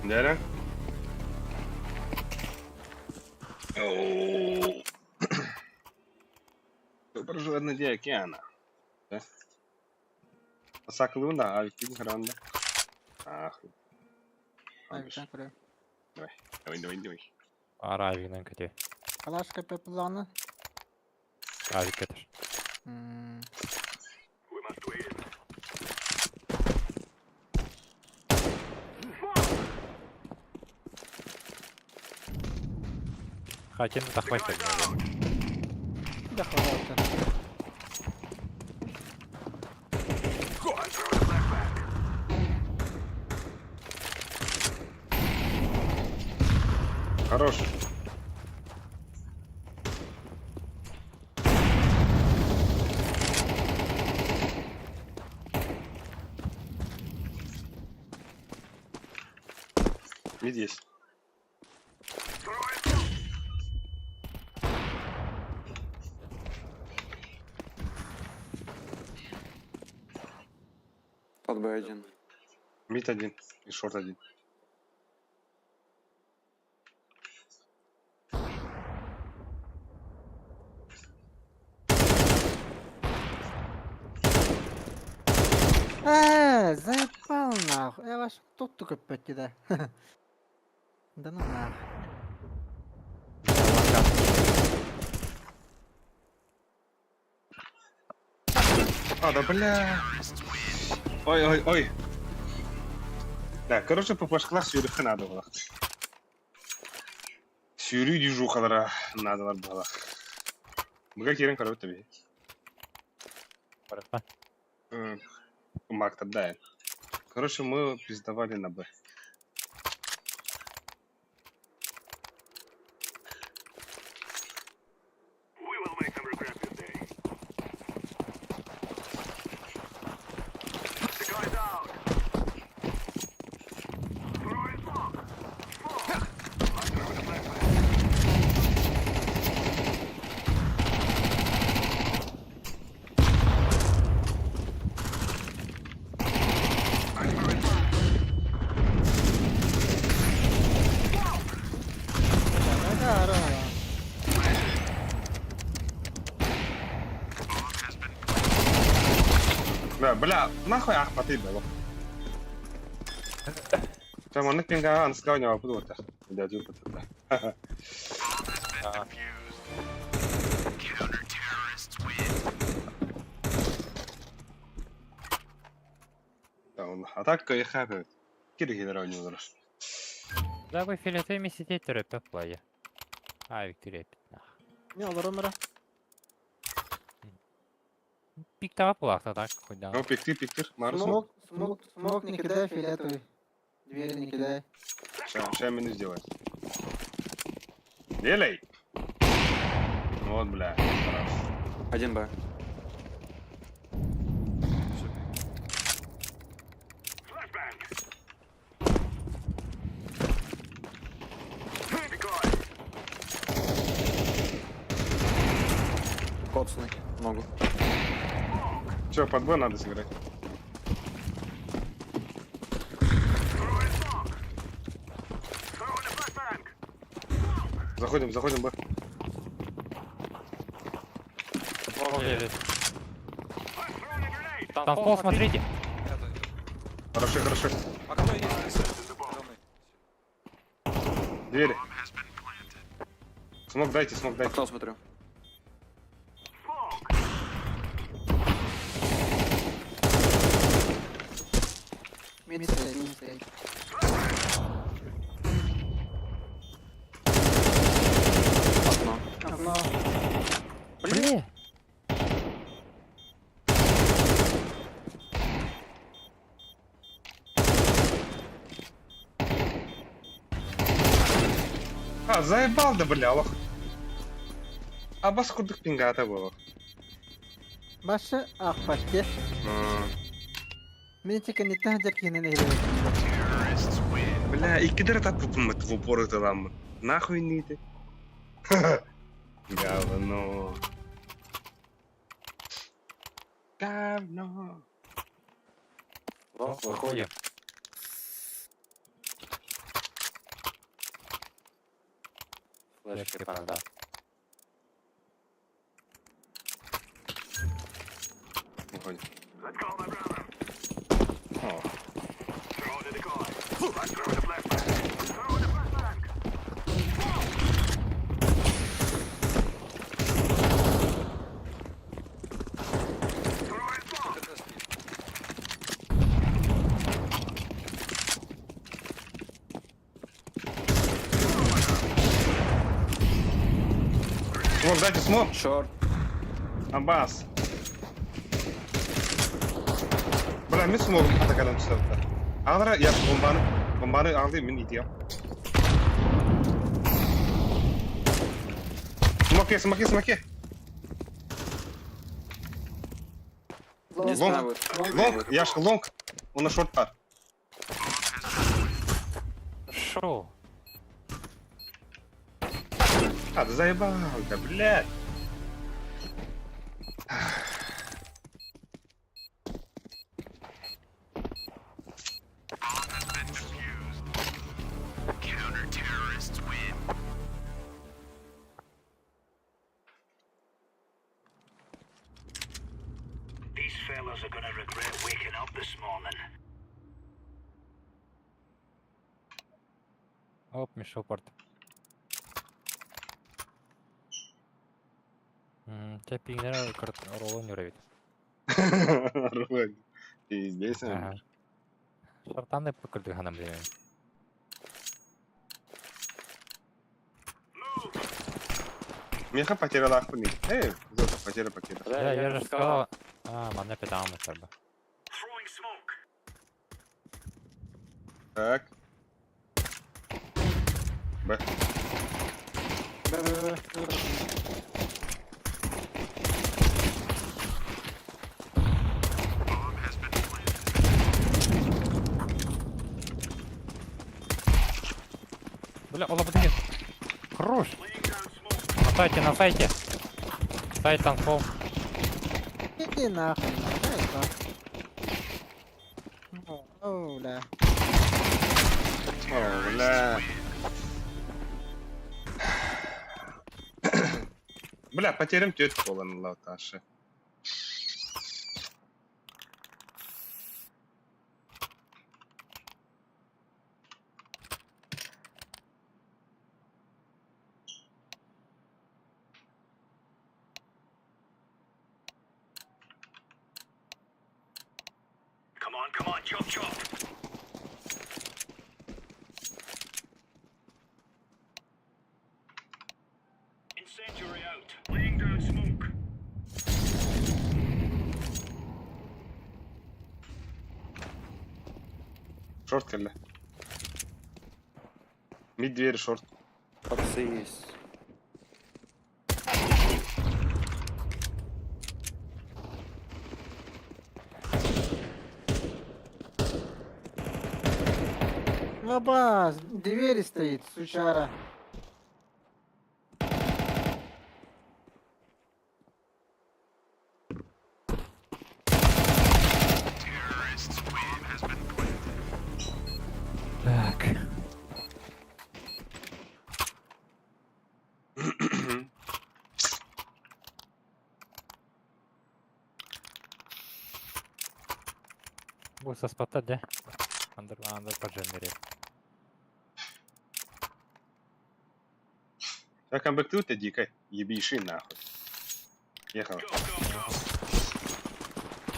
Дядя? Оу. Добре на дне океана. Да? Саклуна, Алькин, Гранда. Ах. Авиктан көрө. Давай, давай, давай. Ара авигнан көте. Калашка пепланы. Авик кетір. М. Хотим тахвать так. Да хватит. Хорош. Мид есть. Под Б один. Мид один и шорт один. Э, заебал нахуй. Я ваш тут только пять да. Да ну нахуй. А, да бля. Ой, ой, ой. Да, короче, ППшкалар сүүрүөххэ надо было. Сүүрүү движухалара надо было. Быга киирэн көрөбүт тэби. Барытма. Мак тогда. Короче, мы пиздовали на Б. Да, да, Да, бля, нахуй ах потый было. Там он пинга анскау не буду вот. Да, дюпа тогда. А так я хапаю. Кири генерал не ударишь. Да вы филетами сидеть терапевт плая. Авик терапевт. нах. Не, олар Пиктава плахта так хоть да. Ну, пикти, пиктир, Марус. Смок, смок, смок не кидай, фиолетовый. Двери не кидай. Сейчас минус сделаем. Делай! Вот, бля, хорош. Один Б. Коцный. Ногу. Че, под Б надо сыграть. Заходим, заходим, Б. Танцпол, смотрите. Хорошо, хорошо. Окно есть. Зеленый. Двери. Смог дайте, смог дайте. Окно смотрю. Мид стоит, мид стоит. Окно. Окно. Блин. А, заебал да, бля, лох. Абас курдук пингата было. Башы ах почти. Мин тикенниттэн сылдьар киһини нэһилиэк. Бля, иккидер таппыппын в упор ытыламмын. Нахуй не ты. Говно. Говно. Лох, выходим. Флешки панда. Выходим. О. Smoke, дайте smoke. Short. Абас. Бля, мин смогум атакадан түсті. Ағдыра, я бомбаны, бомбаны алды, мен идея. Смоке, смоке, смоке. Не Long. знаю. Long, Яшка, long. Он на short пар. Шоу. А, да заебал, да, блядь. These fellas are gonna regret waking up this morning. Оп, Миша упорт. Тебя пингнер роллу не уровень. Ролик. Пиздец. Ага. Шартаны покрыты блин. Меха потеряла ахуй. Эй, зато потеря потеря. Я, я же сказал. А, манна педалмы бы. Throwing smoke. Так. Б. Бля, ола блин. Хорош. На сайте, на сайте. Сайт танцпол. Иди нахуй. Дай два. О, бля. О, бля. Бля, потерям тетку болан латаши. Come on, come on, chop chop. Incendiary out. Laying down smoke. Short кэллэ. Mid дверь short. Пацаны есть. Абас, двери стоит, сучара. Так. Бу саспаттар дьэ. Андыр андыр поджеммери. Так, камбэктыы дикой. Ебейши нахуй. Ехала.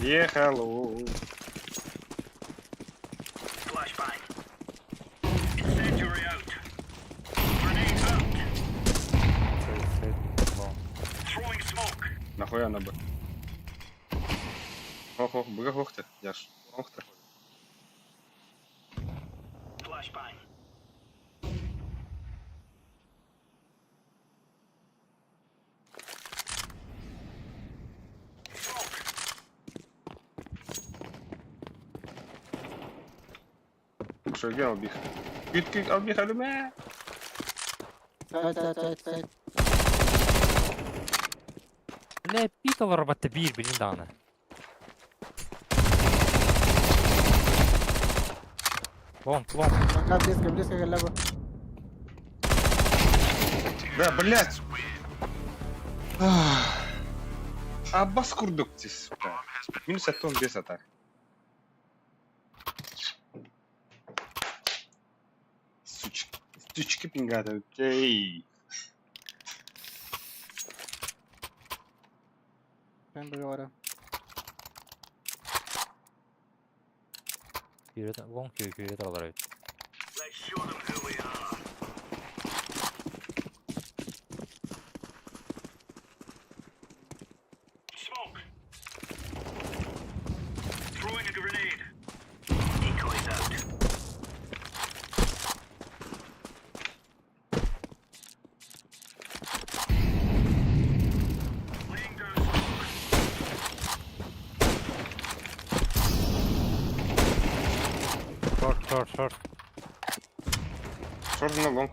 Ехало. Нахуя она бы? Ох, ох, быга хохты, яш. Охты. Шо, где албих? Кит, кит, албих, алюме! Сайт, сайт, сайт, сайт. Бля, питал батта биир билин даҕаны. Лонг, лонг. Пока близко, близко кэллэ бу. Да, блядь! Аббас курдук, ти, сука. Минус атом без атак. Сучки, сучки пингата, эй. Прям говорю. Лонг күүрэ алар эбит. Short, short, short. Шорт на лонг.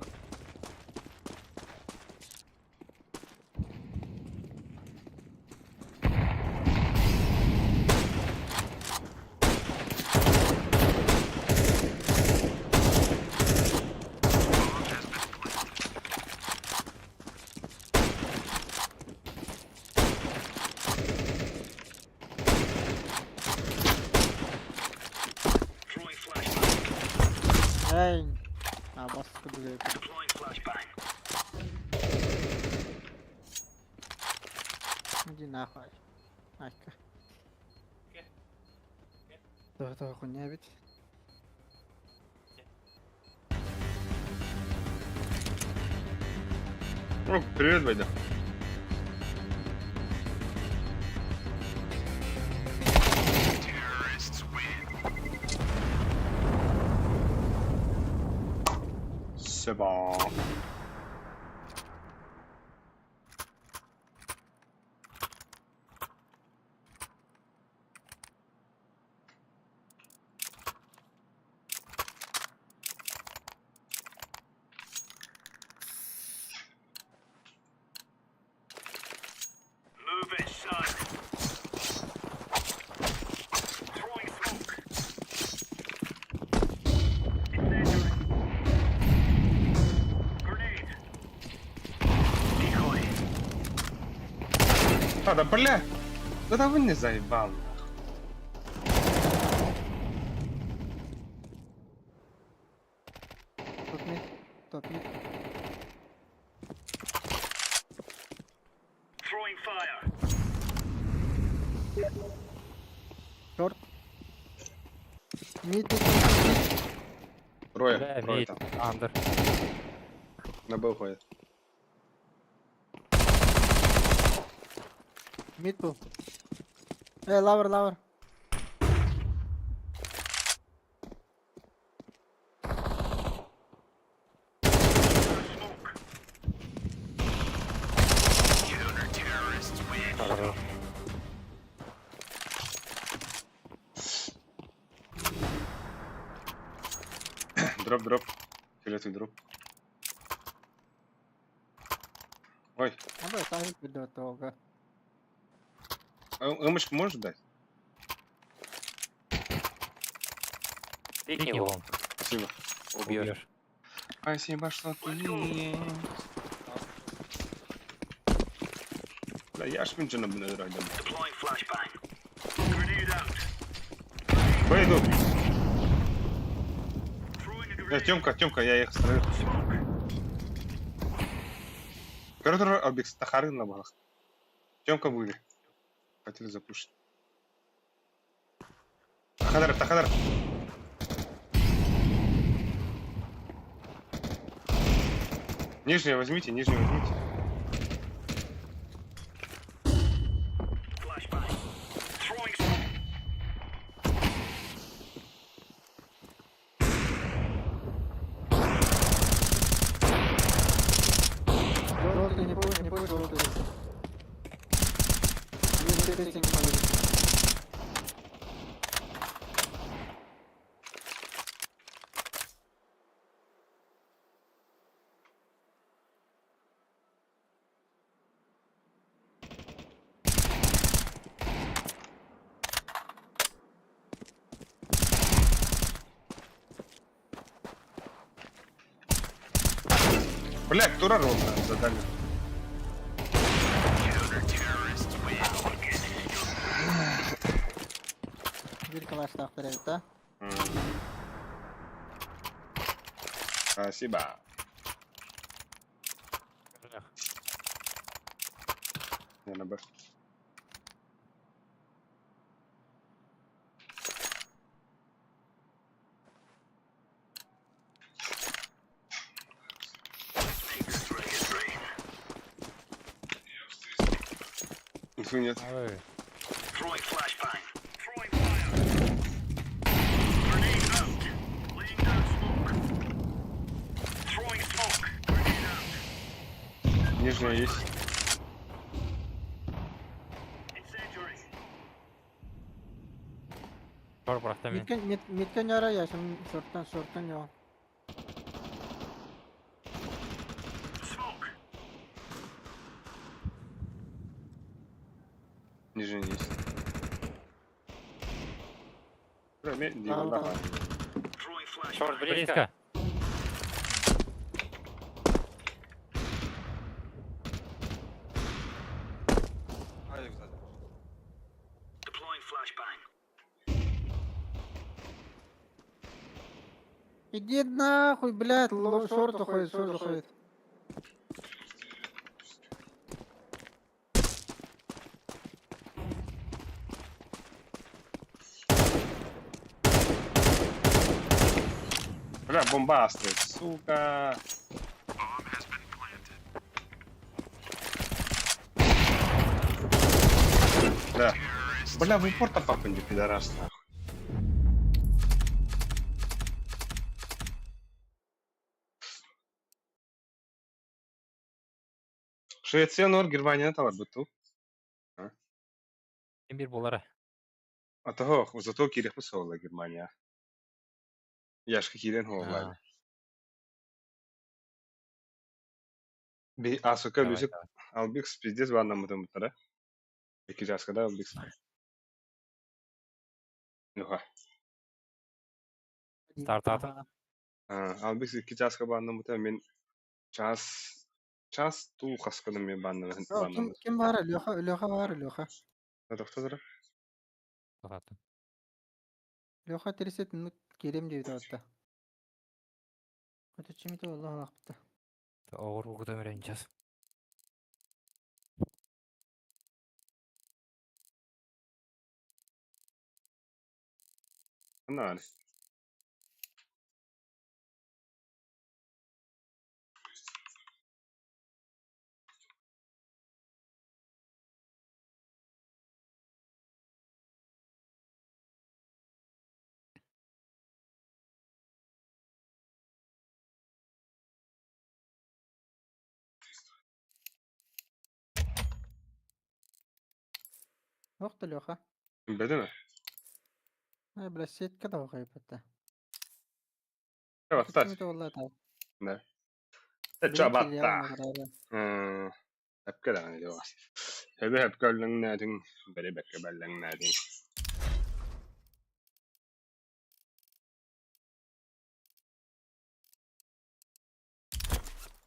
Эй. А, бас курдук. Иди нахуй. Айка. Това хуйня ведь. О, привет, Вадя. C'est bon. А, да бля! Да да вы не заебал, нахуй. Топ мид. Топ мид. Шорт. Мид, мид, мид. Трое, Бля, трое мид, там. андер. На Б уходит. Мид был. Эй, лавр, лавр. Хорош. Дроп, дроп. Фиолетовый дроп. Ой, А бы сам придет. А эмочку можешь дать? Пикни Пикни его, лонг. Спасибо. убьешь. Убьешь. Спасибо, что ты есть. Бля, я ж минджина буду играть. Пойду. Тёмка, Тёмка, я их остановил. Короче, Албекс, тахарын на балах. Тёмка были. Хотели запушить. Тахадар, тахадар. Нижнюю возьмите, нижнюю возьмите. Желтый не пусть, не пусть, желтый. Один тестинг могли. Блядь, тура ровно задали. Бір класстаах да? М. Спасибо. Я на Б. Инфы нет. Ой. Нижняя есть. Бар бырахта мен. Миткен, мит, миткен яра яшым, шорттан, шорттан я. Нижняя есть. Бля, Дима, Ага. давай. Шорт близко. Близко. Иди нахуй, блядь, шорт уходит, шорт уходит. Бля, бомба остается, сука. Да. Бля, в упор там папа не пидорас, нахуй. Швеция нор Германия талар буту. Ким бир болара. А того, зато кирих пусола Германия. Яшка кирен хола. Би асука Давай, бүсүк Албикс пиздец бааннаммытым буттара. Икки чааска да Албикс. Нуха. Стартатын. Албикс икки чааска бааннаммыта мен час час туу хасканым мен О, Ким, бааннаммыт. ким бар, Леха, Леха бар, Леха. Токтотура. Тоқтаттым. Леха 30 минут керем деп атты. Өтө чимите Аллах алакпыты. Оғыр угута мерен час. Анна. Оқты Леха. Беде Ай, бля, сетка да окайпыты. Батта. Чимите Аллах та. Да. Чабатта. Эпке даҕаны диэҕэ. Эбэ эпке өллөҥнөөтүҥ, бэри бэккэ бэллэҥнээтиҥ.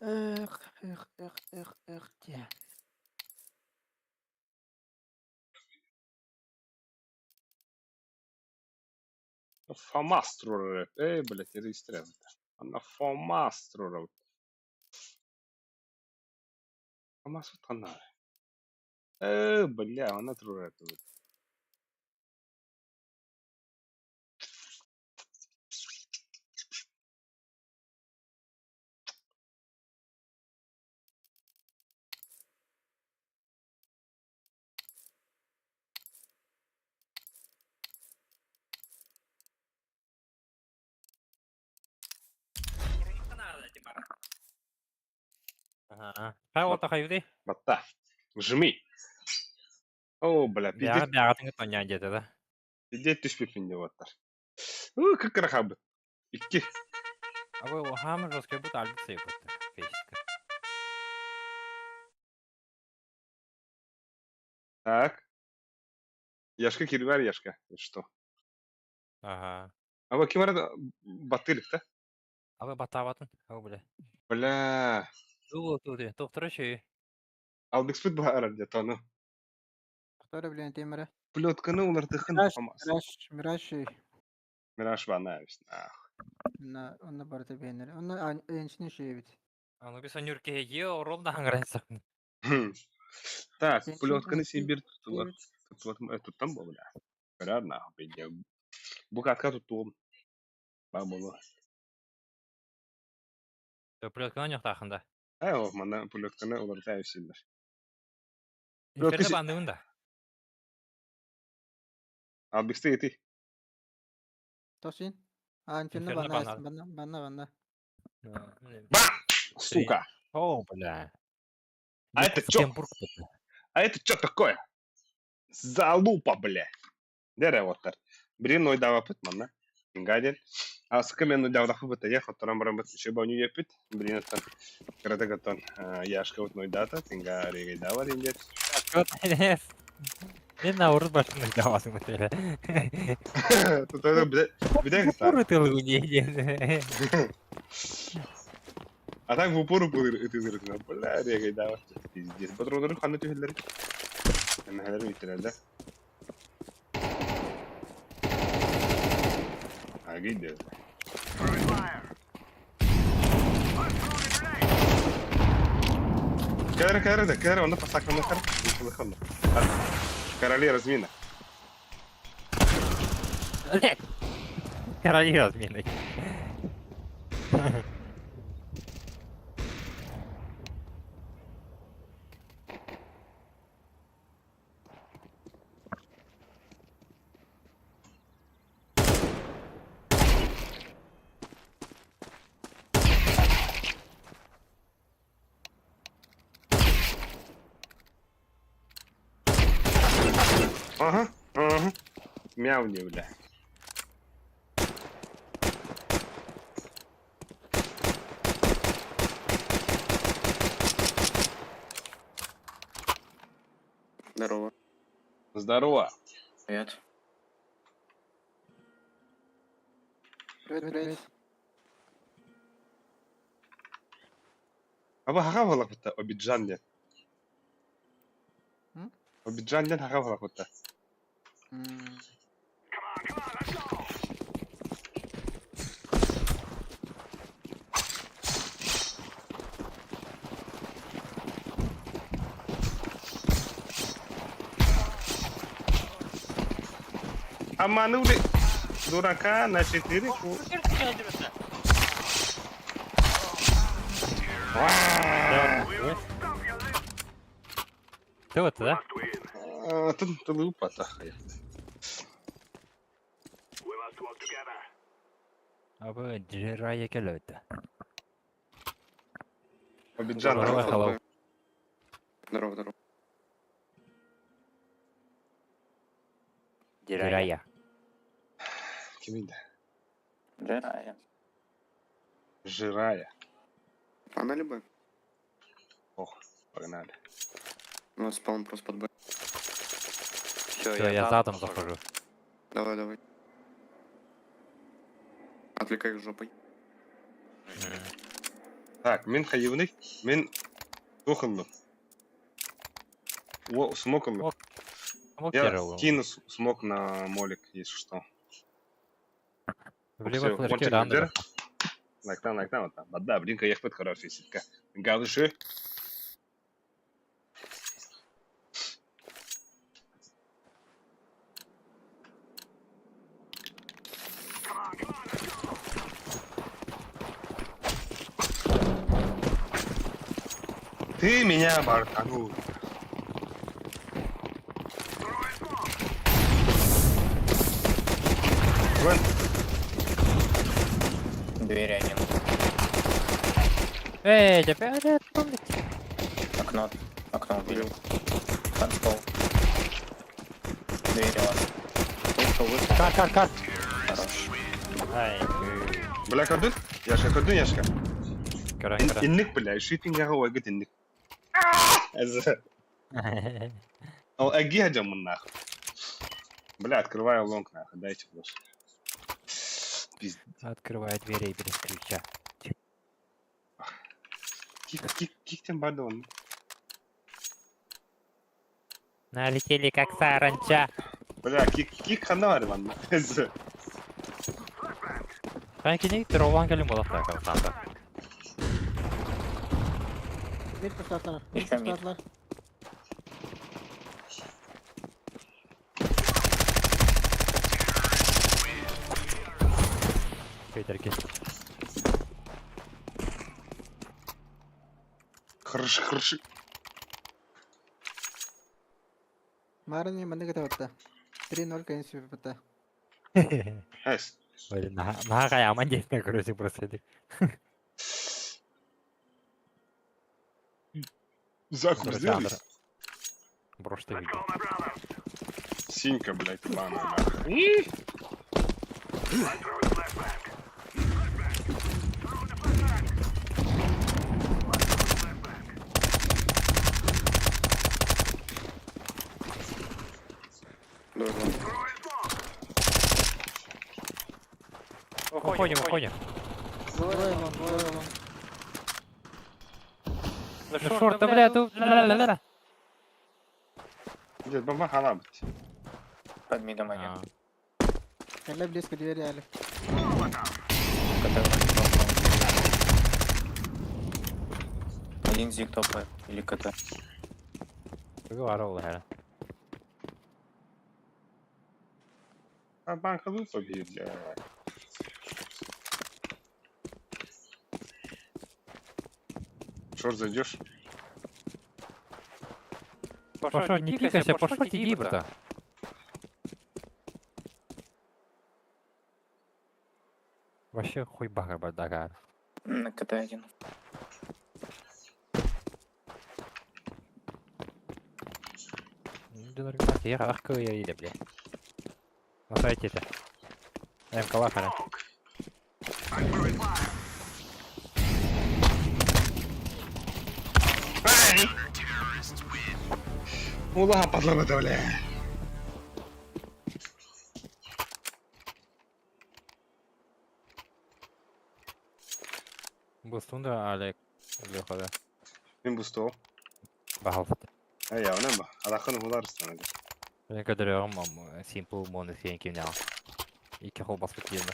Эх, эх, эх, эх, эх, те. Фамас турар Эй, блядь, регистрация. Ана Фамас турар. Фамас ханна. Э, бля, она турар. Ага. Хай вот хайды. Батта. Жми. О, бля, Бяга пиздец. бяга тыңы тоня где-то, да? Пиздец түспеппин деп аттар. У, как рахабы. Икки. А вы хам жесткий будет альбицы будет. Фейсика. Так. Яшка кирбер Яшка. Это что? Ага. А вы кем арада батырык, да? А вы батаватын? О, бля. Бля. Ту ту ты, доктор еще. Албекспит баарар где-то, ну. Который, блин, темре. Плетканы улардыхын Мираж, Фамас. Мираж, Мираж, Мираж ванавис. Нах. на, он барда бенер. Он энчни шеевит. А ну bisa нюрке е орол да ханграйса. Хм. Так, Энчни плетканы Сибирь шеевит. туттан бо, бля. Көрөр нахуй, пиздец. Букатка туттуом. Ба болу. Плетканы нюхтахында. Ай, о, мана плетканы уларда силер. Инферно бандыгын да. Албексте ети. Тосин. А, инферно Инферно банна, банна. банна, банна, банна. Ба! Сука! О, бля. А это чё? А это чё такое? Залупа, бля. Дере оттар. Бирин ойдавапыт манна. Ингаден. Аскы мен ойдавдахы быта я хотторан баран быт еще баню епит. Бирин оттан кырата гатон яшка вот нойдата. Тинга регайдавар индет. Мен на урус башын ойдавасың бітелі. Тут это бля бля гыта. Упоры ты луне. А так в упору был это зыркна. Бля регайдавар. Пиздец. Патронары ханны түһелләр. Әмәһәләр үттерәләр. Агиде. Кәрі, кәрі да, кәрі, онда пасаканы кәрі. Нихылы Короли размина. Короли размины. Ага, ага. Мяуни, бля. Здорово. Здорово. Привет. Привет, привет. Аба хаға балақ бұтта, Обиджан ден. М? Обиджан ден хаға балақ бұтта. М, Обманули дурака на четыре ку. Ты вот, да? А, Тут лупа тахая. Абы джирая келөтті. Обиджан Здорово, хаға hello. Здорово, здорово. Джирая. Киминде? Джирая. Жирая. Погнали бы? Ох, погнали. У нас спаун просто под Б. Все, Все, я задом захожу. Давай, давай. Отвлекай их жопой. Так, мен хайывный, мен тухыллым. О, смок ыллым. Смок Я террор. кину смок на молик, если что. Влево флешки рано. Лайктан, лайктан, вот там. Бада, блин, каехпет хороший ситка. Галыши. Ты меня бортанул. Вон. Двери один. Эй, теперь помните. Окно. Окно убили. Под стол. Двери у вас. Вышел, вышел. Кар, кар, кар. Хорош. Ай, Бля, кадын? Яшка, кадын, Яшка. Көрөн, көрөн. Инник, бля, шипинг ойгыт инник. Ол әги хаджамын нахуй. Бля, открываю лонг нахуй, дайте флеш. Пиздец. Открывай двери без ключа. Кик, кик, киктен барды он. Налетели как саранча. Бля, кик, кик хана бар ванна. Kanki дрован келин болот так алсанда. Мид поставлар. Мид Еще мид. поставлар. Көйдерге. Хрш, хрш. Марын манны кытабытта. 3-0 конец бытта. Эс. Блин, наха каяман дейсің, короче, просто. Закуп сделали? Брошь ты видел. Синька, блядь, бана, нахуй. Уходим, уходим. Двое long, двое long. Ну шорт, бля, тут... ла-ла-ла-ла. Дед, бомба хана, блядь. Под мидом один. Кэллэ близко двери али. Который топает. Один зиг топает. Или КТ. Бүгү ара ол хәлі. А банка тут победит, бля. Шорт зайдешь? Пошел, не пикайся, пошел, иди, брата. Вообще хуй бага бардагар. На КТ один. Я аркы я или, бля. На сайте это. МК лахара. Ула, падла это, бля. Бустунда Олег. Леха, да. Мин бустол. Бахалфт. Эй, я унем ба. Алахын хуларыстан. Мен көдөрөм Simple Mono сен кимнел. Ики хол басып киемді.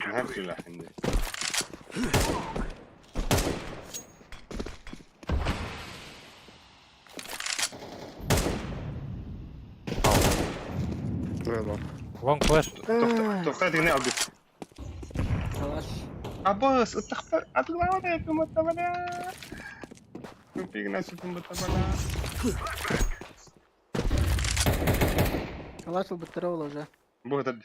Нахер хинди. Двое long. Long flash. Тоқта дегене алды. Калаш. Абос, ұттақта, атылауды, бля. Пигна бля. Калаш ылбыттара уже. Бу это.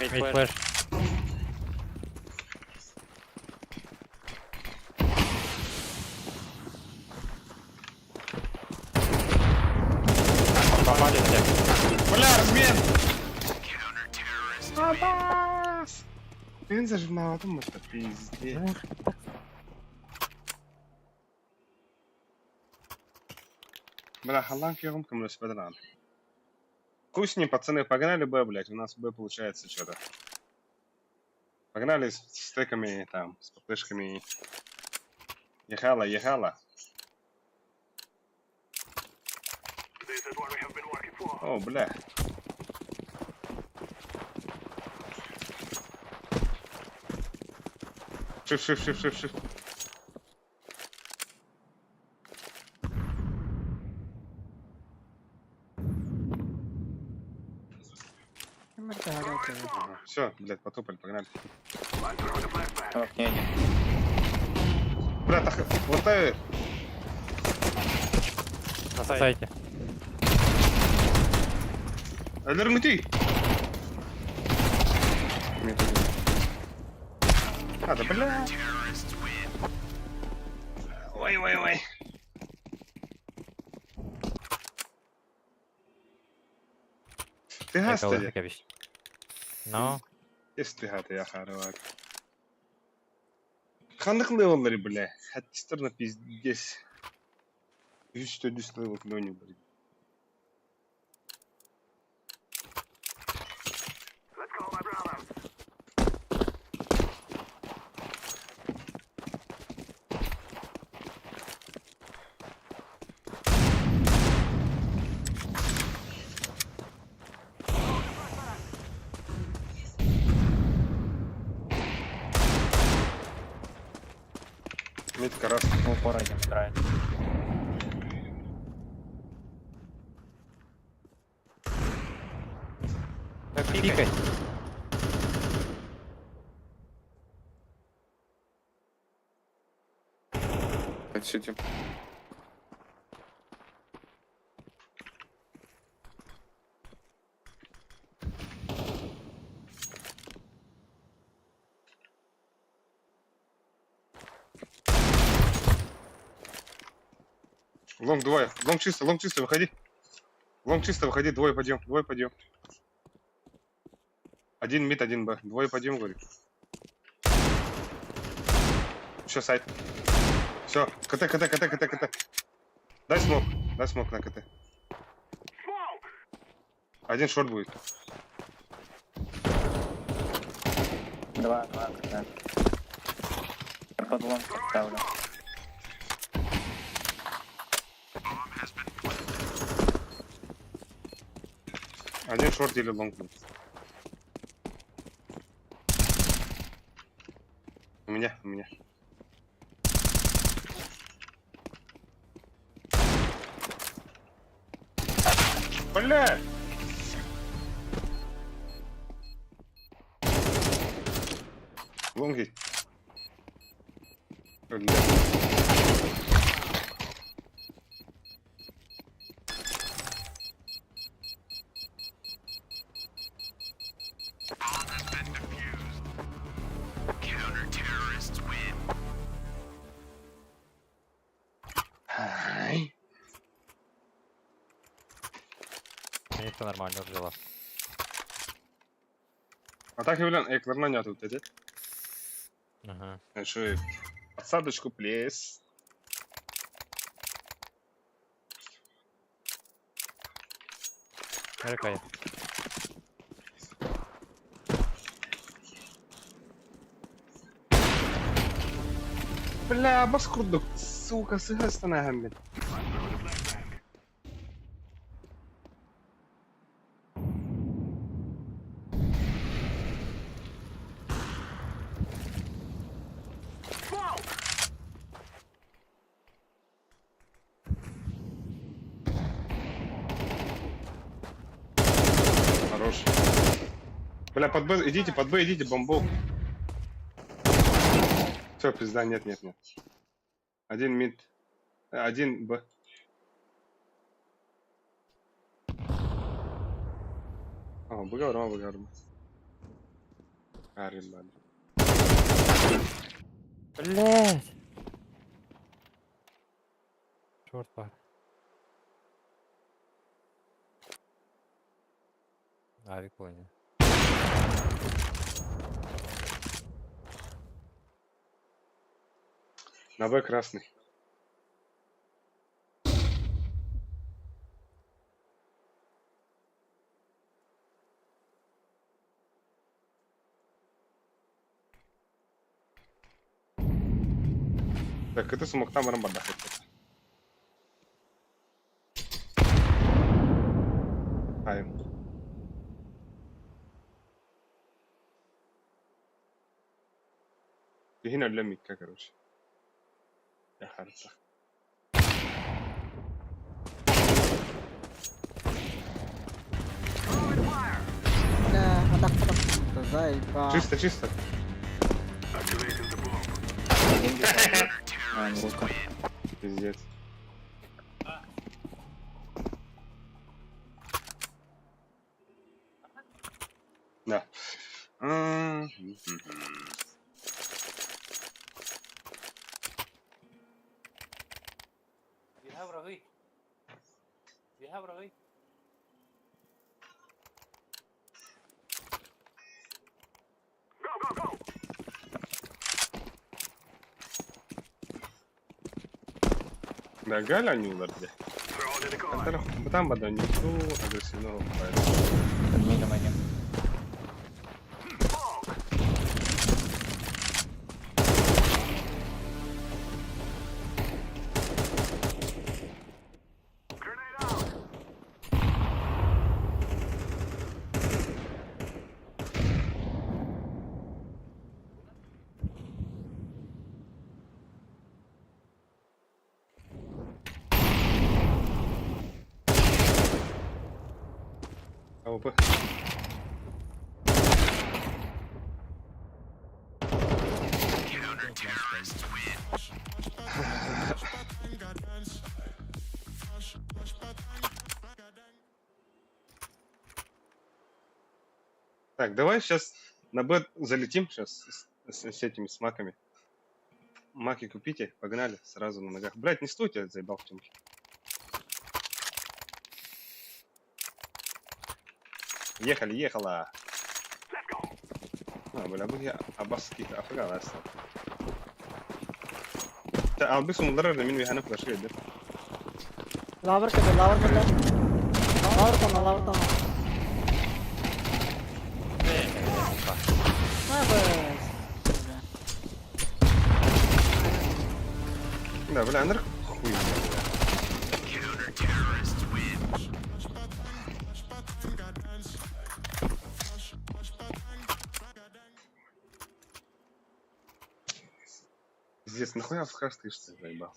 Мид флеш. Попали все. Бля, размен! Абас! Мен зажимал, это пиздец. Бля, халанг я вам бедран. Хуй с ним, пацаны, погнали Б, блядь, у нас Б получается что-то. Погнали с стеками, там, с попышками. Ехала, ехала. О, бля. Шиф, шиф, шиф, шиф, шиф. Все, блядь, потопали, погнали. В окне один. Бля, так, вот это. На На сайте. сайте. Алермути! Мид один. А, да бля. Ой, ой, ой. Ты гастали? Ну, Истигаты я харовак. Хандык левеллери, бля. Хаттистерна пиздец. Үс төдүс левел клони, бля. Митка раз. В упор один играет. пикай. Сити. Long двое. Long чисто, long чисто, выходи. Long чисто, выходи, двое пойдем, двое пойдем. Один mid, один Б. Двое пойдем, говорит. Все, сайт. Все, КТ, КТ, КТ, КТ, КТ. Дай smoke, дай smoke на КТ. Один short будет. Два, два, КТ. Я под long поставлю. Один short или long будет. У меня, у меня. Бля! Long есть. Бля. Ай. Мне все нормально жила. А так, Юлиан, эклерна тут, эти. Ага. Что, подсадочку, плес. Рыкай. Бля, бас курдук, сука, сыгастана хэммит. Хорош. Бля, под Б, идите, под Б идите, бомбу. Все, пизда, нет, нет, нет. Один mid. Один Б. А, быгар, быгар. Арим, Блять. Short пар. Авик понял. На Б красный. Так, это смоктан баран бардак этти. Айым. Киһин өллө микка, короче. Я харса. Бля, атахха Заебал. Чисто, чисто. Один бежал. А, не лука. Пиздец. Да. Да, Галя не уларды. Там вода не ту агрессивного файла. Под мидом один. АВП. Так, давай сейчас на Б залетим сейчас с этими с маками. Маки купите, погнали сразу на ногах. Блять, не стойте, заебал в темке. Ехали, ехала. А, бля, бу я абаски афга ласта. Та албис умлар мин вихана флеш кедер. Лавр кede, лавр кede. Лавр тана, лавр тана. На, бля. Да, бля, анр хуй. Пиздец, нахуя в стоишь, ты заебал?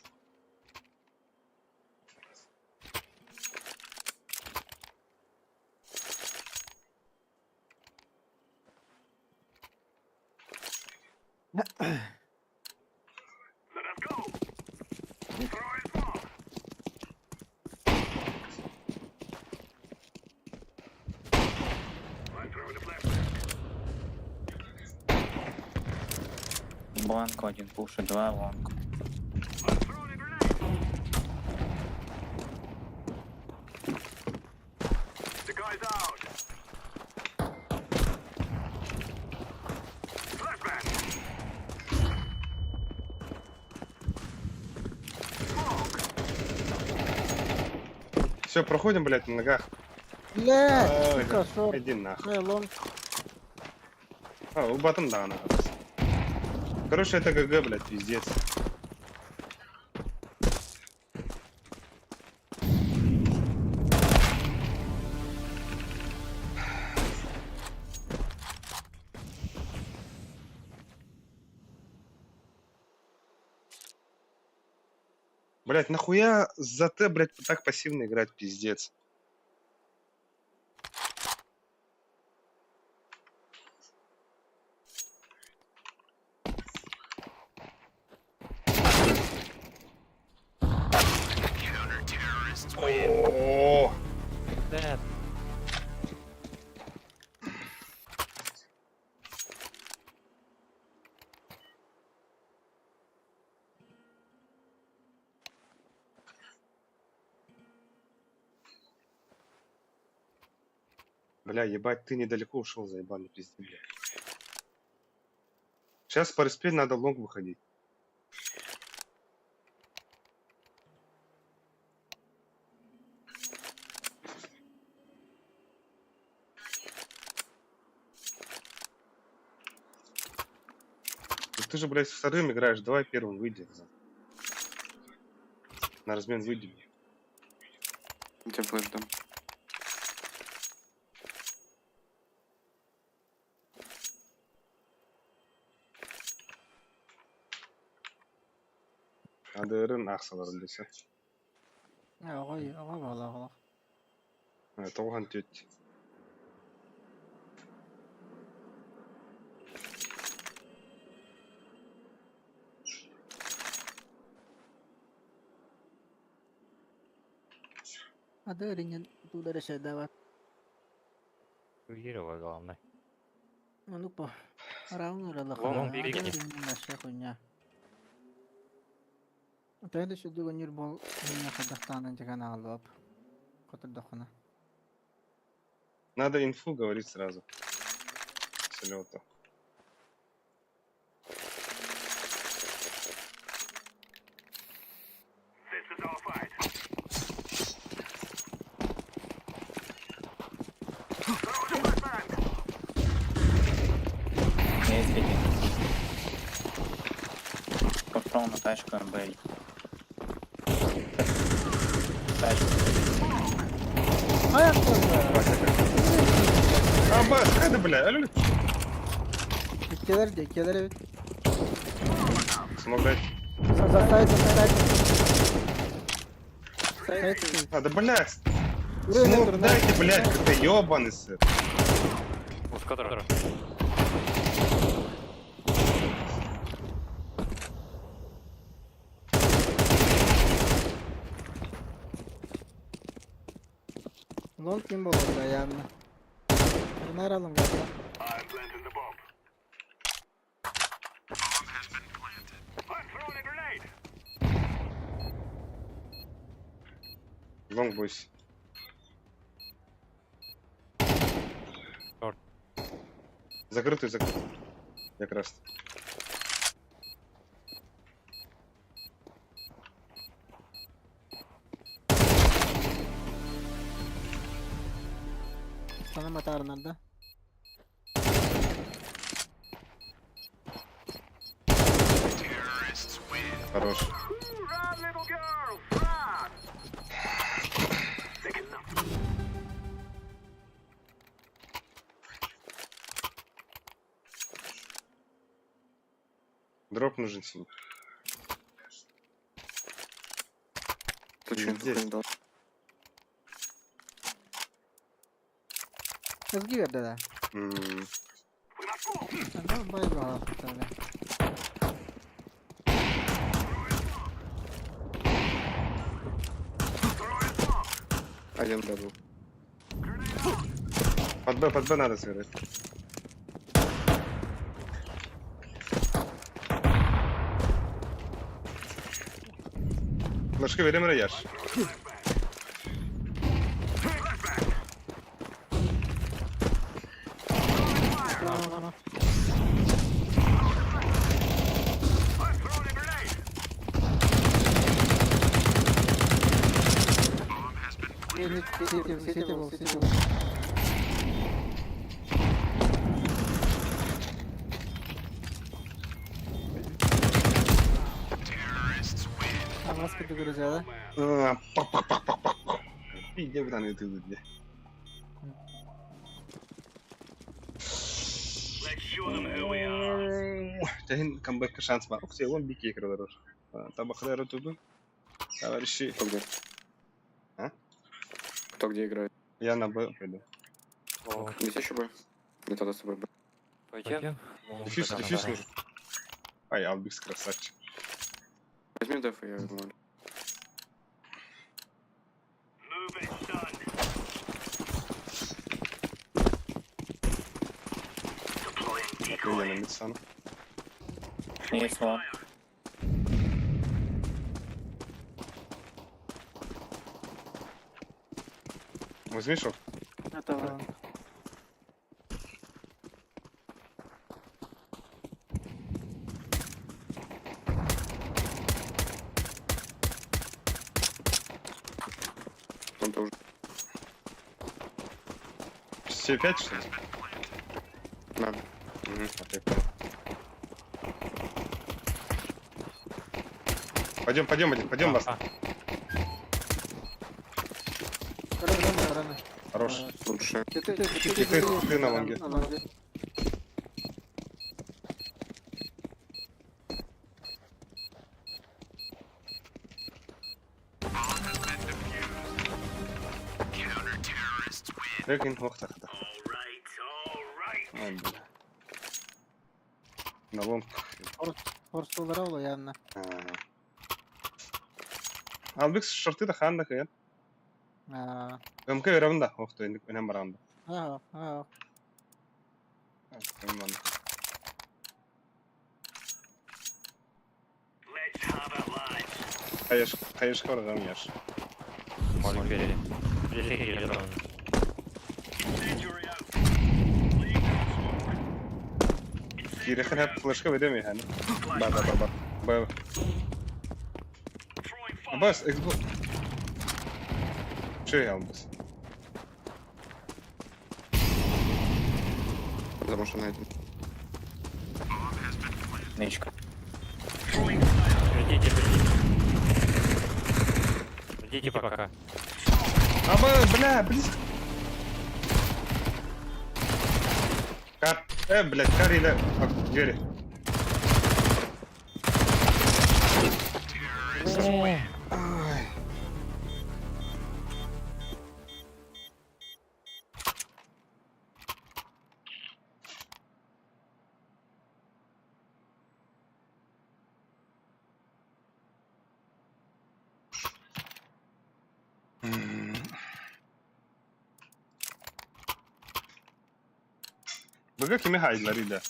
Бланку один пушит, два лонг. Все, проходим, блядь, на ногах. Бля, Ой, сука, шорт. Иди нахуй. Э, лонг. А, у батон да, она. Короче, это ГГ, блядь, пиздец. Блять, нахуя за Т, блядь, так пассивно играть, пиздец. О, Dead. Бля, ебать, ты недалеко ушел, заебал, не пизди, бля. Сейчас по респе надо long выходить. Ну ты же, блядь, вторым играешь, давай первым выйди. На размен выйди. Я тебе flash дам. Адырын ахсаларын десе. Оҕо оҕо буола оҕолох. Тоҕуһан түөт. Ады туда решайдават. Дерево главное. Ну по. Раунд Лонг бери. Наша хуйня. Тәді шүдігі нүр бол меня қадақтанын деген алып. Котырдақына. Надо инфу говорить сразу. С лета. This is our fight. Throw the flashbang. Есть один. Пошел на тачку МБ. Тачку. А, бас, хайда, бля, алло. Иккелер де, иккелер evet. Смог дать. Сайт, сайт. Сайт. А, да, блядь. Смог дайте, блядь, ты ёбаный сыр. Узкотор. Long kim болды да явно. Нар алым geldi. I'm planting the bomb. Bomb has been planted. I'm throwing a grenade. Long бойся. Short. Закрытый, закрытый. Как раз. Sana matarınlarda. Хорош. Run, little girl, run! They cannot Дроп нужен синий. Ты че, инфу Здесь. не дал? Kız gibi de. М, Anda bay bay tabii. Один Б был. Под Б надо сыграть. Флешки берем рояж. Tamam tamam. I'm throwing a grenade! City, city bul, city bul. Амас кыды көрөзө А, Пак-пак-пак-пак-пак. Иди в данный ты где. Let's show them who we are. Тахин камбэк шанс бар. Ух ты, он бики играл. Табахлеру туду. Товарищи, Кто где? А? Кто где играет? я на Б пойду. Здесь еще Б? Не тогда с тобой Б. Пойдем. Дефьюз, дефьюз нужен. Ай, Албикс красавчик. Возьми деф, я молю. Move it, son. Deploying Охуенно, на мид стану. Есть long. Возьми шок. Это. Он тоже. Все пять, что ли? Да. Угу, окей, понял. Пойдем, пойдем, один, пойдем, вас. А, Рано, рано. Хорош. Лучше. Ты, И ты, ты на лонге. На лонге. Легин хохтахта. Ай, бля. На лонг. Форсулара ол явно. Албик шорты да хан да кыйын. Аа. МК өрөмүн да. Охто инdik өнем барамда. Аа, аа. Хаеш, хаеш корган яш. Молик берели. Берели. Кирехен хеп флешка ведем яны. Ба ба ба ба. Ба. Бас, эксбо. Че я бас? Потому что на этом. Нычка. Ждите, ждите. Ждите пока. А ба, бля, близко. Кар, блядь, кар или а, двери. Ай. Быга кими хайдылар иде.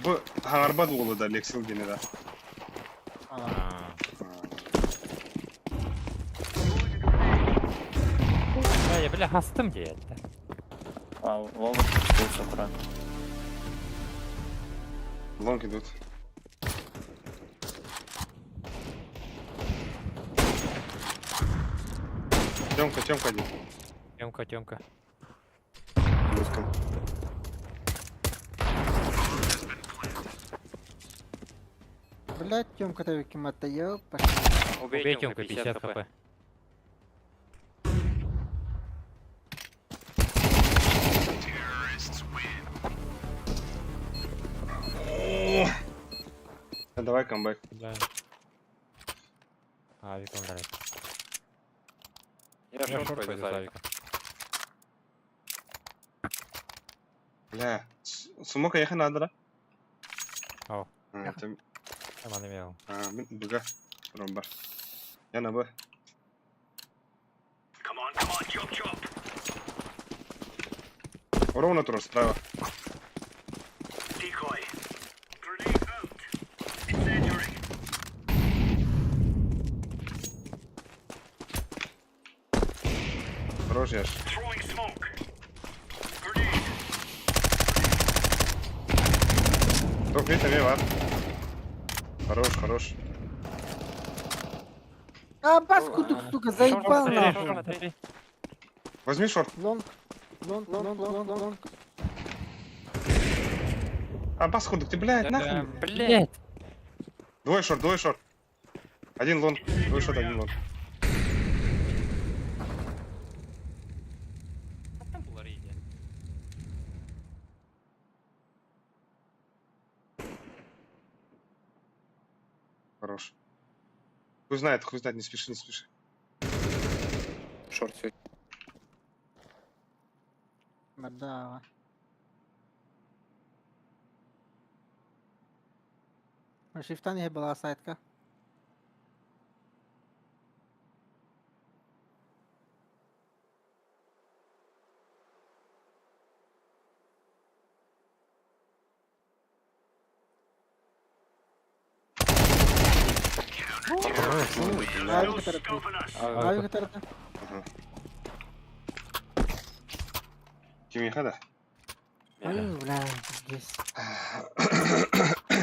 Бу хаңарбат уолу да Лексил гене да. А. Бля, я, бля, хастым диye. А, Вова спустился аккуратно. Лонг идут. Тёмка, Тёмка один. Тёмка, Тёмка. Близко. Блять, Тёмка тавики мата, ёпа. Убей Тёмку, 50 хп. А, Давай камбэк. Да. Авиком давай. Я Я шорт шорт пойду пойду за за авиком. авиком. Бля, сумока ехай надо, да? Ау. А, тем, Tamam имел. а, мин быга. Ромбар. Я на Б. Ровно трос, справа. Хорош, Яш. Топ, видите, мимо. Хорош, хорош. А, баску тут, сука, заебал нахуй. Возьми шорт. Лонг, лонг, лонг, лонг, лонг. А, баску, ты, блядь, нахуй. Блять. Двое шорт, двое шорт. Один лонг, двое шорт, один лонг. Хорош. Хуй знает, не спеши, не спеши. Шорт все. Да. Шифта не была сайтка. Авик тарапи. Авик тарапи. Ага. Кимиха, да? Ой, бля, здесь.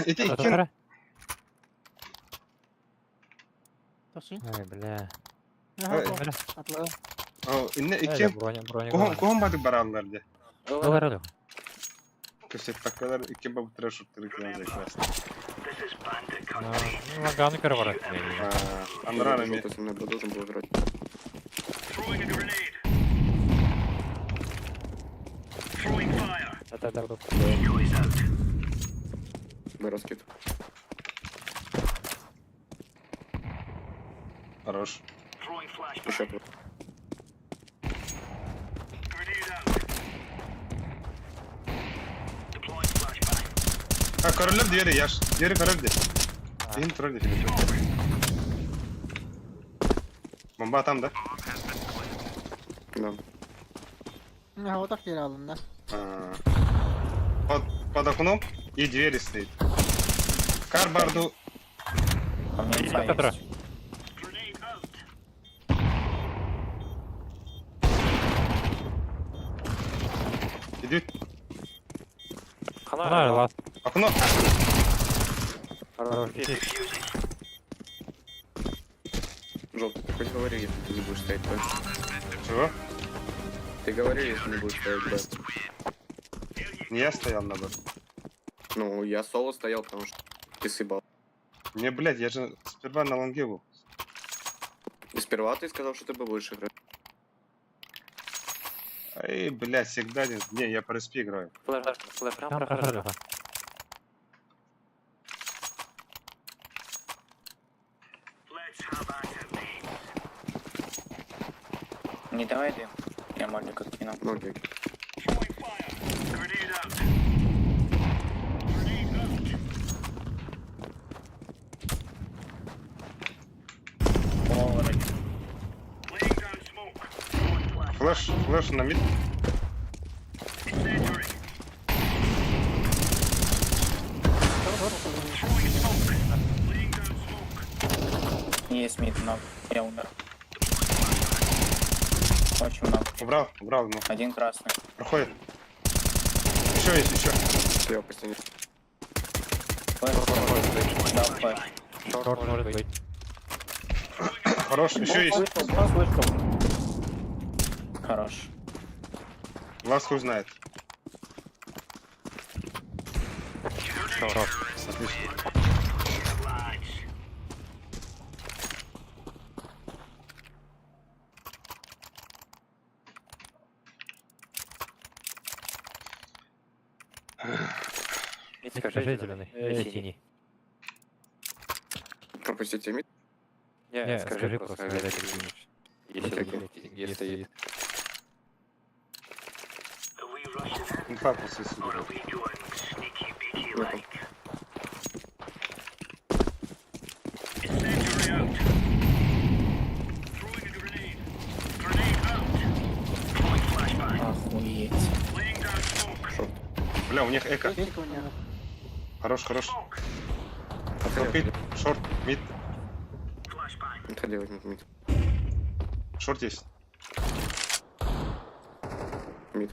Иди, кин. Тоши. Ой, бля. Атлы. Инне икки куһун батык бараллар де. Олар Көсөппөккөлөр икки бабытыра шуттыры киэн закрас. Лаганы көрө барат. Андрар эми. Должен был играть. Б раскид. Хорош. Еще тут. Ha körülür diğeri yaş. Diğeri körül de. Benim troll de Bomba atam da. Да. Havada yer aldım da. Под, под окном и двери стоит. Кар барду. У меня инфа есть. Идет. Хана лас. Окно. Хорош. Желтый, ты хоть говори, если ты не будешь стоять Б. Чего? Ты говори, если не будешь стоять Б. Не я стоял на Б. Ну, я соло стоял, потому что ты съебал. Не, блядь, я же сперва на лонге был. И сперва ты сказал, что ты Б будешь играть. Эй, блядь, всегда не... Не, я по РСП играю. Там хорошо. Не давай дым. Я молик откину. Ну, окей. Ловер. Флэш, флэш на мид. Есть мид много. Я умер. Очень много. Убрал, убрал, ну. Один красный. Проходит. Еще есть, еще. Слева по стене. Флэш. Дал флэш. Шорт может быть. Хорош, еще есть. Вышел, вышел. Хорош. Вас хуй знает. Шорт. Отлично. Скажи зеленый. Синий. Пропустите мид. Не, скажи просто, когда ты кинешь. Окей, Если Инфа после сюда. Ну, Охуеть. Шорт. Бля, у них эко. Сколько у него? Хорош, хорош. Отходи, Мид, шорт, мид. отходи, возьми мид. Шорт есть. Мид.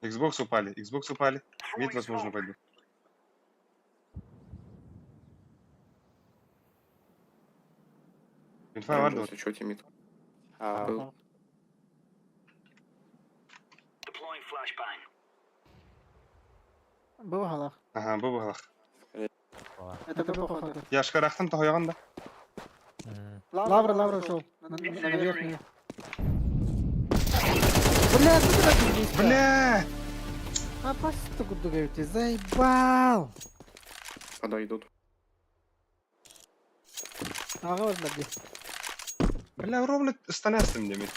Xbox упали, Xbox упали. Мид, возможно, пойду. Инфа варду. Если что, тебе мид. Был. Был галах. Ага, был галах. Это был походу. Я шкарахтан тоһойоҕун да. Лавра, Лавра ушел. На, на, на верхнюю. Бля, ты так близко. Бля! А просто куда говорите, заебал. Когда идут. Ага, вот блядь. Бля, ровно станасым демит.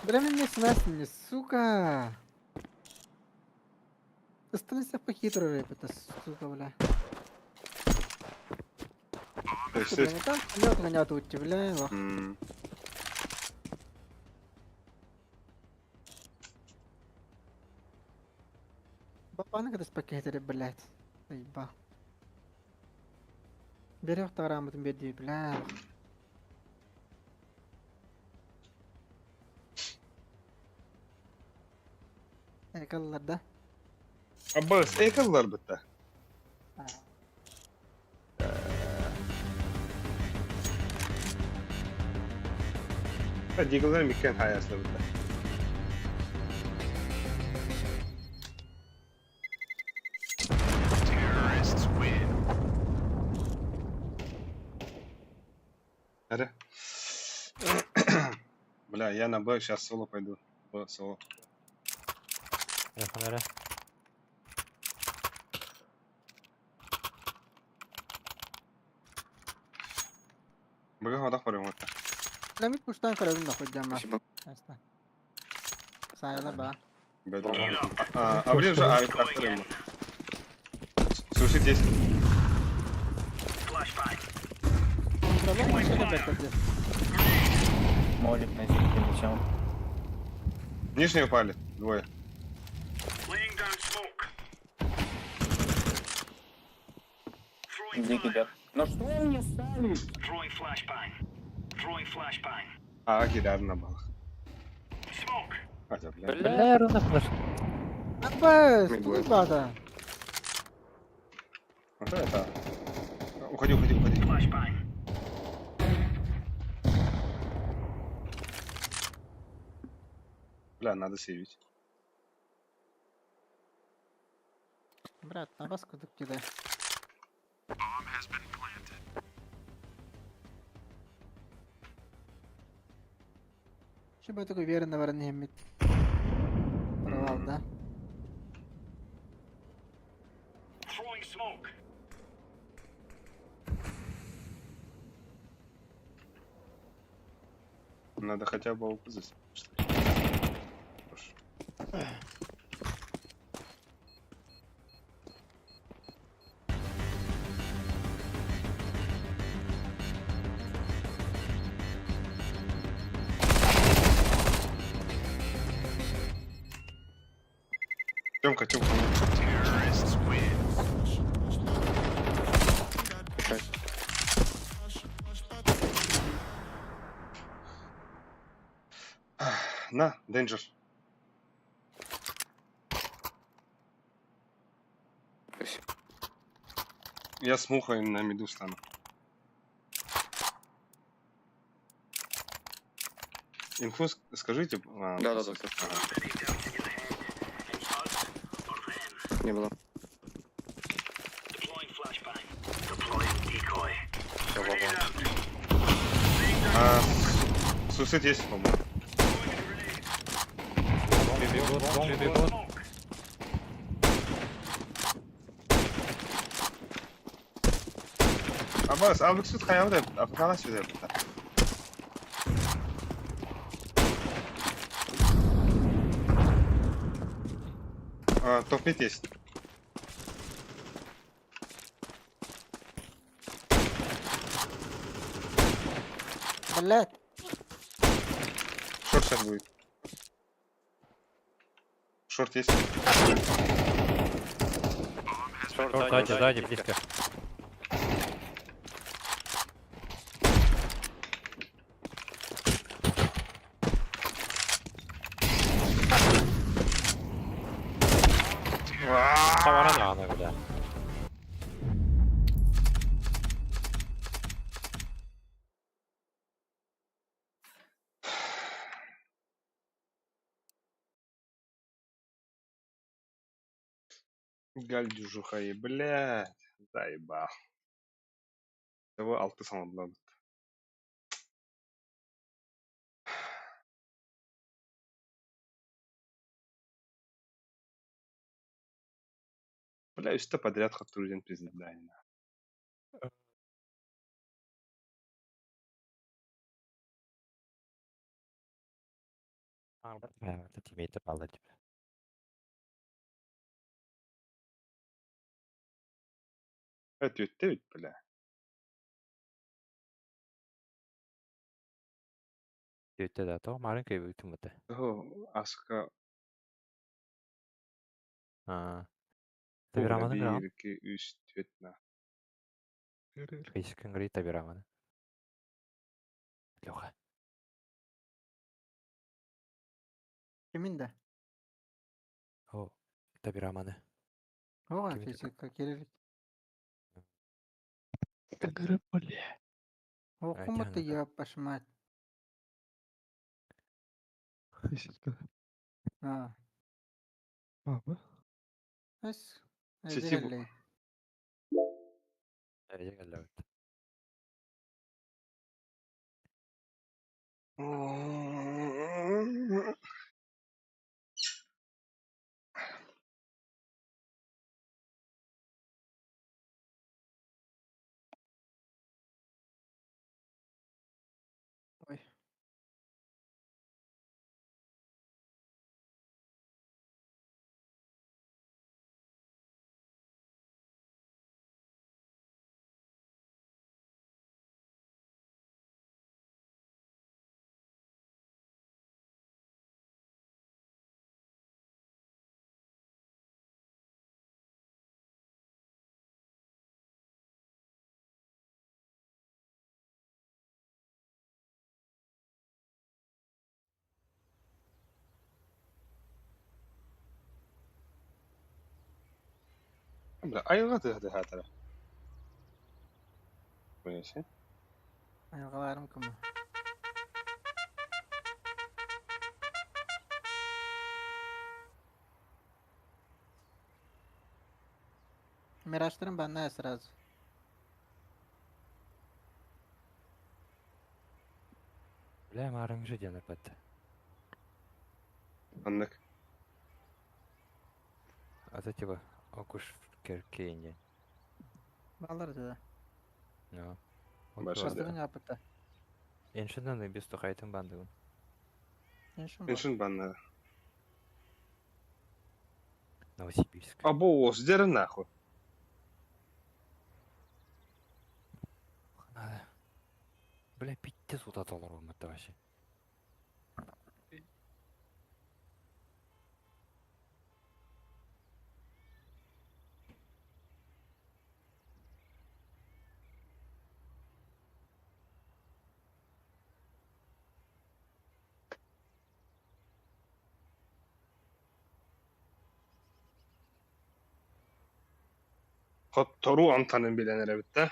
Бля, мне снас мне, сука. Останься похитрый рэп, это сука, бля. То есть, Бля, ну там лед гонят у бля, лох. м, Бабаны когда спакетили, блядь. Заебал. Берёх тарамытын берди, бля. Экаллар да? Аббас, экаллар бытта. Диглар миккен хайаслабыта. Аре. Бля, я на Б сейчас соло пойду. Б соло. Фонаря. Б ходах барым вот. Ламит пуштан көрөбүн да хуйдьама. Спасибо. Аста. Сайла ба. Б А, а блин же, а, авторым. Слушай, здесь. Контролер машина бэртэ. Молик на зике летел. Нижние упали. Двое. Дикий дед. Ну что вы мне ставите? А, кидар на балах. Хотя, бля. Бля, руна флеш. Абас, Не будет. тут бада. Вот это. Уходи, уходи, уходи. Бля, надо сейвить. Брат, на вас куда кидай. Чтобы я такой уверен, наверное, не имеет. Провал, да? Надо хотя бы ОП что ли. Хорош. Тёмка, Тёмка, на, Денджер. Спасибо. Я с мухой на миду стану. Инфу скажите. А, Да-да-да. ага. Не было. Всё, баба. А, суицид есть, по-моему. Бегут, бомбу бегут. Аббас, а вы тут хаявда, а пока сюда. А, топ мид есть. Блять. Шорт сейчас будет. Шорт есть. Шорт, Шорт, сзади, сзади, близко. Саварана она, бля. Гальдюжуха и, блядь, заебал. Того алты самодла. Бля, что подряд хатурден пиздайна. Бля, это тиммейты пала тебе. Это ведь, бля. Өтті да, то маленький өтім өті. О, аска А. Табираманы грам. 1, 2, 3, 4, на. Бейсик говорит табираманы. Леха. Kimin de? О, табираманы. Оған Кимин физика керек. Айтян Оқымыты это. я пошмать. А. Папа? Эс. Сети бу- Эдирелли. Ой. Бля, айылҕа тыаһа Понял? Айылҕаларым кымы. Мираштырым банная сразу. Бля, марың же диэн эппэт. Аннык. А то типа окуш керкейн диэн. Балар да. Ну. Баша, да. Бастыгын апыта. Эншиннан без тухайтын бандыгын. Эншин бар. Эншин баннара. Новосибирск. Або дерен нахуй. Надо. Бля, пиздец вот это это вообще. Хоттору антанын билен эребитте.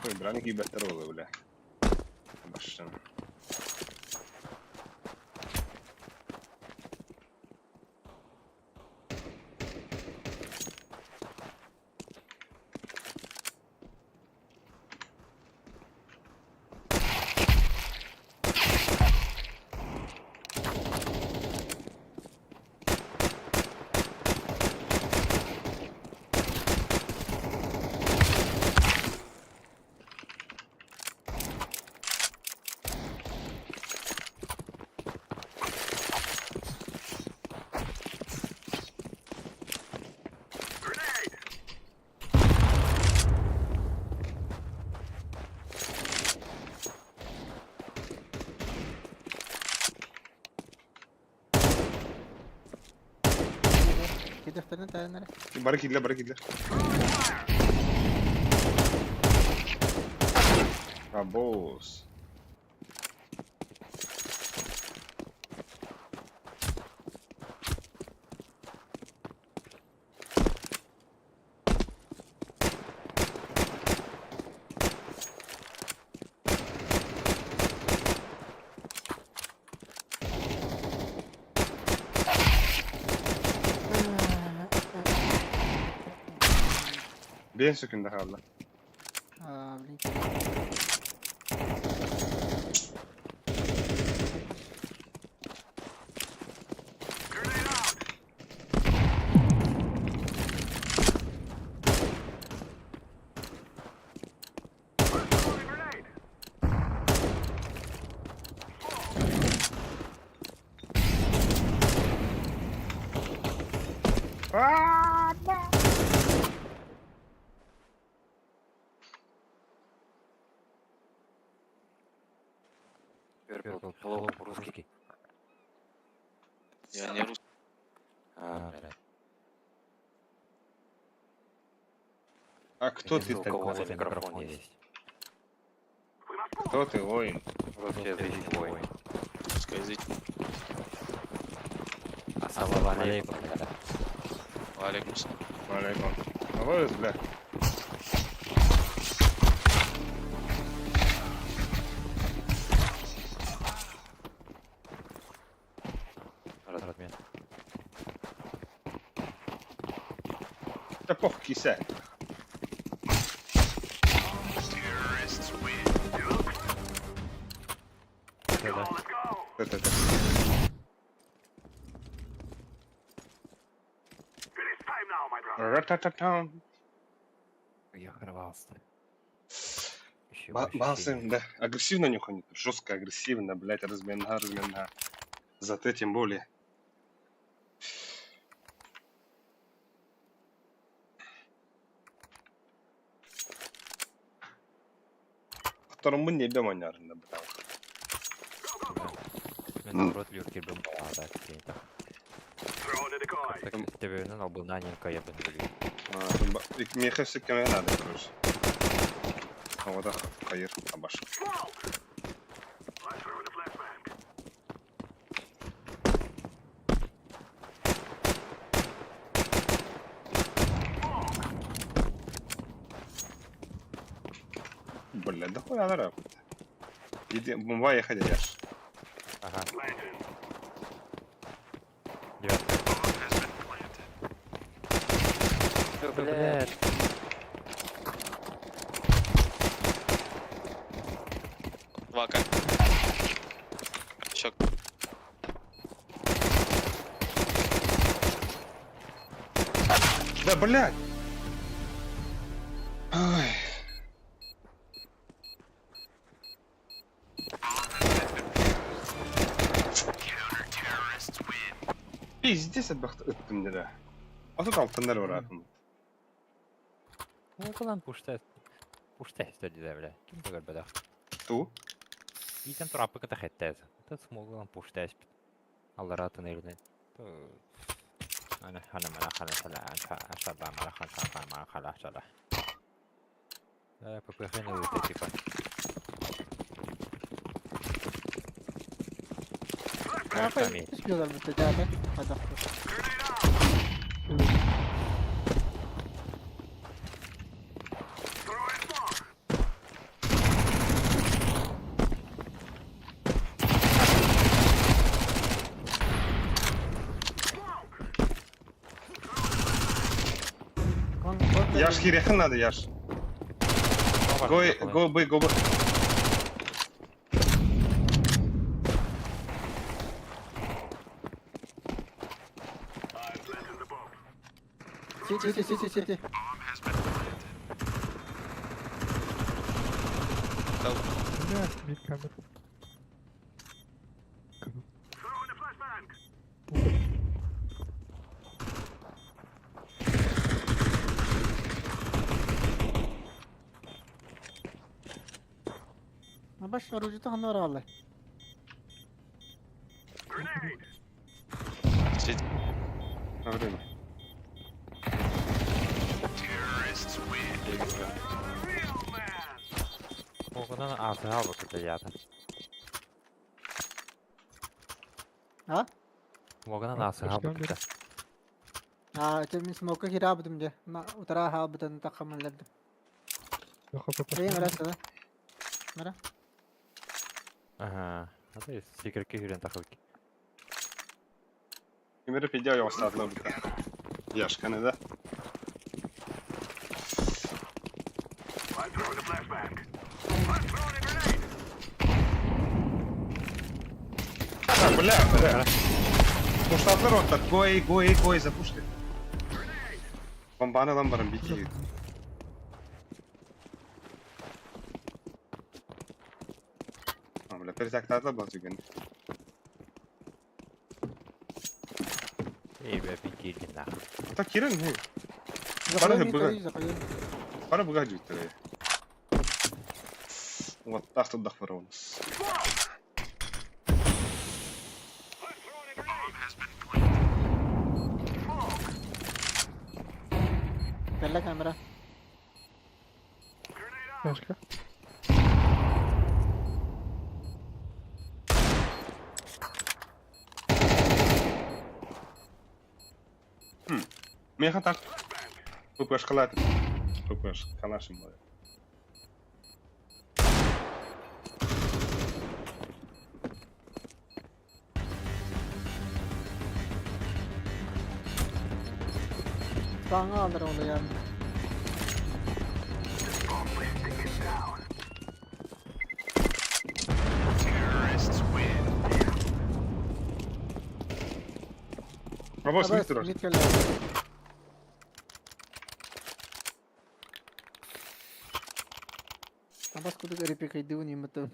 Ой, браник ибеттер болду, бля. Баштан. Кидехтерин тәреннәре. Бары кидле, бары кидле. Абоус. Бен сөкүндө хаалла. А, блин. Purple, hello, русский. Я не русский. А, бля. А кто ты У такой? кого за микрофон есть? Кто ты, воин? Русскоязычный воин. Русскоязычный. Ассаламу алейкум, бля. Алейкум салам. Алейкум. Алоис, бля. Размен. Да пох, кися. Да. Это, это. Ра-та-та-та. Я хорвался. Еще Балсы, да. Агрессивно нюханет. Жестко агрессивно, блядь, размена, размена. Зато тем более. Второму небе манярно, блядь. Мен наоборот люркер был а, да, какие-то. Так, тебе ну, был наненько, я бы не люблю. Меха все кем надо, короче. А вот ах, хайыр, абаш. Бля, да хуй она Иди, бомба ехать, яш. Ага. Девятка. Блядь. Два К. Еще. Да, блядь! Ай. Пиздец, ыттым да. А тут алтыннар бар атым. Ну, кылан пушта. Пушта деді, бля. Ким төгөр бедах. Ту? Итен турапы кыта хеттез. Тут смоглан пушта спит. Аллар атын элне. Ана хана мана хана сала аша аша ба мана хана хана мана хана сала. Да, ППХ не выйти типа. Капай, түспүyor бит жаата. Хада. Яш хирехин надо, Яш. Го, го, бы, го, бы. Сити, сити, сити. Блядь, мид камер. Баш оружие ханор алла. Сиди. На время. Оғынан азыға бакыта ята. А? Оғынан азыға бакыта. А, это мен смока хирабдым де. На утра халбытан тақамалердим. Эй, мара сада. Мара. Ага. А то секірке хүрен тақылки. Кемере пидя я остатла бит. Яш, каны да? А, бля, бля. Пуштатлар оттар. Гой, гой, гой, запушли. Бомбаны лан барым бити. А, бля, перетактатла был түген. Эй, бля, пикирдин нахуй. Так кирен, хей. Закрой, быга. закрой. Бары буга жүйттер. Вот так тут дахваронс. Кэллэ камера. Флешка. Миэхэ так. ППшкалаат. ППш, калашым буолар. Саҥа алар олуйан. Абас мид турар. Мид кэллэ. Абас кудук эрипикайдыбын иммытым.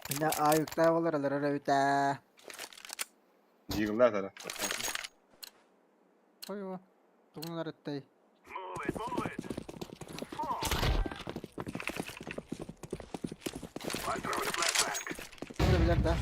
Мына аюктаа болар алар эбитээ. Дьигаллаах эрэ. Ой, о. Тугун арыттай. Билэр да.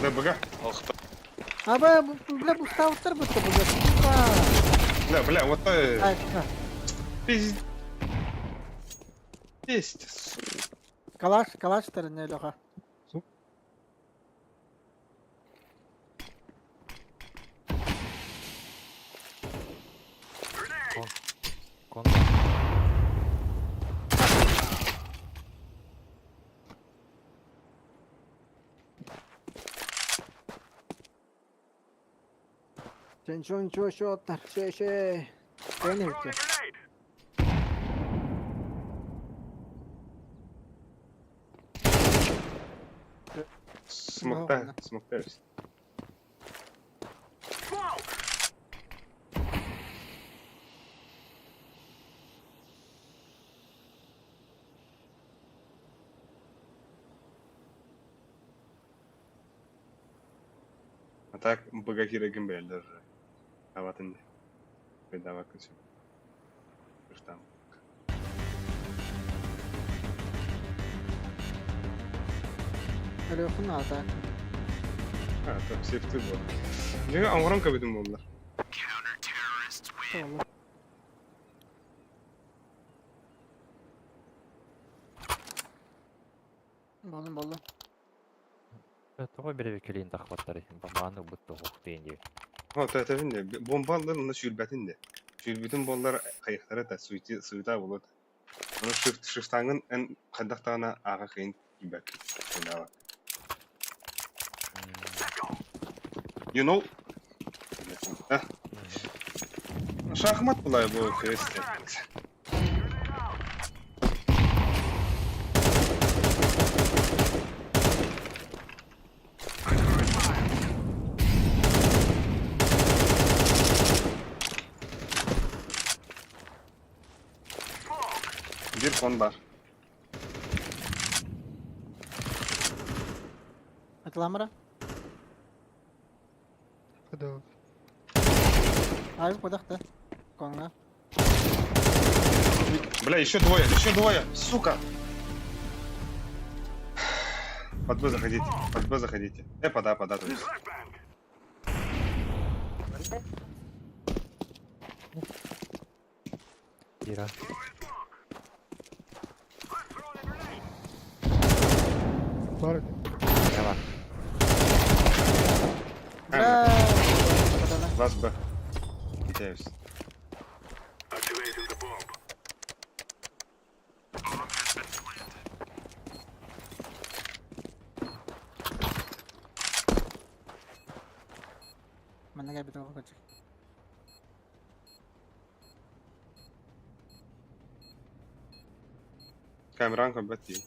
Да, быга. Ох, Аба, бля, бустаутар бутта быга. Сука. Бля, бля, вот то Ай, пиздец. Пиздец. Калаш, калаш тэрне Леха. Кон. Чен чон чо шоттар. Ше ше. Кэнэ үтэ. Смокта, смокта. А так богахира гимбель даже. Аватын. Передавай все. Там. Лехун ата. А, так сейфти был. Дьэ, оҥорон кэбитим буоллар. Соло. Болун болду. Тоҕо бирэбикэлиин тахпаттар бамааны бутта хуктыын дии. О, тэтэбин де. Бомбаллар онно сүүрбэтин де. Сүүрбүтүн буоллар хайыхтара та суйти суйта болот. Ону shift shiftаңын эн хайдахтаҕына ааҕа кыйын киирбэккин. Ойнаабат. You know? А? Шахмат была бу квесте. Bir кон бар. Атламара. Куда? Ай, кудахта. Конга. Бля, еще двое, еще двое, сука! Под Б заходите, под Б заходите. Пода, пода, то есть. Ира. Бар. Давай. Бля. Вас Б. Китаюсь. Манна кэлбит оҕо көчүк. Камеран комбат дии.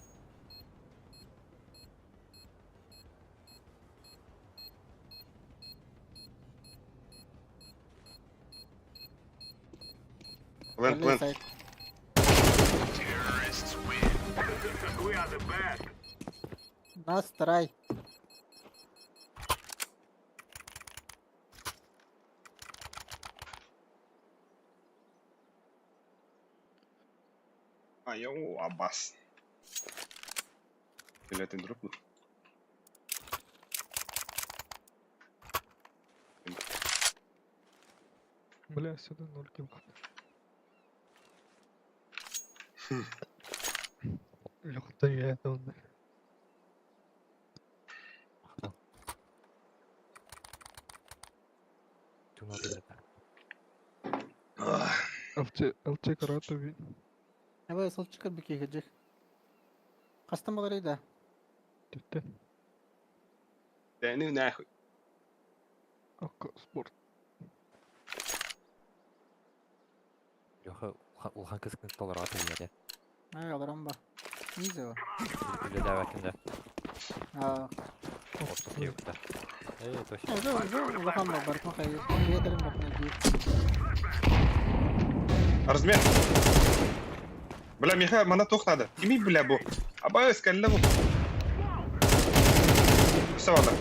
Плент, плент. Сайт. Нас трай. Айоо, абас. Билетин дропну. Бля, сюда ноль килл. Лёхта я это он. ЛЧ, ЛЧ каратови. Давай солчикар бики хеджих. Кастом алар да. Түттэ. Да ну нахуй. Акка спорт. Леха, улхан кыскын толората диэри. Ай, аларам ба. Изи. Үлэлээбэккин да. Аа. Орто тиэбиттэр. Ээ, точно. Уже уже улахан ба барытын хайы. Биэдэрин бартына диир. Размен. Бля, Миха, мана тух надо. Кими, бля, бу. Абайс, кэллэ бу. Все, ладно.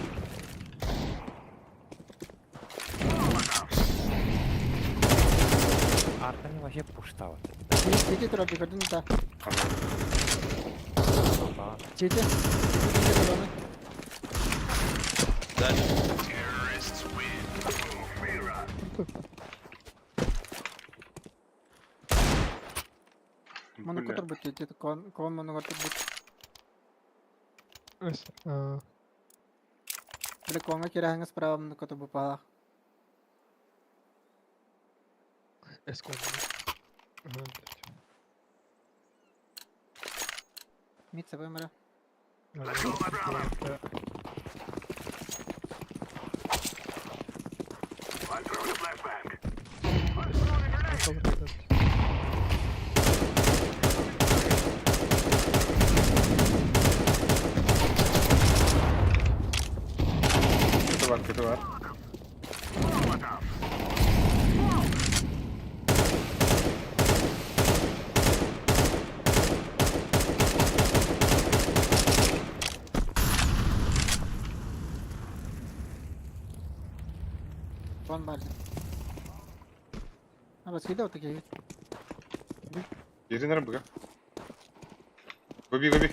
Артаны вообще пуштават. Чити тура бикердин да. Ага. Чити. Чити тураны. Дальше. Маны Бля. котор бут чити кон кон маны котор бут. Эс, а, Бля конга кирәһиңе справа маны котор бу палах. эс кон. Ага, Мит сабы мара. да. Kötü var, kötü var. Кон бар. А бас киде отыки. Ерин быга. Гоби, гоби.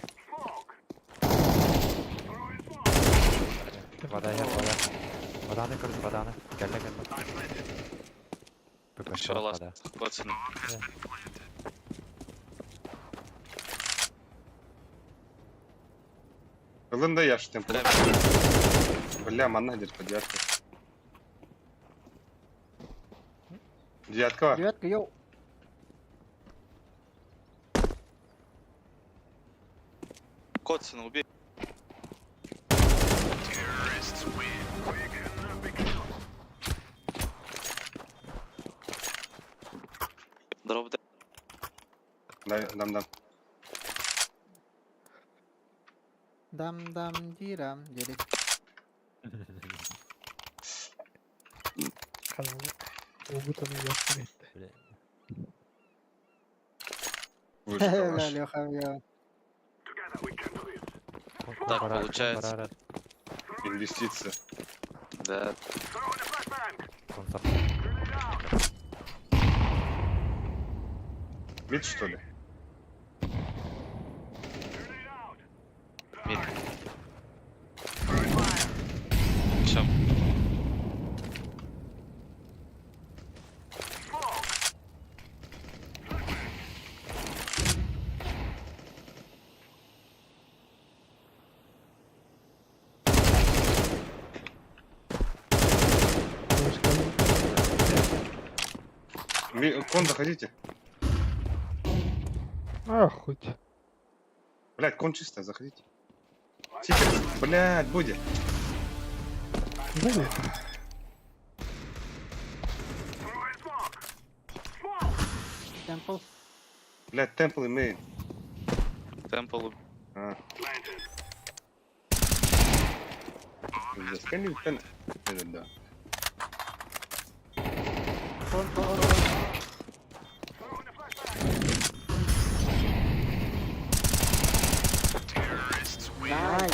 Вода я, вода. Воданы көрдүм, воданы. Кэллэ, кэллэ. Все, Вода. ласт, пацаны. Ылын да яш темпл. Бля, манна где-то девятка. Девятка бар. Девятка, йоу. Коцина, убей. Дроп дай. Дай, дам, дам. Дам дам дирам дири. Каналы. Угутаны ясны. Бля. Вышка Бля, ваш. Леха, я. Так, получается. Инвестиция. Да. Мид, что ли? Мид. Все. Кон, заходите. А, хоть. Блядь, кон чисто, заходите. Тихо, блядь, будет. Да нет. Темпл. Блядь, темпл и мейн. Темпл. А. Пиздец, кон, этот, да. Кон, кон, кон. Найс.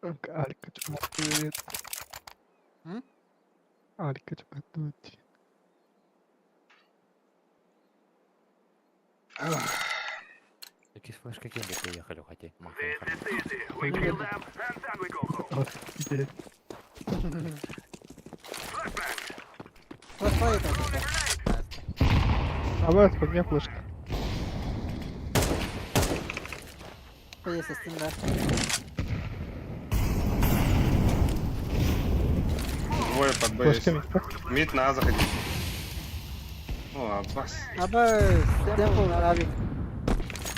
Алька чуматует. М? Алька чуматует. Якісь флешки кинули, приїхали в хаті. Офигеть. Флешплей там. А вот, по мне флешка. Поесть, да. Двое под Б есть. Флешка мид. Мид на А заходи. О, Аббас. Аба, темпл авик.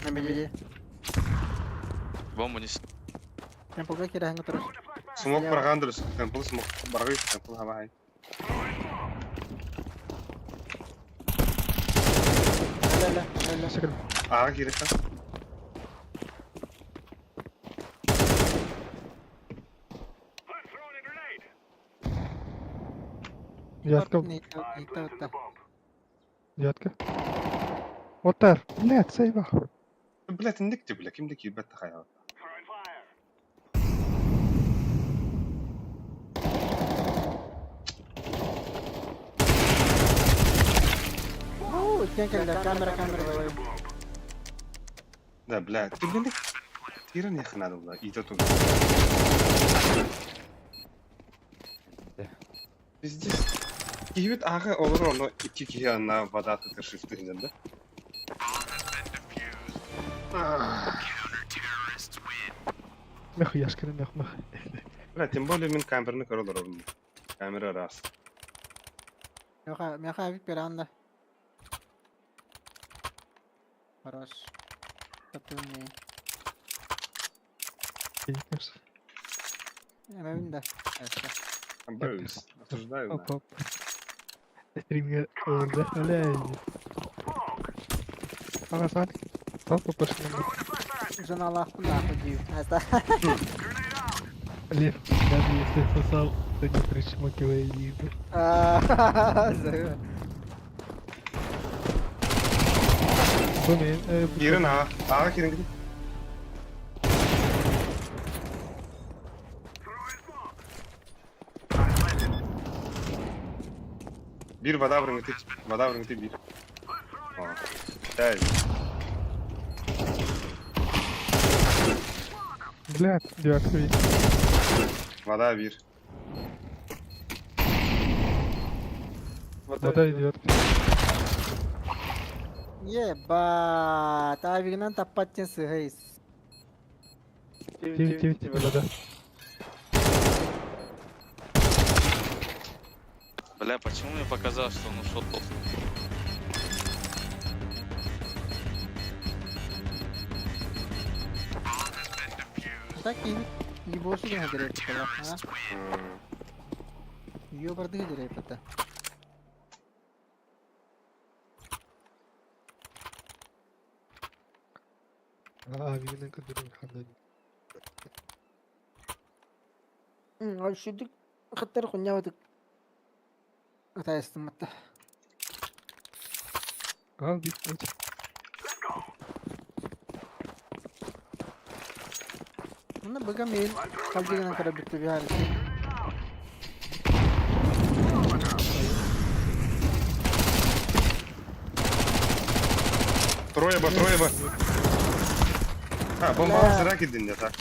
На беде. Бомбу не с... Темплга кираһын турар. Смок баргандыр, темпл смок баргы, темпл хавай. Ля ля ля ля. Секрет. А, кириха. Девятка. Девятка. Девятка. Отар. Блядь, сейва. Блять, инник ти, бля, ким дики бет тахая. Оо, кенкеллер камера камера давай. Да, бля, ты блин, Киран я надо было, и то тут. Пиздец. Киһибит ааҕы олорор онно икки киһи анна вода тытыр шифты гынан да? Мех, яшкина, мех, мех. Бля, тем более мин камераны көрө олоробун. Камера раз. Меха, меха авик пиранда. Хорош. Тапыны. Конечно. Эмэбин да. Бэйс. Осуждаю. Оп, оп. Стример вдохновляет. Ага, Папа пошли. Жена лахпын нахуй дию. Аста. Лев, даже если сосал, то не причмокивай ниже. Киран аа. Аа киран киран. Бир вода врангты. Вода врангты бир. Дай. Блядь, девятка видит. Вода бир. Вода и девятка. Ебать, авигынан таппаттен сыгайс. 9, 9, вода. Бля, почему мне показалось, что он ушел? Так и не больше не говорит, а? Ее барды говорит это. А, видно, который хандан. Шүдүк хаттар хуняватык. Атайстыматта. А, бит, Мына быга мен қалдығынан қарап бітті бәрі. Трое ба, трое ба. А, бомба Бля. зря кидин, так.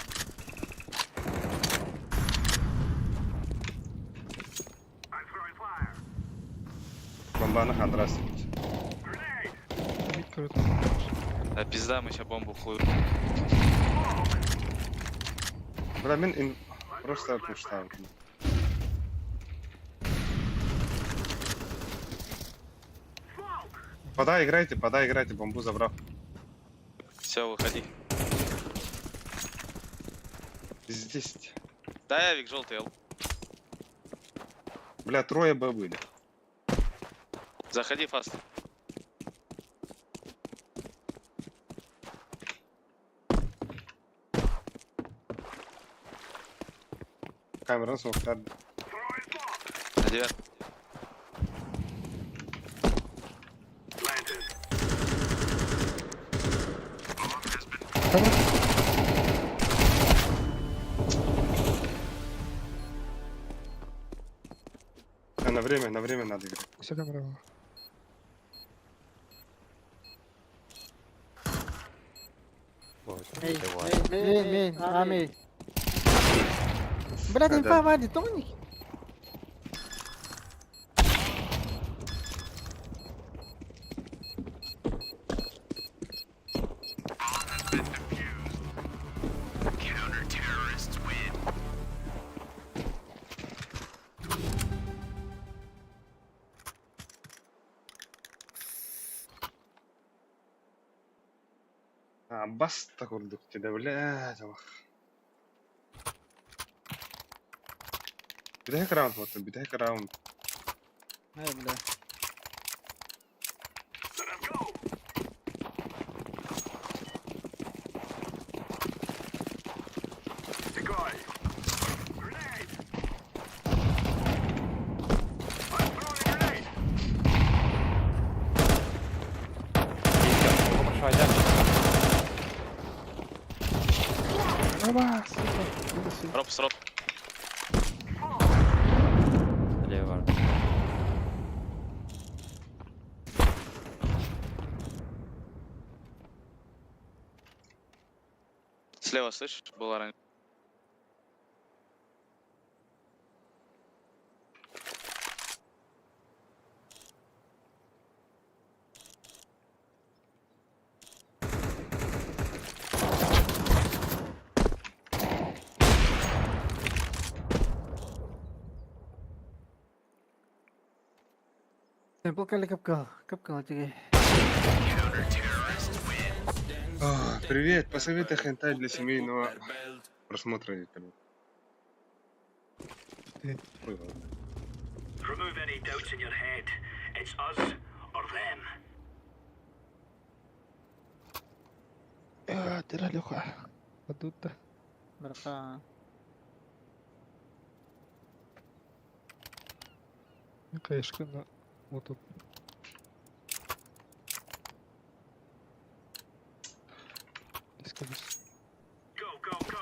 Бомбаны хандрас. Бит, короче. Да пизда, мы сейчас бомбу хуй. Бля, мин ин... просто пуштам. Подай играйте, подай играйте, бомбу забрал. Все, выходи. Здесь. Дай авик желтый, эл. Бля, трое Б были. Заходи, фаст. Камераны смоктар. На девятку. На время надо играть. Все камера. Мейн, мейн, мейн, а мейн. Блядь, Да, инфа да. вади, тоник. А, баста курдук тебе, блядь. Ох. Бүтэһик раунд вот, бүтэһик раунд. Эй, бля. Оба, сука. Ропс, роп. Лево. Слева, слышишь? Была раньше. Темпл кали капкал, капкал тебе. А, привет, посоветуй хентай для семейного просмотра. Виталий. Ой, ладно. Remove any doubts in your head. It's us or them. А, дыра, Леха. Падут-то. Братан. Ну, конечно, на. Вот тут. Здесь, конечно. Go, go, go.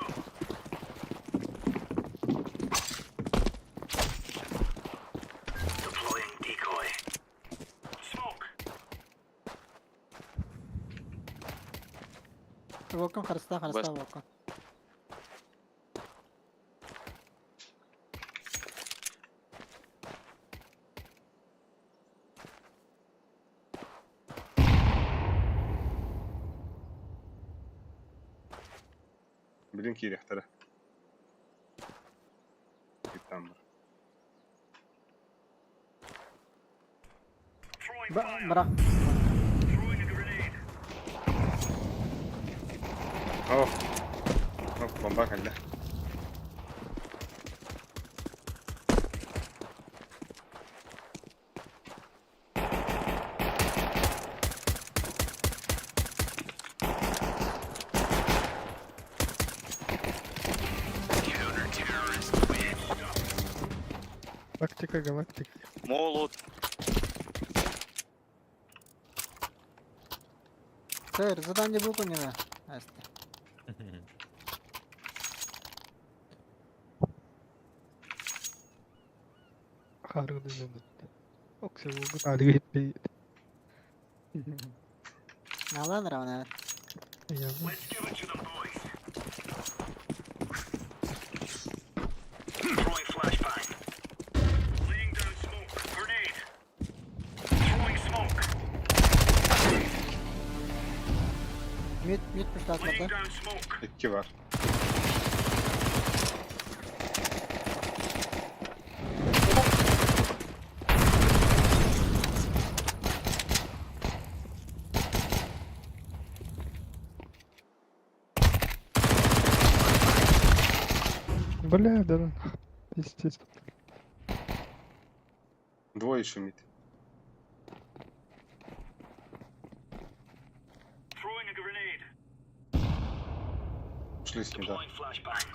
Deploying decoy. Smoke. Волком харста, харста волком. Блин, киирехтэрэ. Там бар. Throwing Ба, fire. бра. Throwing a grenade. О, О, бомба кэллэ. Тактика, галактика. Молот. Сэр, задание выполнено. Асты. Харгы Окси, Налан равна. Я Let's give it to them, boys. Throwing flashbang. Laying down smoke. Grenade. Throwing smoke. Мид, мид пуштат Laying да? down smoke. Икки бар. Бля, да, да. Естественно. Двое еще мид. Throwing a grenade. Ушли с мида. Deploying flashbang.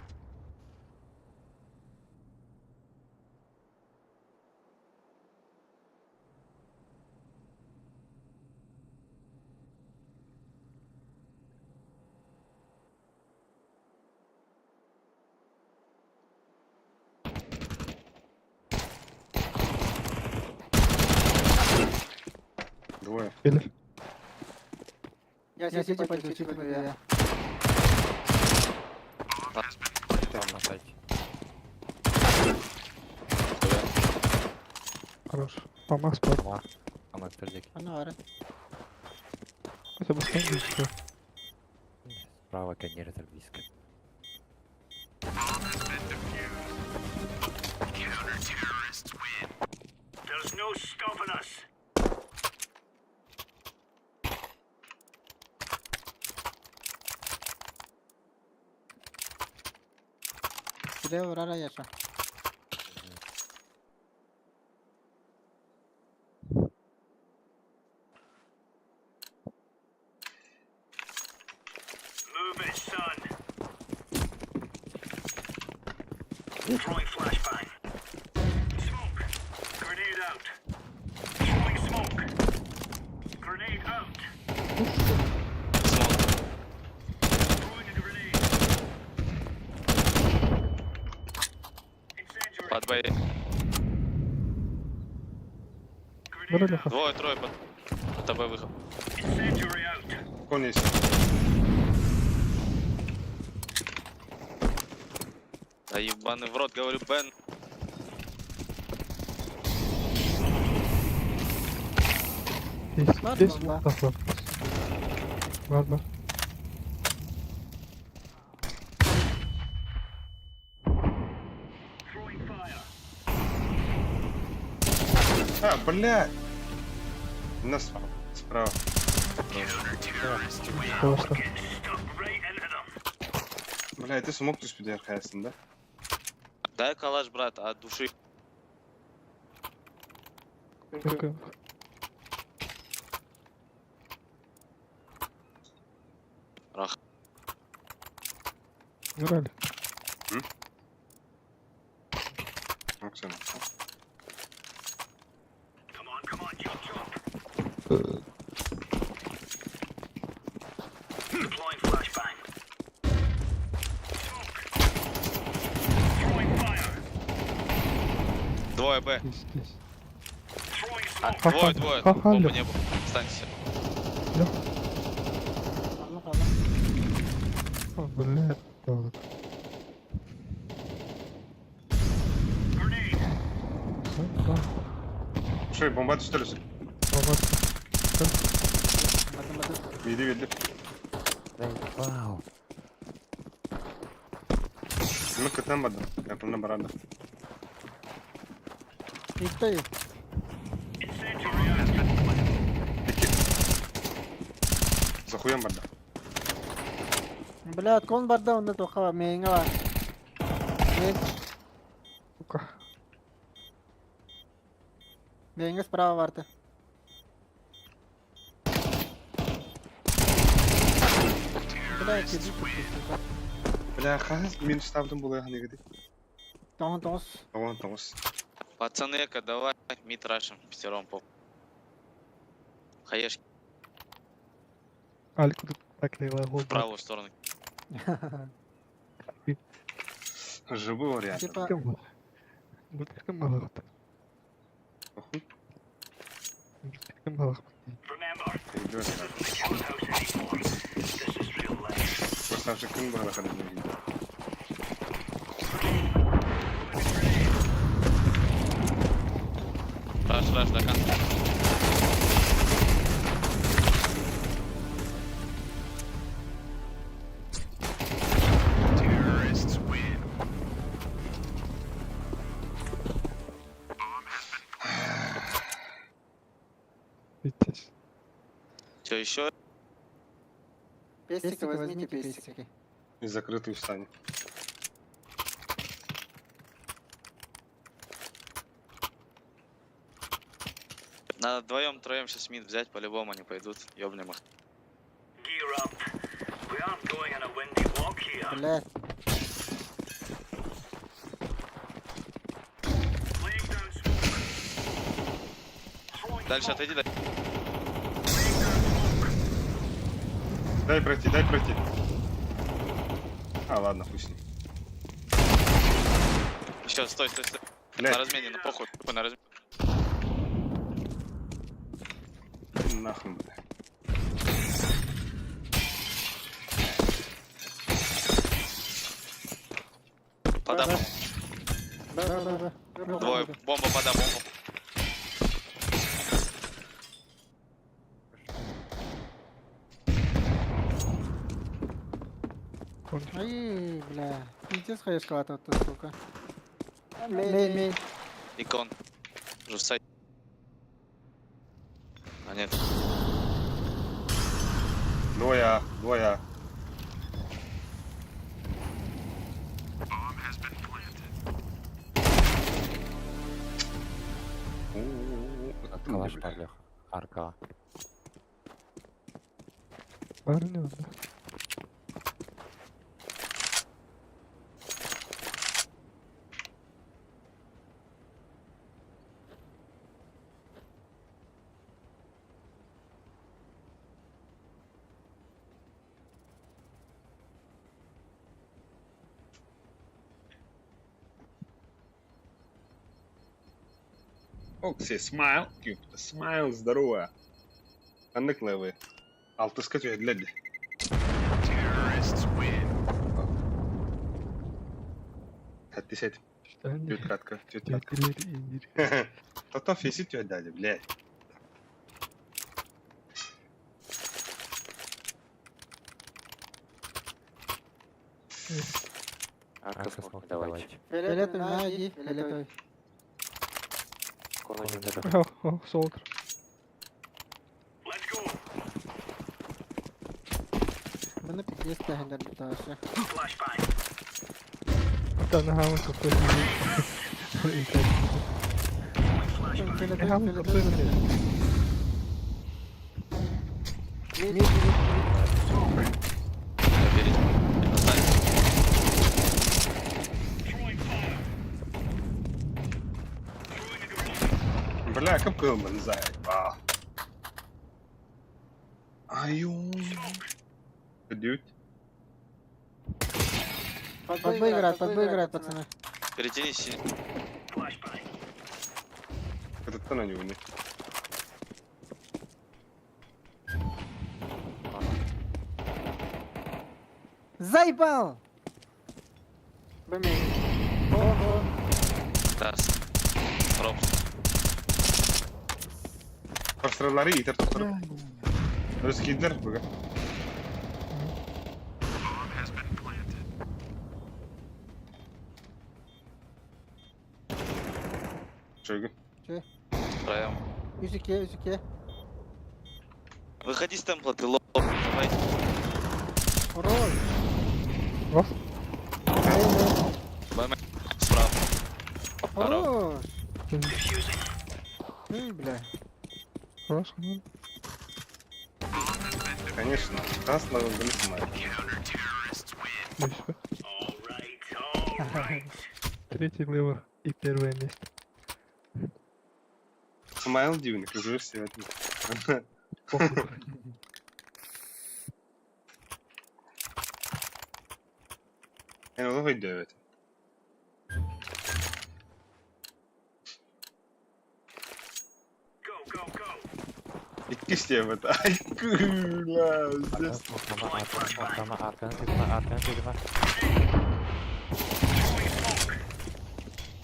Двое. Или? Я сити пойду, сити пойду я. Там на сайте. Хорош. Помах спал. Ма. Коннектор дик. Аны ары. Это бы еще. Справа коннектор близко. There's no stopping us. Бля, урара яша. Move it, son. Throwing flashbang. Smoke. Grenade out. Throwing smoke. Grenade out. Smoke. Throwing a grenade. Incendiary. Под Б. Grenade Вроде out. хас. Двое, трое под. Под АБ выход. Incendiary out. Кон есть. Да ебаный в рот, говорю, Бен. Здесь, Ладно, здесь. да. Так, ладно. Ладно. Throwing fire. А, блядь! Нас справа. Просто. Get stuck right into them. Бля, ты смог түспүдэ хайасын да? Дай калаш, брат, от души. Только. Рах. Играли. Оксана. Come on, come on, chop, chop. Deploying flashbang. Smoke. Throwing fire. Двое Б. Здесь, здесь. Throwing А, smoke. двое, двое. Ха-ха, Бомбы Лёх. не было. Останься. Алла кала. О, блядь. Да, Grenade. да. Шой, бомба түстөлөсүн. Помог. Батын батын. Миди берди. Заебал. Мен кытан бардым. Япымдан барарды. Иктэй. Incendiary out. Ики. Захуян барды. Бля, кон барда онда тоқа меңе бар. Мен Сука. меңе справа барды. Бля, кеди сука. Бля, хас мен штабдым бұл яғын егіді. Тоғын тоғыз. Тоғын тоғыз. Пацаны, эко, давай мид рашим пятером по. Хаешки Алик тут так левая в гол. правую сторону. Живой вариант. Типа, Мало. Охуй. Мало. Remember, Өйдө this isn't the cat house anymore. This is real life. Красавчик күн бағана қарады. Раш, раш, до конца. Здесь. Все, еще? пестики возьмите, пестики. И закрытый встань. Надо вдвоем, троем сейчас мид взять, по-любому они пойдут. Ёбнем их. Gear up. We aren't going on a windy walk here. Бля, Laying down smoke. Throwing Дальше smoke. отойди, да. Laying down smoke. Дай пройти, дай пройти. А, ладно, хуй с ним. Еще, стой, стой, стой. Блядь, На размене, на похуй, тупо на размене. Нахуй, бля. Пода. Да, да, да. Двое. Бомба, пода, бомба. Ай, бля. Пиздец хаешкалата, сука. Мей, мей. Икон. Уже в сайт. А нет. Двое, двое. Калаш бар, Леха. Арка. Парни, да. Окси, смайл, смайл, здорово. Ханнык левый. Алтыска түһэллэр дии. Сэттис этим. Что они? Түөрт катка, түөрт катка. Тетелер индир. Тото феси түһэрдээди, блядь. Арка смог давайте. Фиолетовый, на, иди, фиолетовый. Кон один даже. О, о, солтер. Let's go. Маны пиздец тэһэллэр бутаашы. Flashbang. Да, нога мы какой-то. Фиолетовый, Ага, фиолетовый. какой Мид, мид, мид. Берите. Оставь. Throwing fire. Throwing a grenade. Бля, как был заебал. Аю. Дють. Под Б играют, под Б играют, пацаны. Перетяни синий. Flashbang. Это на него не. Заебал! Б мейн. О, Да. Робс. Простреллары итер тоқтырып. Өз кидлер бүгін. Чөйгүн. Проем. о. Үсүке, үсүке. Выходи с темпла, ты лоб. Давай. Хорош. Вас? Мейн, мейн. Справа. Хорош. Хорош. Эй, бля. Хорошо, ну. Конечно. Красного не Дальше. All right, all right. Третий левер и первое место. Смайл дивный, кружишь сегодня. Похуй. Мен олох өйдөөбөт. Go, go, go. Иккис диэбит. Ай, кыла. Арканы смоктама, арканы смоктама, арканы тыгма, арканы тыгма. Throwing smoke.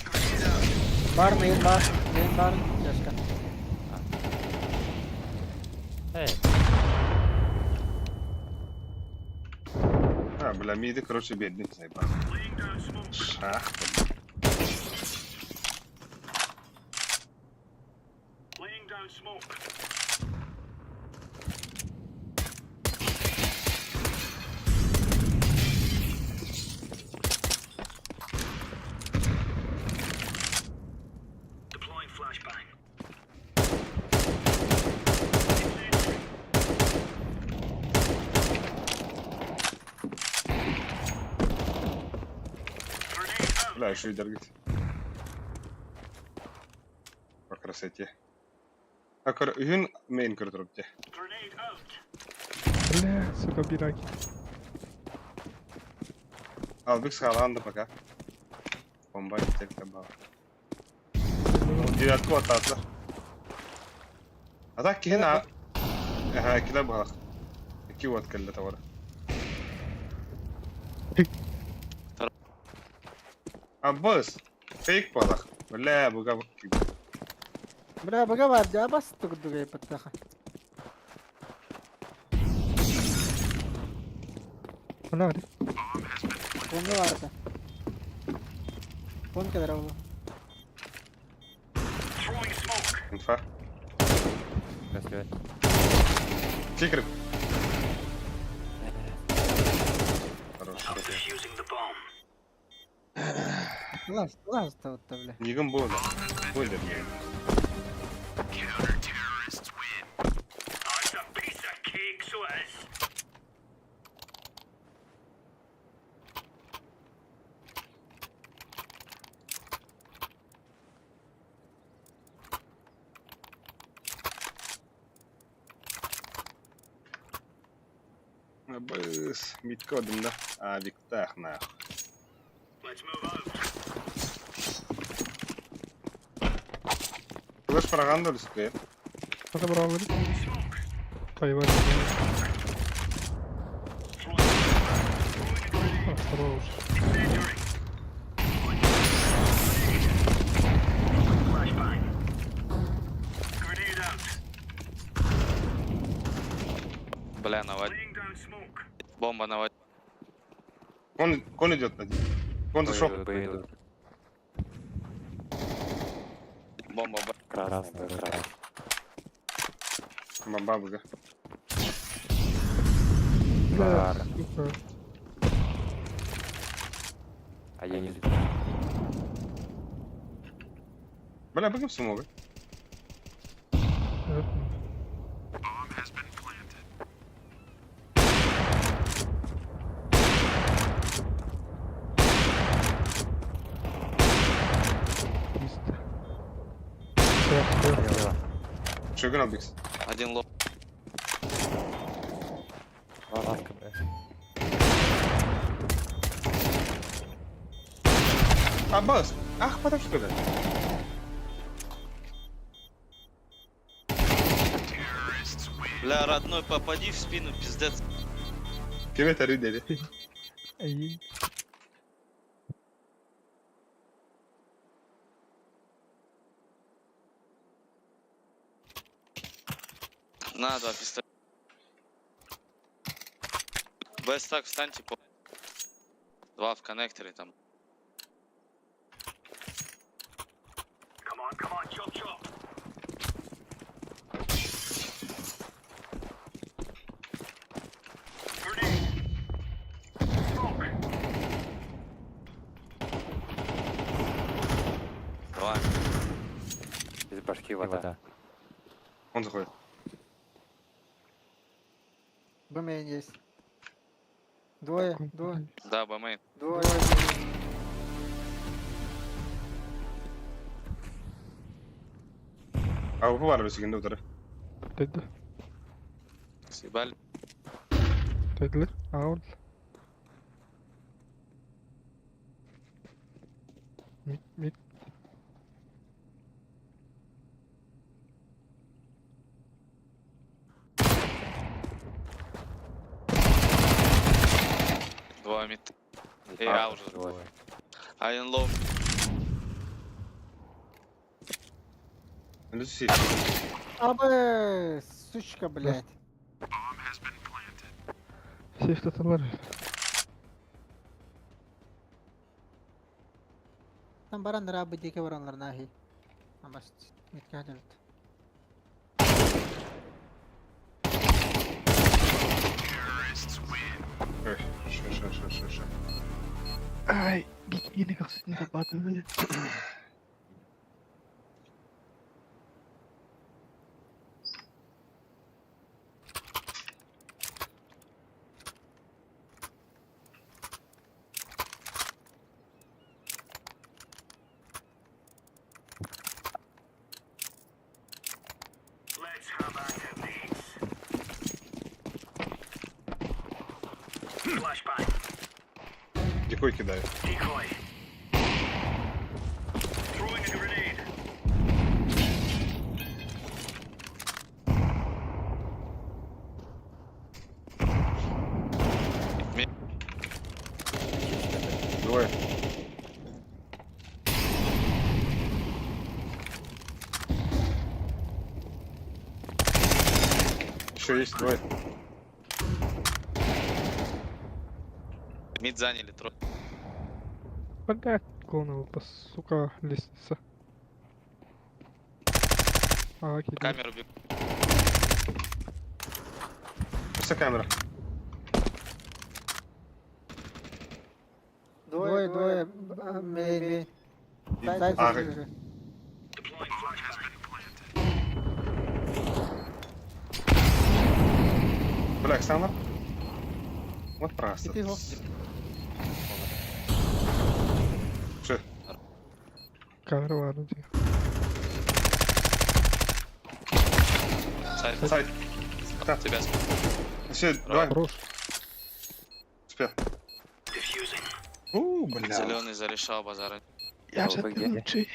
Grenade out. Бар, мейн бар, мейн бар. Тяжко. Эй, А, бля, миди, короче, бедный заебал. Laying down smoke. Шах. Laying down smoke. Deploying flashbang. Incendiary. Grenade out. Бля, еще и дергать. По красоте. А кор... Үһүн мейн көрдөрүп Grenade out. Бля, сука, бираки. Албык саалаан да пока. Бомба кетер баа. Девятку атаатылар. А так киһин а... Эһээ, килэ быһах. Икки уот кэллэ товара. Аббас, фейк буолах. Бля, буга Бля, бага бар, дьэ, бас тугурдуга еппаттаха. Она говорит. Фонга барда. Фон кэлэр ол. Инфа. Красиво. Секрет. Хорош. Лаз, лаз та бля. Нигом было, да. Бойлер не. Быс, митко да. А, Виктах, нахуй. Флеш параганда или Пока брал, говорит. Поебать. А, хорош. Бля, на воде. Бомба на воде. Он, кон идет на Кон зашел. Пойду. Бомба, б. Красный, красный. Бомба бага. Бля, сука. А я не Бля, бегом смога. Чисто. Всё, всё. Что играл, Бикс? Один лоб. Ласка, бля. Аббас! Ах, потому что ли? Бля, родной, попади в спину, пиздец. Кем это рыдали? Ай. На, два пистолета. Б так встаньте по. Два в коннекторе там. Два. Из башки вода. Он заходит. B main есть. Двое, двое, Да, B main. двое. А вы поварились, утары. Dedi. Съебали. Dediler. Aa oldu. Mid mid. Два mid. И А уже. Двое. Один low. Люси. Абы, сучка, блядь. Все что-то var. Там баран рабы дике баранлар нахи. Амас, митке хадылыт. Ой, ша, ша, ша, ша, ша. Ay, yine kalsın kapattı. Дикой кидаю. Двое. Еще есть двое. Мид заняли трое. Блядь, клоунова, сука, лестница. А, окей. Камеру бегу. Вся камера. Двое, двое. Мей, мей. Сайт, А, сайт. Бля, Оксана. Вот просто. И ты его. Все. Камера ладно, где. Сайт. Сайт. Да. Тебя Все, давай. Хорош. Успел. У, бля. Зеленый зарешал базар. Я же АВП где? лучший.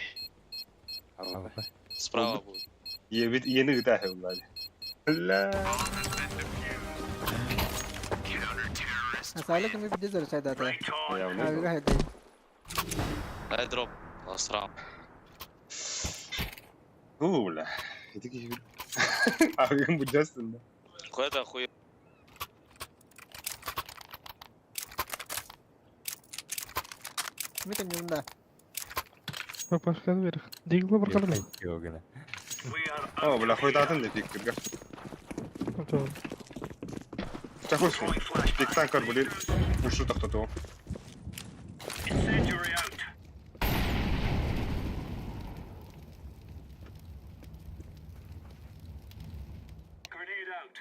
АВП. Справа будет. Yeni gıda evladı. Бля. Асалик мы где заручай дата. Я А, внизу. гайды. Дай дроп. Last round. У, бля. Abi bu Justin да. Хуй это хуй. Мы там не да. Пашка вверх. Дигла баркарда. Йогана. О, бля, хуй датын да пик кырга. Чахуй. Пиктан көр булин. Ушу токтоту. Incendiary out. Grenade out.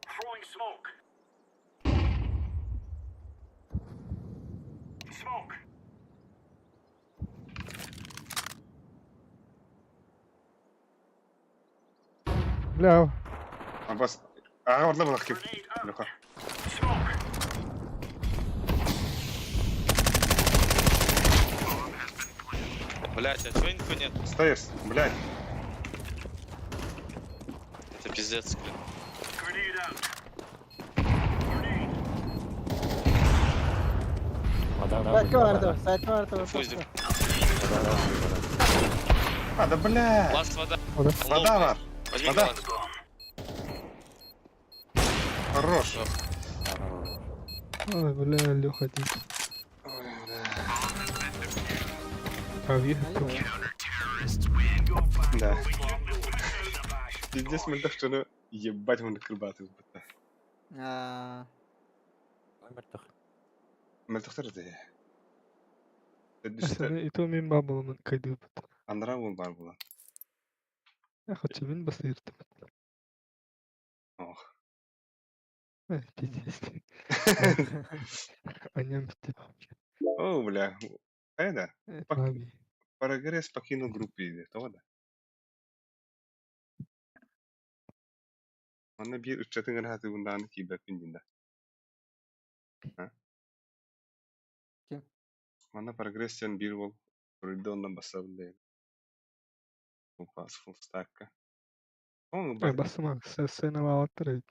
Throwing smoke. Smoke. Бля, Абас. Ага, orada bak kim. Grenade out. Леха. Smoke. Блять, а чё инфы нет? Стейрс, блядь. Это пиздец, блин. Grenade out. Grenade. Вода, Сайт варто, сайт варто. Фузик. А, да бля. Ласт вода. Вода. Вода var. Возьми Вода. глаз. Хорош. Ой, бля, Леха, иди. А, въехал. Да. Пиздец, мы так что ну ебать мы накрыбаты. А, Мөлтөхтөр де. И то мен бабылымын кайды. Андра ол бар була. Я хочу мен басыртым. Ох. Пиздец. Аням бітті. О, бля. Айда. Баби. Прогресс покинул группу иди. То да. Манна бир үччатын гына bundan кийбэппин динда. А? Ким? Манна прогресс сен бир бол. Рульде ондан басабын дейм. Фул фул стакка. Оң бар. Басыма, сцена алаттыр.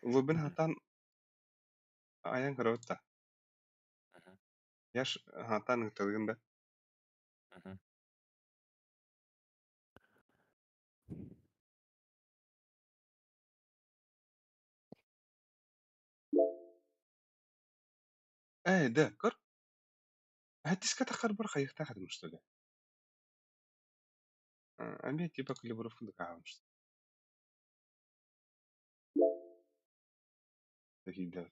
Лубин хатан аян көрөбүт Яш хатан ыктылыгын да. Эй, да, көр. Хаттиска тахар бар хайыкта хадым что ли? Ами типа калибровка да каам что. Такие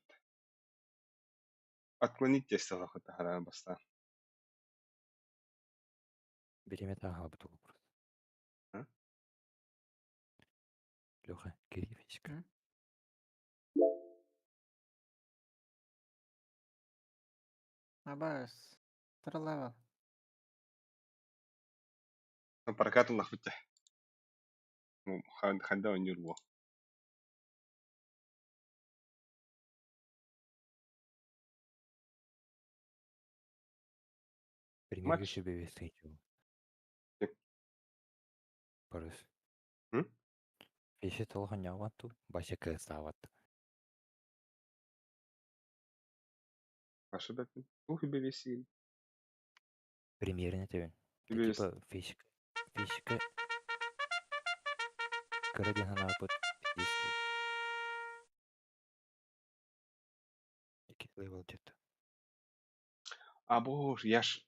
Отклонить тесто хата хара баста. Беремет ага бутылку просто. А? Леха, кири физика. М? Абас. Второй левел. Прокат лахвите. Ханда онюрбо. Пример Матч. себе весенью. Ким? Парус. М? Фишит олох онньообот дуу, вообще кыыстаабат. Аша бэппин. Туох үбэбиэсигин? Премьерин этэбин. Да Үбэбиэс. типа фишка, фишка кыра диэн санаабыт пиздец. Икки лейбл где-то. А боже, я ж,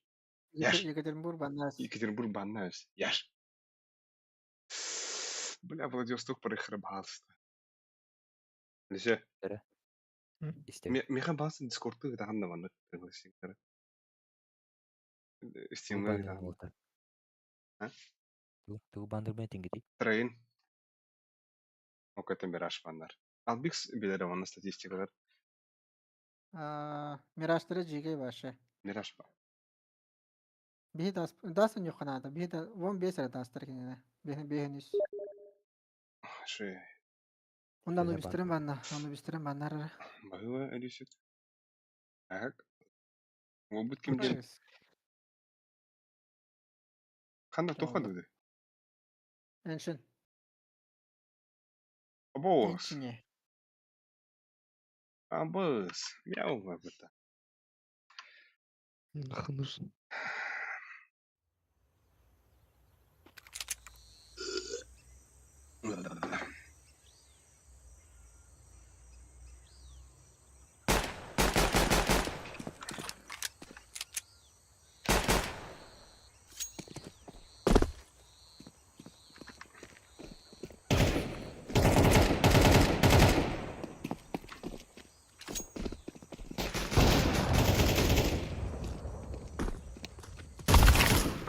я ж Екатеринбург баннаас. Екатеринбург баннаюсь. Я ж. Бля, Владивосток проиграбался. Лисе, Эрэ. Истэбин. меха баасы дискордты ытахан да маннык пригласиктары. Тугу Стимҥа баандыр ытахан. буолта? А? Тугу баандыр этиҥҥитий? Трейн. Окэтэ Мираж баннар. Албикс билэр уонна статистикалар Миражтары жигей башы. Мираж ба. Биһи дас дас ньуханаата. Биһи да вон бес эрэ дастар кинини. Биһи биһин үс. Ши. Ондан Бэйэ убистерин баандыр. банна. Оны убистерин баннар эрэ. Баһыла элисит. Ак. Уолбут ким диэн? Кучес. Ханна туха дуды? Эншин. Абоос. Эншине. Абыс. Мяу быта. Нахуй нужен.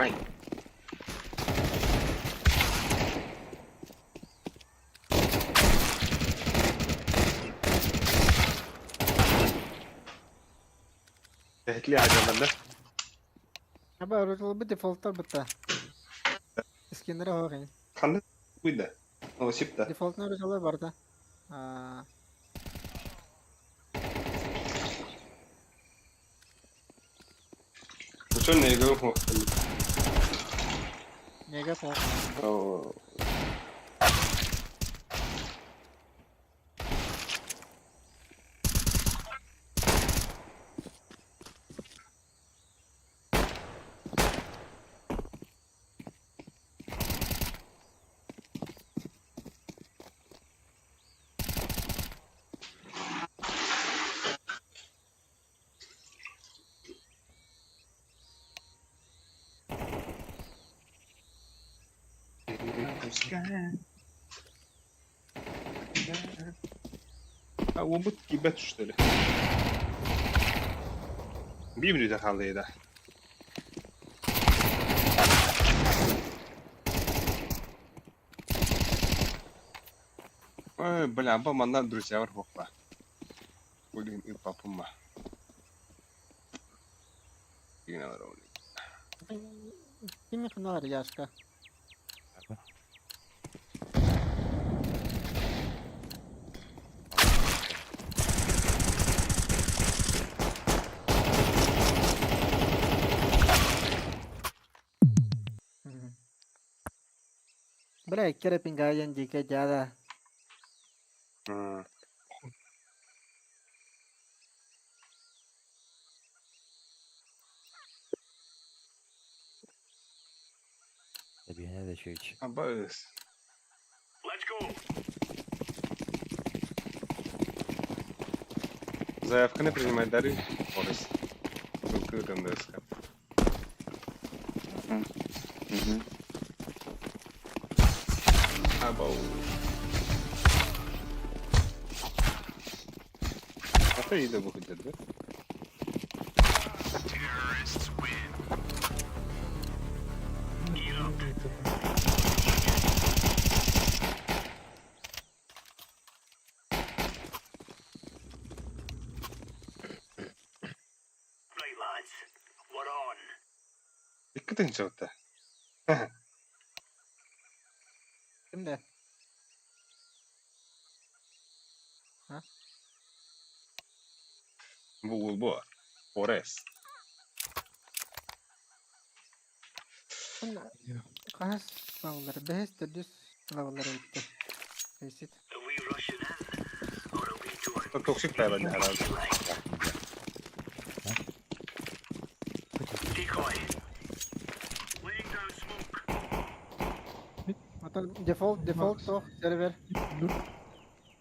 Ай. Тэһитли аjalanda. Аба оротулбу дефолттар бытта. Скиннere хоҕин. Ханна куйда. Новосипта. Дефолтна оротулар барда. Аа. Учон неге хо. Неге хо. О. А уолбут киирбэт что ли? Биир мүнүүтэ хаалла Ой, бля, бу манна друзьялар буолла. Блин, и папума. Кими хнар яшка. Бля, керепинга дике дяда. Эбиэнэ да үчүгэй. Абыс. Let's go. Заявканы принимать дары. Орыс. Ссылка РНДСК. Мгм. Абау. А то и да выходит, да? Right, lads. We're on. Икки тыһыынча Кимде? Бу уол бу. Орес. Хас лавалары бэс төрдүс лавалары өттө. Фейсит. Токсик таайбан араас. Отон дефолт, дефолт суох сервер.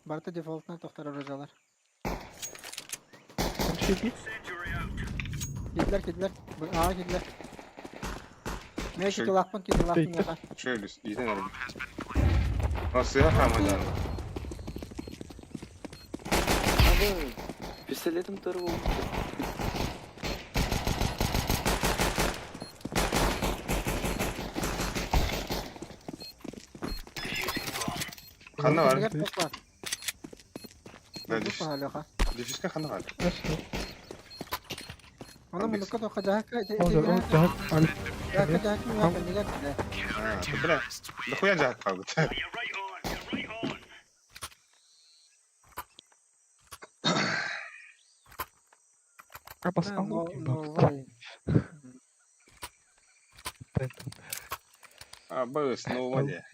Барыта дефолтынан тохтор оружиялар. Киирдилэр, киирдилэр. Аа, киирдилэр. Мен китилаахпын, китилаахпын миэхэ. Шөйлүс, иитэн эрэ. Сыһа хаамыдаар. Пистолетом торву. Ханна бар? Леха. Дефиска ханна бар? Она мунукка тоққа жахакка жахакка жахакка. Бля, дохуя жахак калбыт. А, быс, на воде.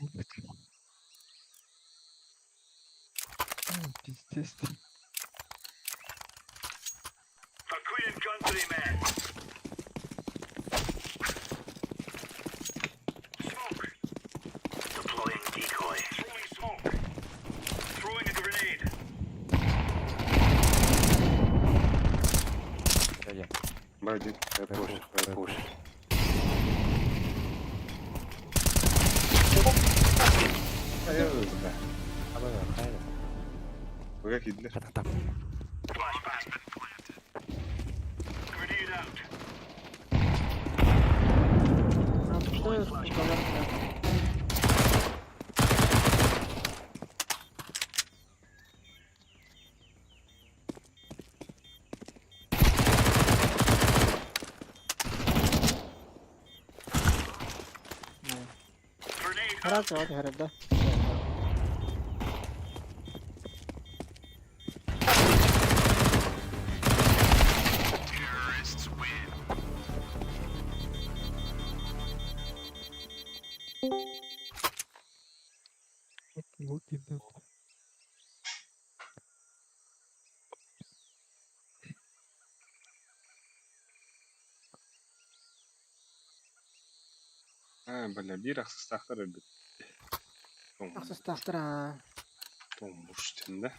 Пиздец. Б1. Пуш, пуш. Быга киирдилэр. Хараас яваад хараад да. А, бля, биир ахсыстаахтар өлбүт. Ахсыстаахтар аа. Томбуштин да.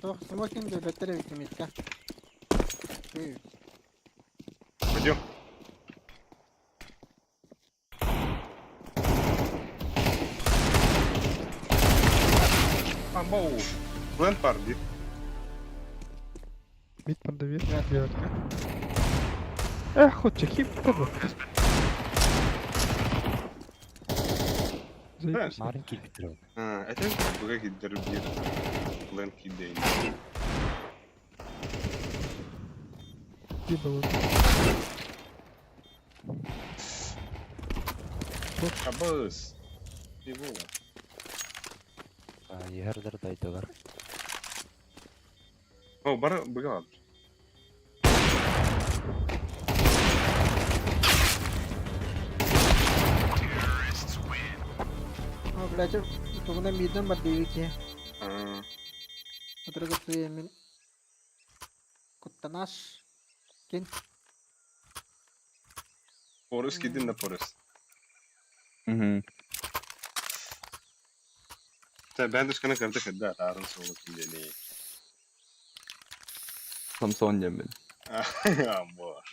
Туох смокинг бэттэр эбит митка. Пойдем. Амбау. Плен пар бит. Мид подавит. Эх, хоть чехи Маленький Петров. А, это быга киддер бир. Плен киддейн. Абыс. Не было. Ердер дайдылар. О, бар быга. О, блядь, тугуна миден бар дейвики. Отрыгы мен Куттанаш. Кин. Порыс кидин на порыс. Угу. Та бэндышканы кырдык да, тарын солы киндени. Самсон диэммин. Амбо.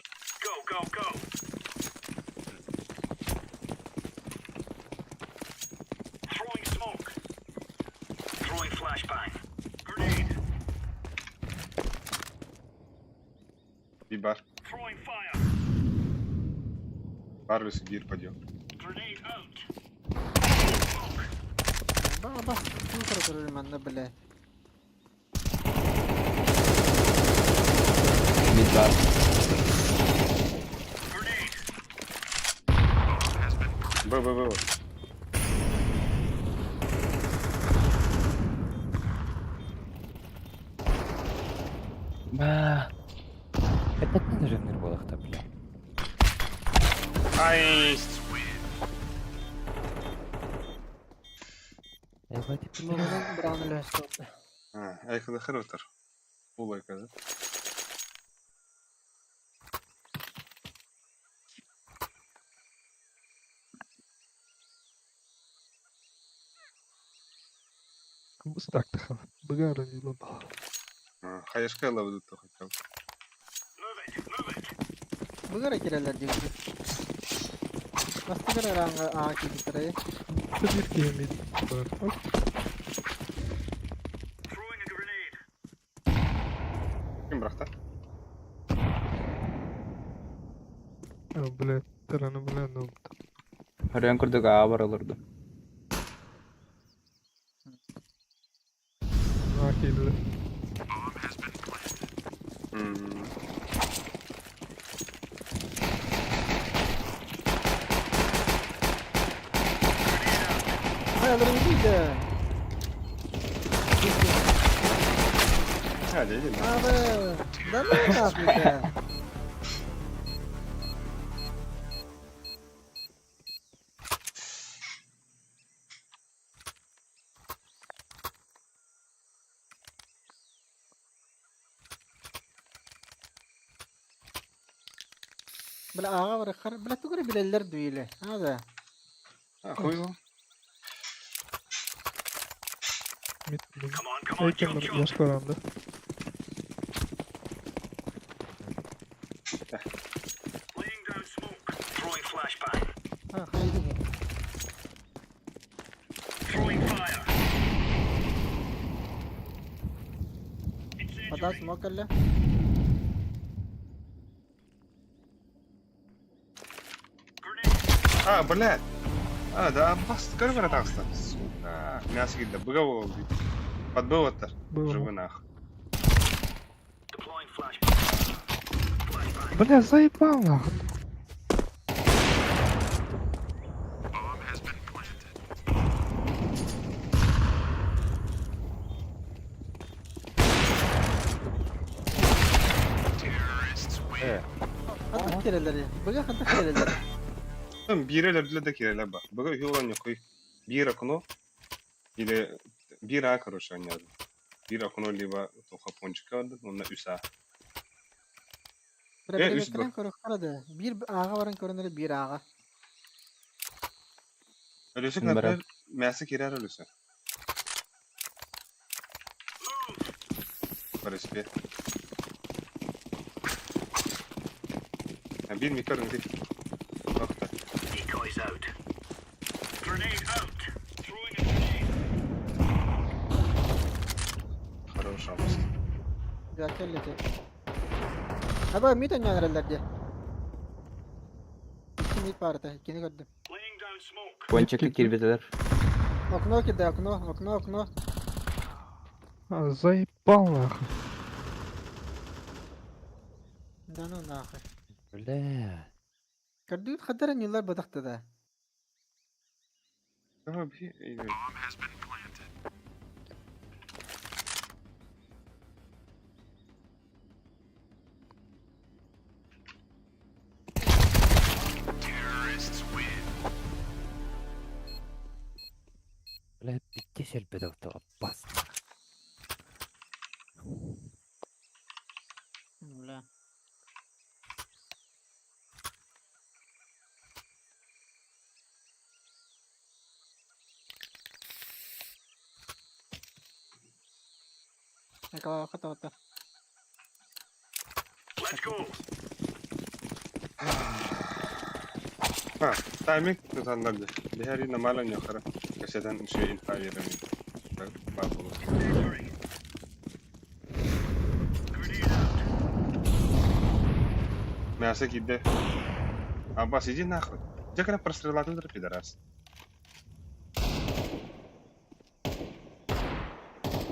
Би бар. Бар бир пойдем. Ба ба. Ну көрөр манна бля. Мид бар. Б, Б, Б. Ба. Это не же нерволах-то, бля. Ай! Смогунан быраҕан өлөһөстө. Айхылыхыр отар. Улайкады. Быстактыха. Быгара нилон. Хайышка ылабыт хотел. Быгара кирелер диэки. Бастыгар араҥа аа киирбиттэрэ. Бір киһи бар. Ким бырахта? Бля, тараны бля, ну. Хөрөн курдук аа бар олорду. Аа киирдилэр. Хайаларын киирдэ. Hadi edin. Abi, да ну нахуй да. Бля, аҕа барахар, бля, тугу эрэ билэллэр дуу или? Ада. А, хуй его. Мид. Эйкен яшкаранда. А, хайды. Вода смок эллэ. А, блядь. А, да, бас, көрөр таҕыста. Сука. Мясо киирдэ. Быга буолал дии. Подбыл оттар. Живы нах. Бля, заебал нахуй. Э. Ханнык кирэллэр. Быга ханнык кирэллэр. Там биирэлэр билэ да киирэлэр ба. Быга үһү ньукуй. Биир окно. Или биир а, короче, анньаады. Биир окно либо тоха пончика онно үс а. Бля, Э, үс бля, көрө харады. Биир аҕа баран көрөнөр биир аҕа. Өлүсүк, Бара. например, мясо киирэр өлүсү. Барыспе. Биир микро ыңгы. Охта. Хорош август. Бля, кэллити. Аба мид анньаан дии. Икки мид баарта, иккини көрдүм. Пончикка киирбэтилэр. Окно киирдэ, окно, окно, окно. А, заебал нахуй. Да ну нахуй. Бля. Көрдүүт хадара ньылар бадахта да. Давай, би- или- Бля, икки селбедов опасно. Бля. Экала хата. Let's go. А, тайминг тутаннар Биһэри нормально ньохара. Кэсэтэн үчүгэй инфа биэрэн. Баар буолуо. Мясо киирдэ. Аббас, иди нахуй. Где когда прострелатор пидорас?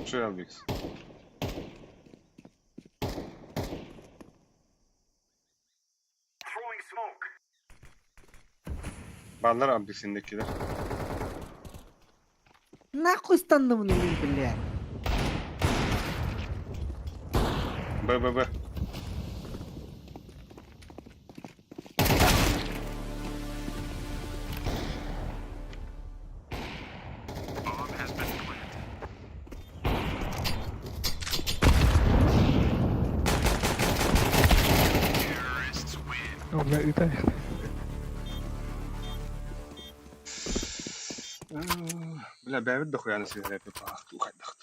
Что Албикс? Throwing smoke. Баллар Албиксиндекилер. Нахуй станным ну бля. Б, Б, Б. Ну, бля, ытай. Бля, бэйэбит дохуяны сыһыарыппыт аахтуу хайдах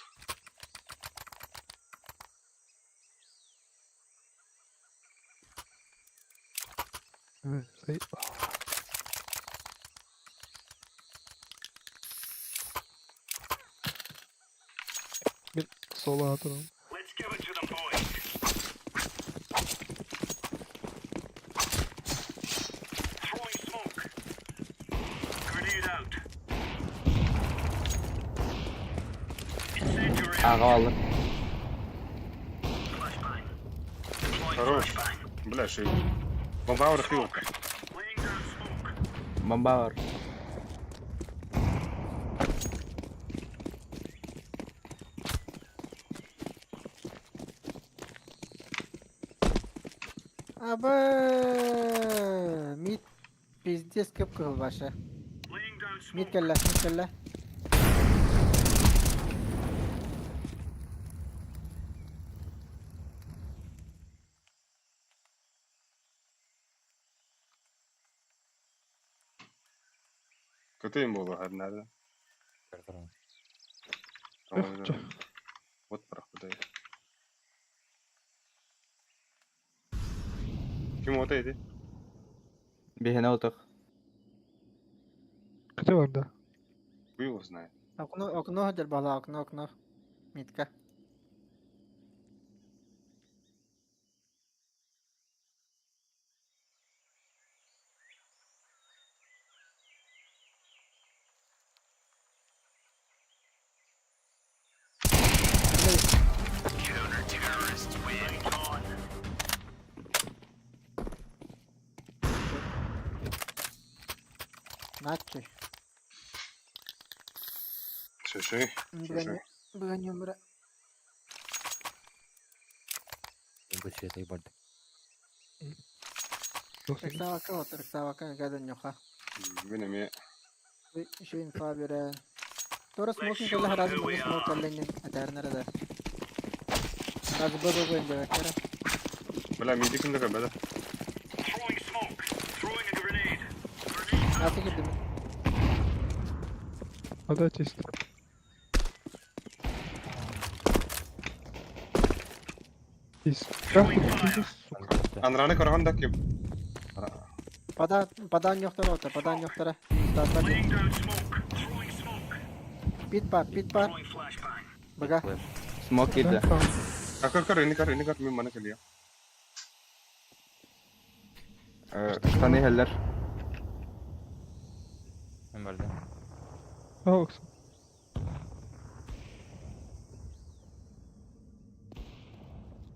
Мин соло атырым. Let's give it to them, boys. Throwing smoke. Grenade out. Incendiary out. Аҕа алыр. Flashbang. Deploying Хорош. flashbang. Бля, шей. Бомбауэр хилка. Laying down smoke. Бомба бар. Абы мид пиздец көп кыл башы. Laying down Мид smoke. кэллэ, мид кэллэ. Kötü mü oldu her nerede? Tamam. Вот прохода. Ким вот эти? Биһиэнэ отох. Кыты бар да. Хуй его знает. Окно, окно дер бала, окно, окно. Мидка. Начи. Шиши. Шиши. Броню, бра. Бу света ебать. Рексавака, вот рексавака, гада нюха. Мин эми Еще инфа бере. Тора смокинг кэллэ разы бу смок кэллэнин атаарнара да. Разы бу бу инде кара. Бля, миди кимде кабада. Throwing smoke. Throwing a grenade. Grenade Асы кирдим. Вода чисто. Из сука. Анраны коргон да ким. Пада пада нюхтара ота, пада нюхтара. Статла. Laying down smoke. Throwing smoke. Пит пар, пит пар. Throwing flashbang. Бага. Смок киирдэ. Көр көр ини көр ини көр мин маны кэлиэ. Штаны иһэллэр. Мен бардым. Аукс.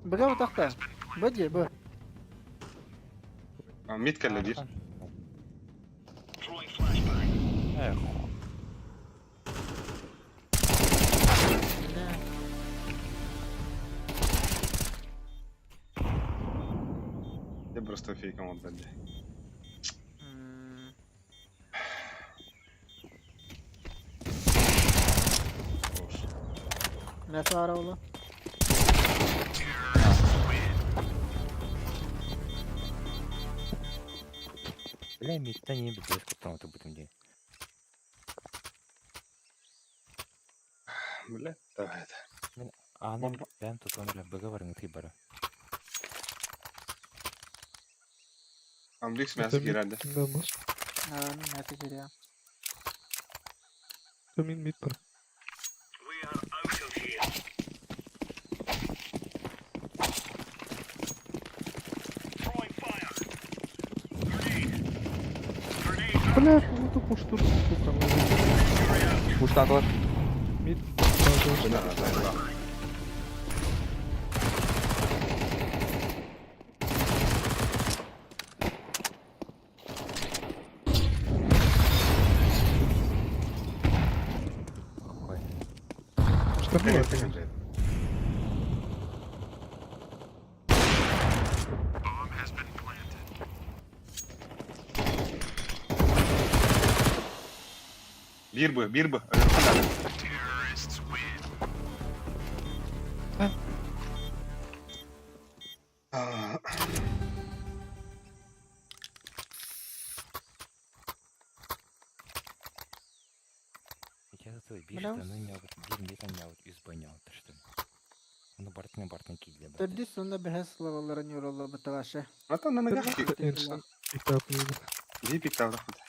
Бага утакта. Бу ди бу. Мид кэллэ диир. Throwing flashbang. Эх. Я просто фейком отдали. Мясо араула. Бля, мидта не билбэт куттан бутум дии. Бля, давай это. Аны бэм тутан бля быга барың ты бара. Амбикс мясо киирэллэ. Кимде бар? Мясо кириэ. Мин мид бар. We are out of here. Throwing fire. Grenade. Grenade out. Бля, ну то пуштур, сука. Incendiary out. Пуштатылар. Мид. Да, да, да. Ой. Штаны Кэллэ, бар. кэллэ. Биир бы, биир бы. Биир Бля. штаны ньаабыт, биир мид анньаабыт, үс бай ньаабыт штаны. Ону бартын бартын киирдэ бата. Төрдүс уонна бэһис лаваллара ньуралла быталашы. Братан, на ногах ки. Эрсан пикапныйды. Биир пиктаврах быта.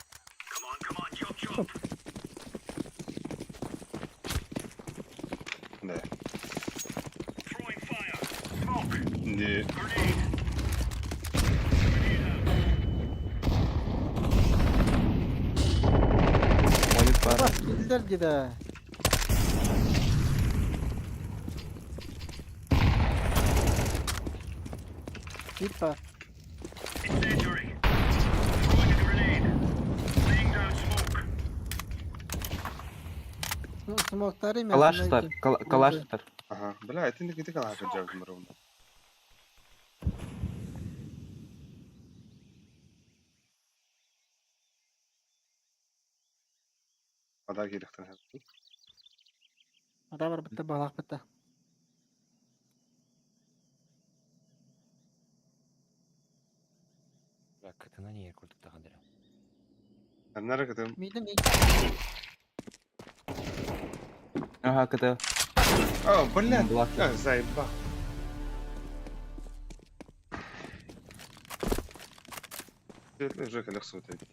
Да. Не. Молик бар. Bak киирдилэр дии. Типа. Ну, смоктары мен Калаштар, калаштар. Ага. Бля, это не где калаш жабым ровно. Вода киирихтен Ада бар бітті, балақ бітті. Бля, кытына не курдук таган дere. Аннары кытым. Мидім Ага, КТ. О, бля, Блок. а, заебал. Уже колесо вот это.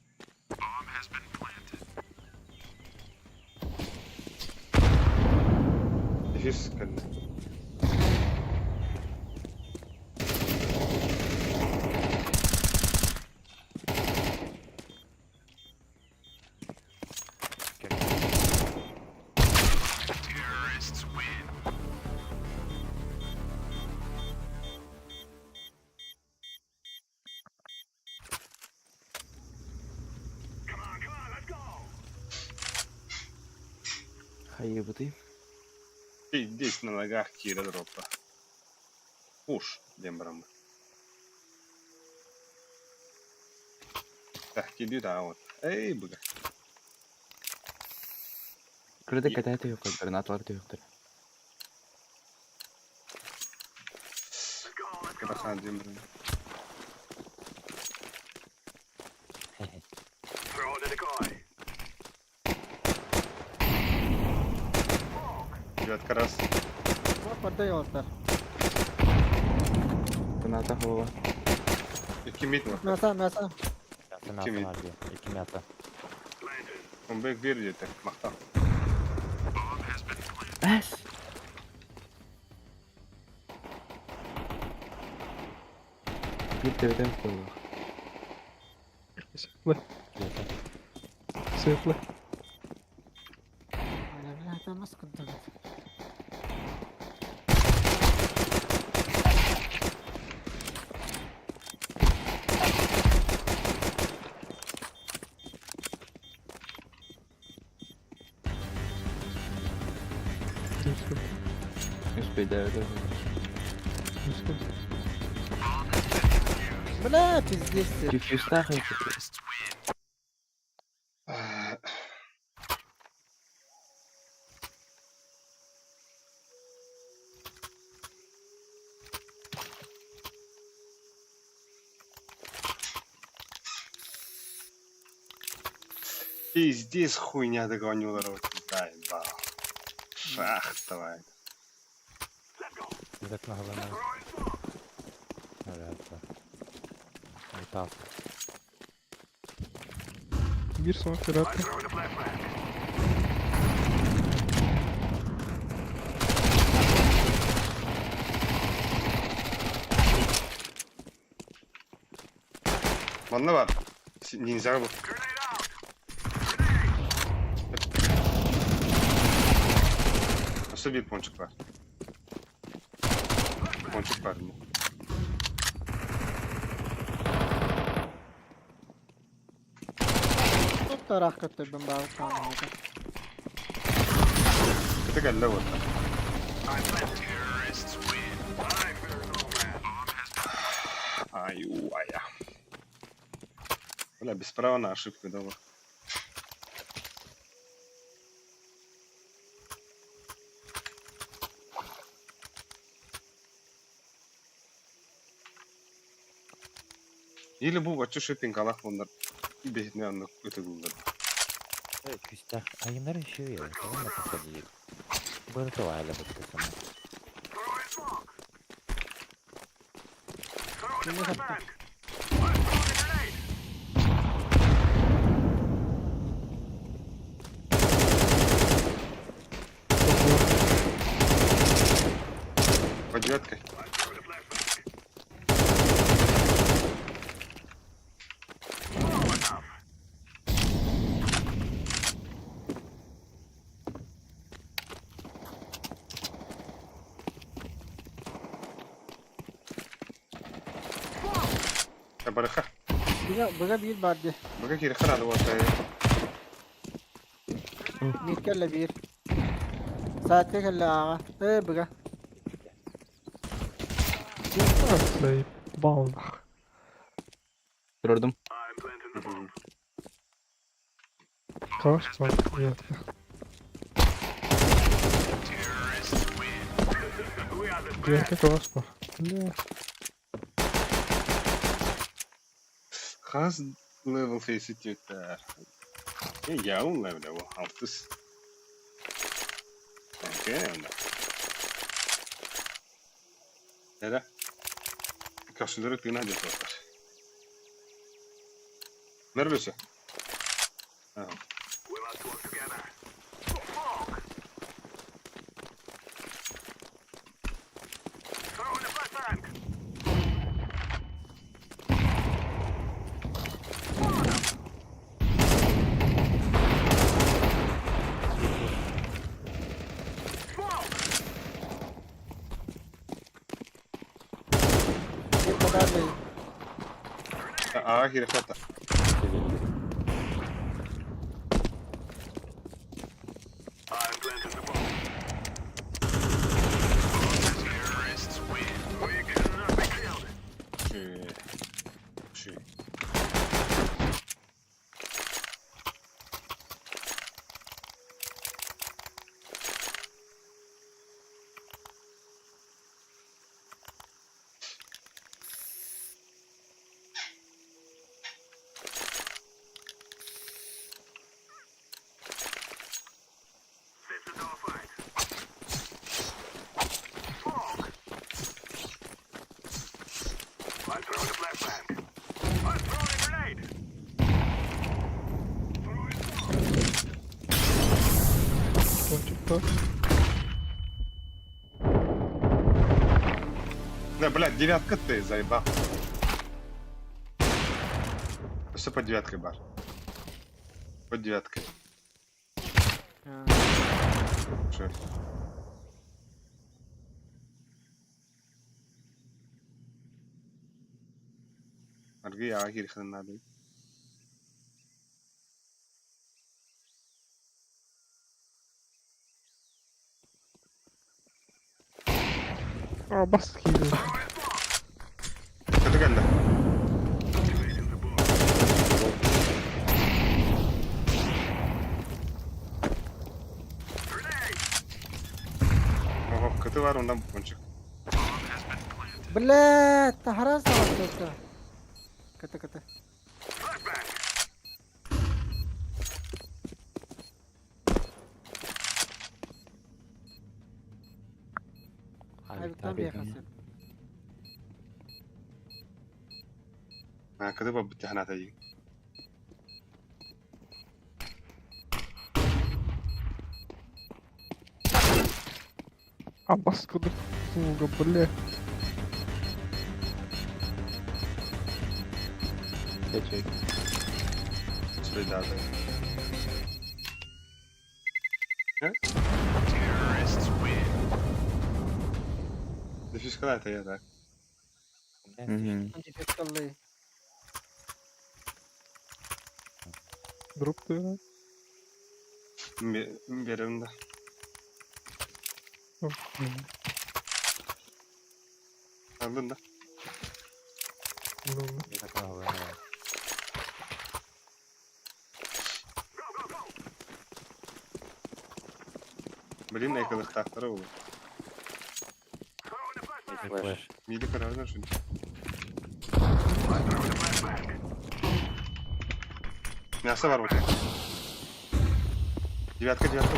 Дефис кэллэ. Хайыбытый. Здесь на ногах Кира дропа. Пуш, дембрам. Так, киди да вот. Эй, быга. Кырды кәтә юк, гранаталар юктыр. Кадахан дембрам. Девятка раз. Бак барда yollar. Граната голова. Икки мид var. Мяса, мяса. Мяса, мяса Кими? бар дии. Икки мяса. Он бэк бир диэтэ. Махтал. Әс! Бир төбөтөн болду. Светлый. Светлый. Бля, это маска дает. Успей да. Бля, пиздец. ты. Диффюзтах. Пиздец хуйня догонюла рот. Заебал. Шахтовая. Из окна головная. Раз, два. Металл. Бир смок пираты. Манна бар. Ниндзя был. Өссө биир пончик бар. Пончик бар. Тут тарах көттөрбүн баабыт тааныммыта. Это кэллэ вот. Ай, уая. Бля, без права на ошибку дала. Или бу бачу шиппинг алах оннар бехне анны өтөгүллөр. Күүстээх айыннар үчүгэй, тоҕо на походи. Быры тоҕайла бытты сама. Кини сапта. По девяткой. Барыха. Быга быга биир бар дии. Быга кириха надо вот. Биир кэллэ биир. Саатка кэллэ ааҕа. Э быга. Заебал нах. Турдум. Калаш бар, девятка. Девятка калаш бар. Бля. Хас level face it. Я un level алтыс. Окей, онда. Эра. Кашылары тына деп отыр. Нервесе. Ага. Биир бадар Аа кире хата. Ши. Кончик так. Да, блядь, девятка ты, заебал. Все по девяткой, бар. По девяткой. Шо? Аргы яға кирихын надо. А, бас киди. Kötü geldi. Oho, kötü var ondan ponçuk. Бля, тахара саҕа Кыты кыты. Айбыктан биэхасы. Ha, kötü var bitti hanata iyi. А, бас кудук. Сука, бля. Кечек. Söyle abi. He? Nefis kadar ya da. Мгм. Антифискаллыы. Дроп ты. Берем да. Алдın да. Ну, Блин, экылыктаахтара ол. Флеш. Миди карардар шун. Мясо бар бу. Девятка, девятка.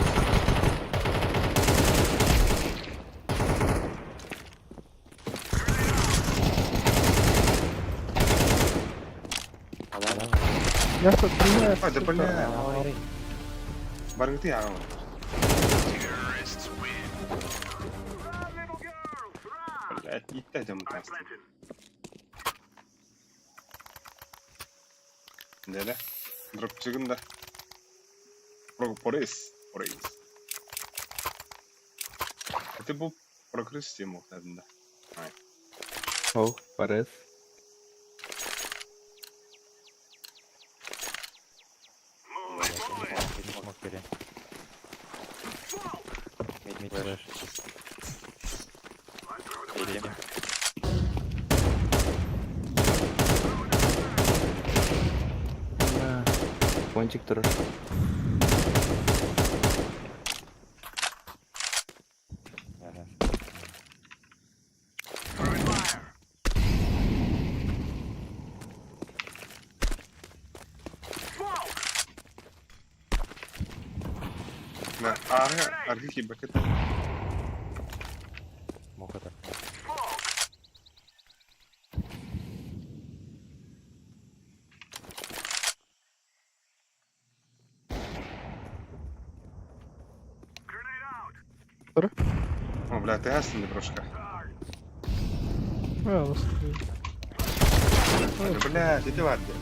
Я что, принял? А, да бля. Баргыты аҕа. Блядь, иттэ дьон таастым. Дэлэ. Дропчигын да. Порис. Порис. Это бу прокрыс тема да. О, Парес. Смок бери. Мид, мид, флеш. Иди. Пончик турар. Ага. Да, ага, аргихи бакет. Мог это. О, бля, ты гасни брошка. А, господи. Да, бля, иди ладно.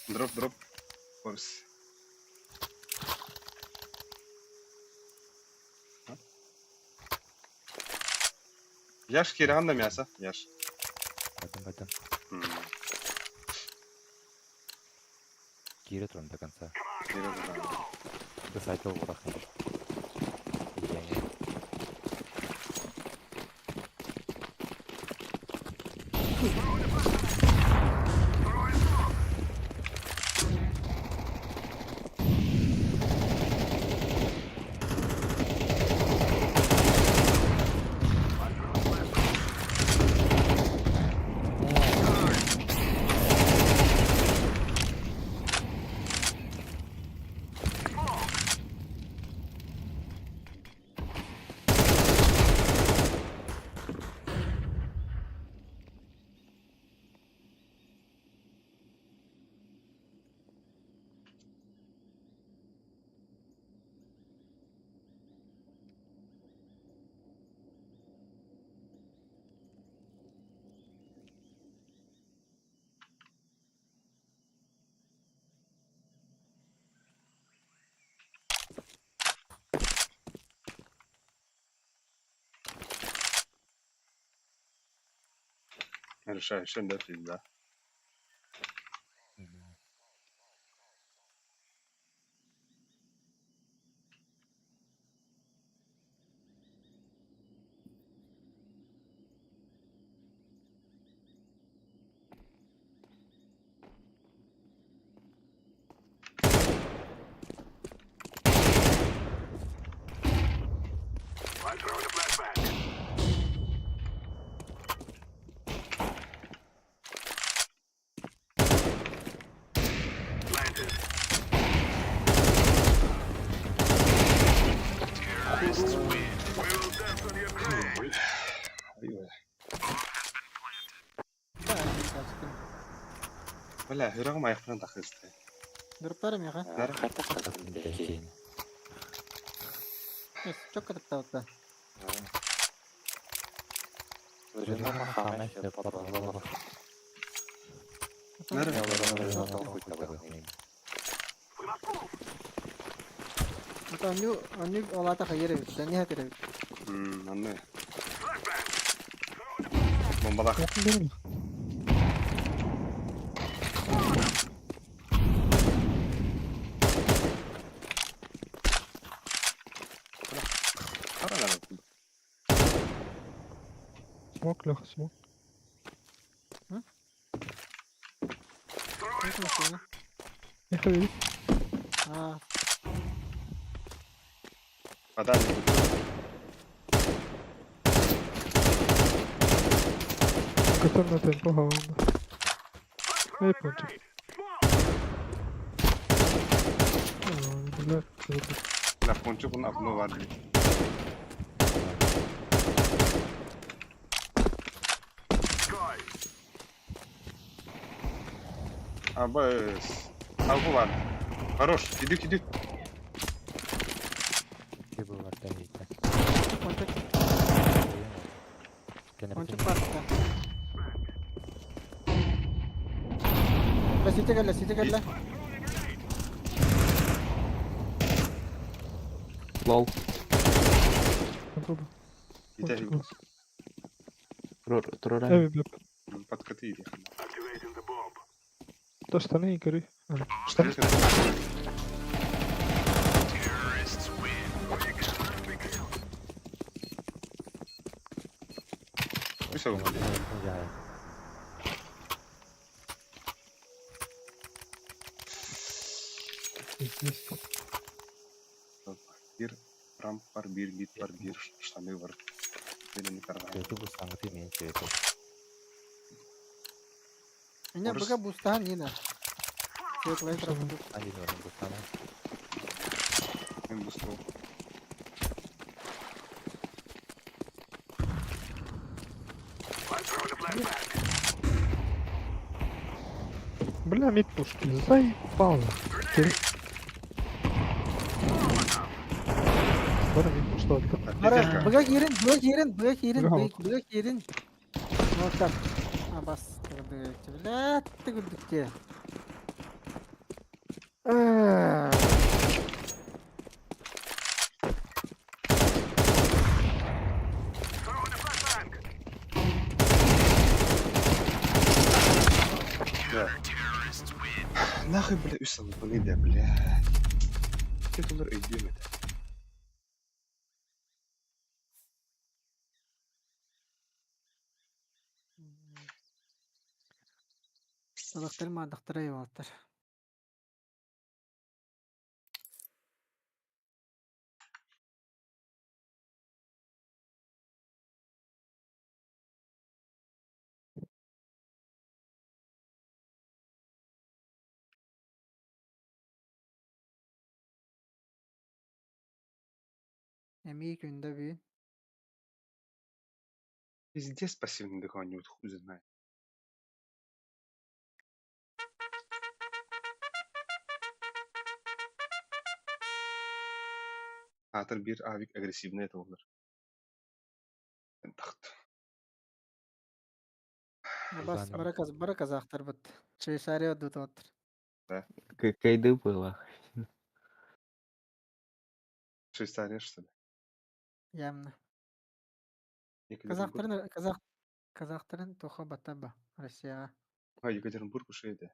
Дроп, дроп. Форс. Яш киран мясо, яш. Потом, потом. М, Кире трон до конца. Кира, да. Высадил вот так. Решающая, да, пизда. Ой, Бля, хүрэгм аяхтан тахысты. Дұрыптар меха. Нар. Чокка таптабытта. Нар. Анну анну олата хайыр бит. Не хәтер бит. Мм, анны. Бомбалах. Смок, Леха, смок. Ехали. А, Вода не будет. Көтөн на темпо хаванда. Эй, пончик. А, бля, круто. Бля, пончик он окно var. Абыс. Алгу var. Хорош, иди, иди. Ты был вертолете. Пончик, пончик парка. Сити кэллэ, сити кэллэ. Лол. Оттуда. Иди, Турура. Эви, бля. Подкаты иди. То штаны и горы. А, Штаны. Все, Здесь. Бир, рамп бар, бир, бит бар, бир, штаны бар. Или не карнай. Ты бустан, ты меньше это. Меня Орыс. быга бустаан Нина. Светлая тропа. Один орын бустана. Мен бустал. Бля, мид пушки. Заебал. Теперь. Бара мид пушка. Бара, быга киирин, быга киирин, быга киирин, Быга быга киирин. Вот так. А, бас. Бля, ты гүлдүкте. Да. Нахуй, бля, үс албаны да, бля. Ты тулар өйдүм это. Садақтар мадақтар айбалаттар. Эми күндө бүй. Пиздец пассивный дыхание, вот хуй знает. Атыр бир авик агрессивный это олар. Тахт. Бас бара каз бара казахтар бут. Швейцария дутоттар. Кайды было. Швейцария, что ли? Явно. Екатеринбург. Казахтарын казах казахтарын тоха батаба Россия. А, Екатеринбург уже это.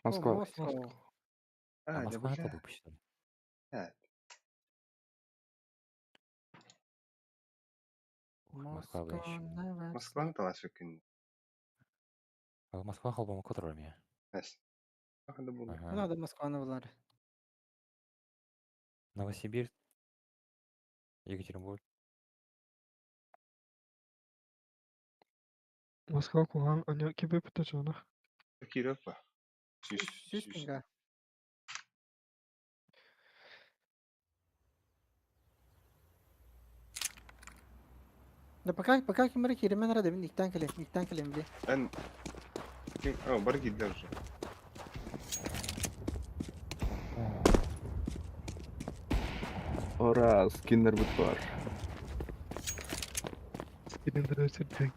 Москва. Москва. А, А я Москва это бля. выпущена. А, Москва бы еще. Москва на талашек. А Москва холбома которыми. Эс. Надо было. Ага. Надо Москваны булар. Новосибирск. Екатеринбург. Москва, Куган, они кибе пытачана. Киров. Сүз пинга. Да пока пока кимре киремен рада мин иктен келем, иктен келем би. Эн. А, бар кидер уже. Ура, скиннер бут бар. Скиннер өсірдік.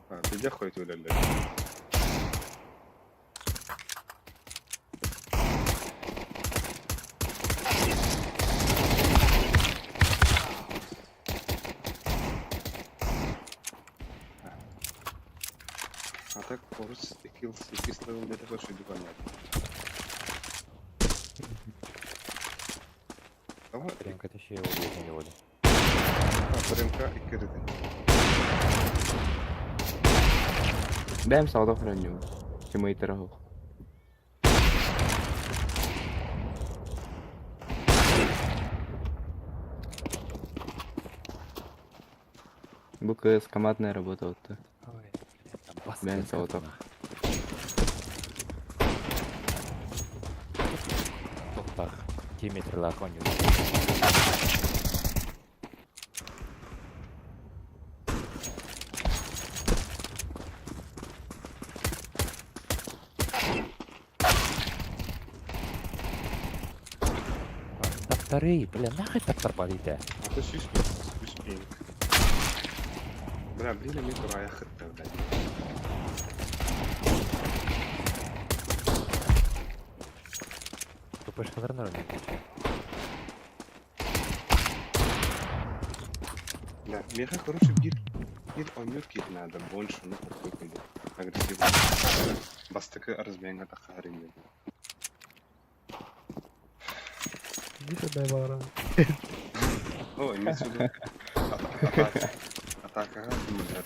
А, ты хоть уляля. А так орыс kills, иккис level диэтэ көрсүйдүк оонньоото. Тоҕо? Прям тащи его убить не буду. Прямка икки рыты. Бэм сауда храню. Тиммейтер оһох. Бу КС командная работа вот. Ой, блядь, Бэм сауда. Тоқтақ. Километрлах он. Таптары, бля, нахуй таптар барите. А то 100 пинг. Бля, блин, мне турая хытта, блядь. Тупо шкадарнор. Да, меха, короче, бир онюр кит надо, больше, ну, какой агрессивно. Бастакы разменга тахарин. Иди сюда, баран. О, имеется в виду атака. Атака,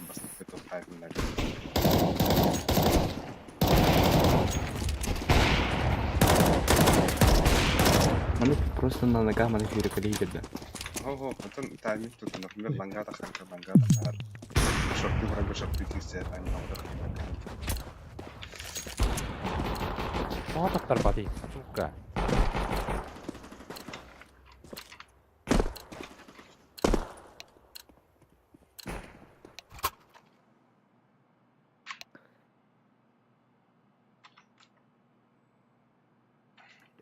бастакы тохтарин. Маны просто на ногах маны фирикали да. Ого, потом тайминг тут, например, ланга тахарка, ланга тахар. Шорты врага, шорты кисер, они вам О, таптар бати, сука.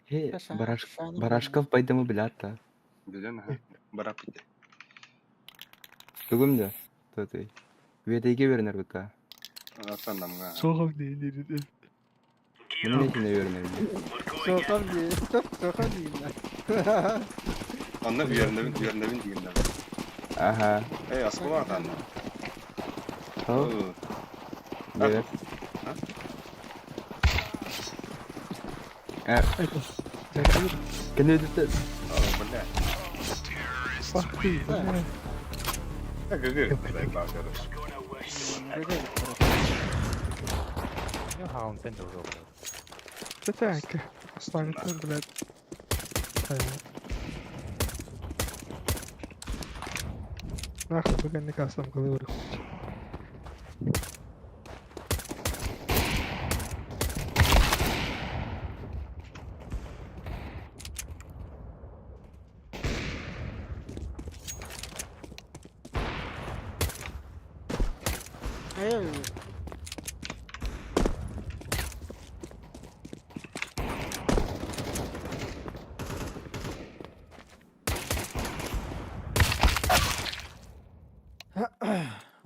Э, Хаша, бараш... шаны Барашков байдымы билята. Билен, ага. Барапите. Тугум да. То ты. Ведеге вернер бута. Atan намга. Соғам не не не. Мені не вернер. Соқам не, соқам не. Онны үйернебин, үйернебин дигеннер. Ага. Эй, аскола атан. О, билет. А? Э, кene О, бля. Ах ты, бля. ГГ, заебал, короче. Ну, хаун центр уже, блядь. Так, станет, блядь. Нахуй, пока не кастом головы. Эй,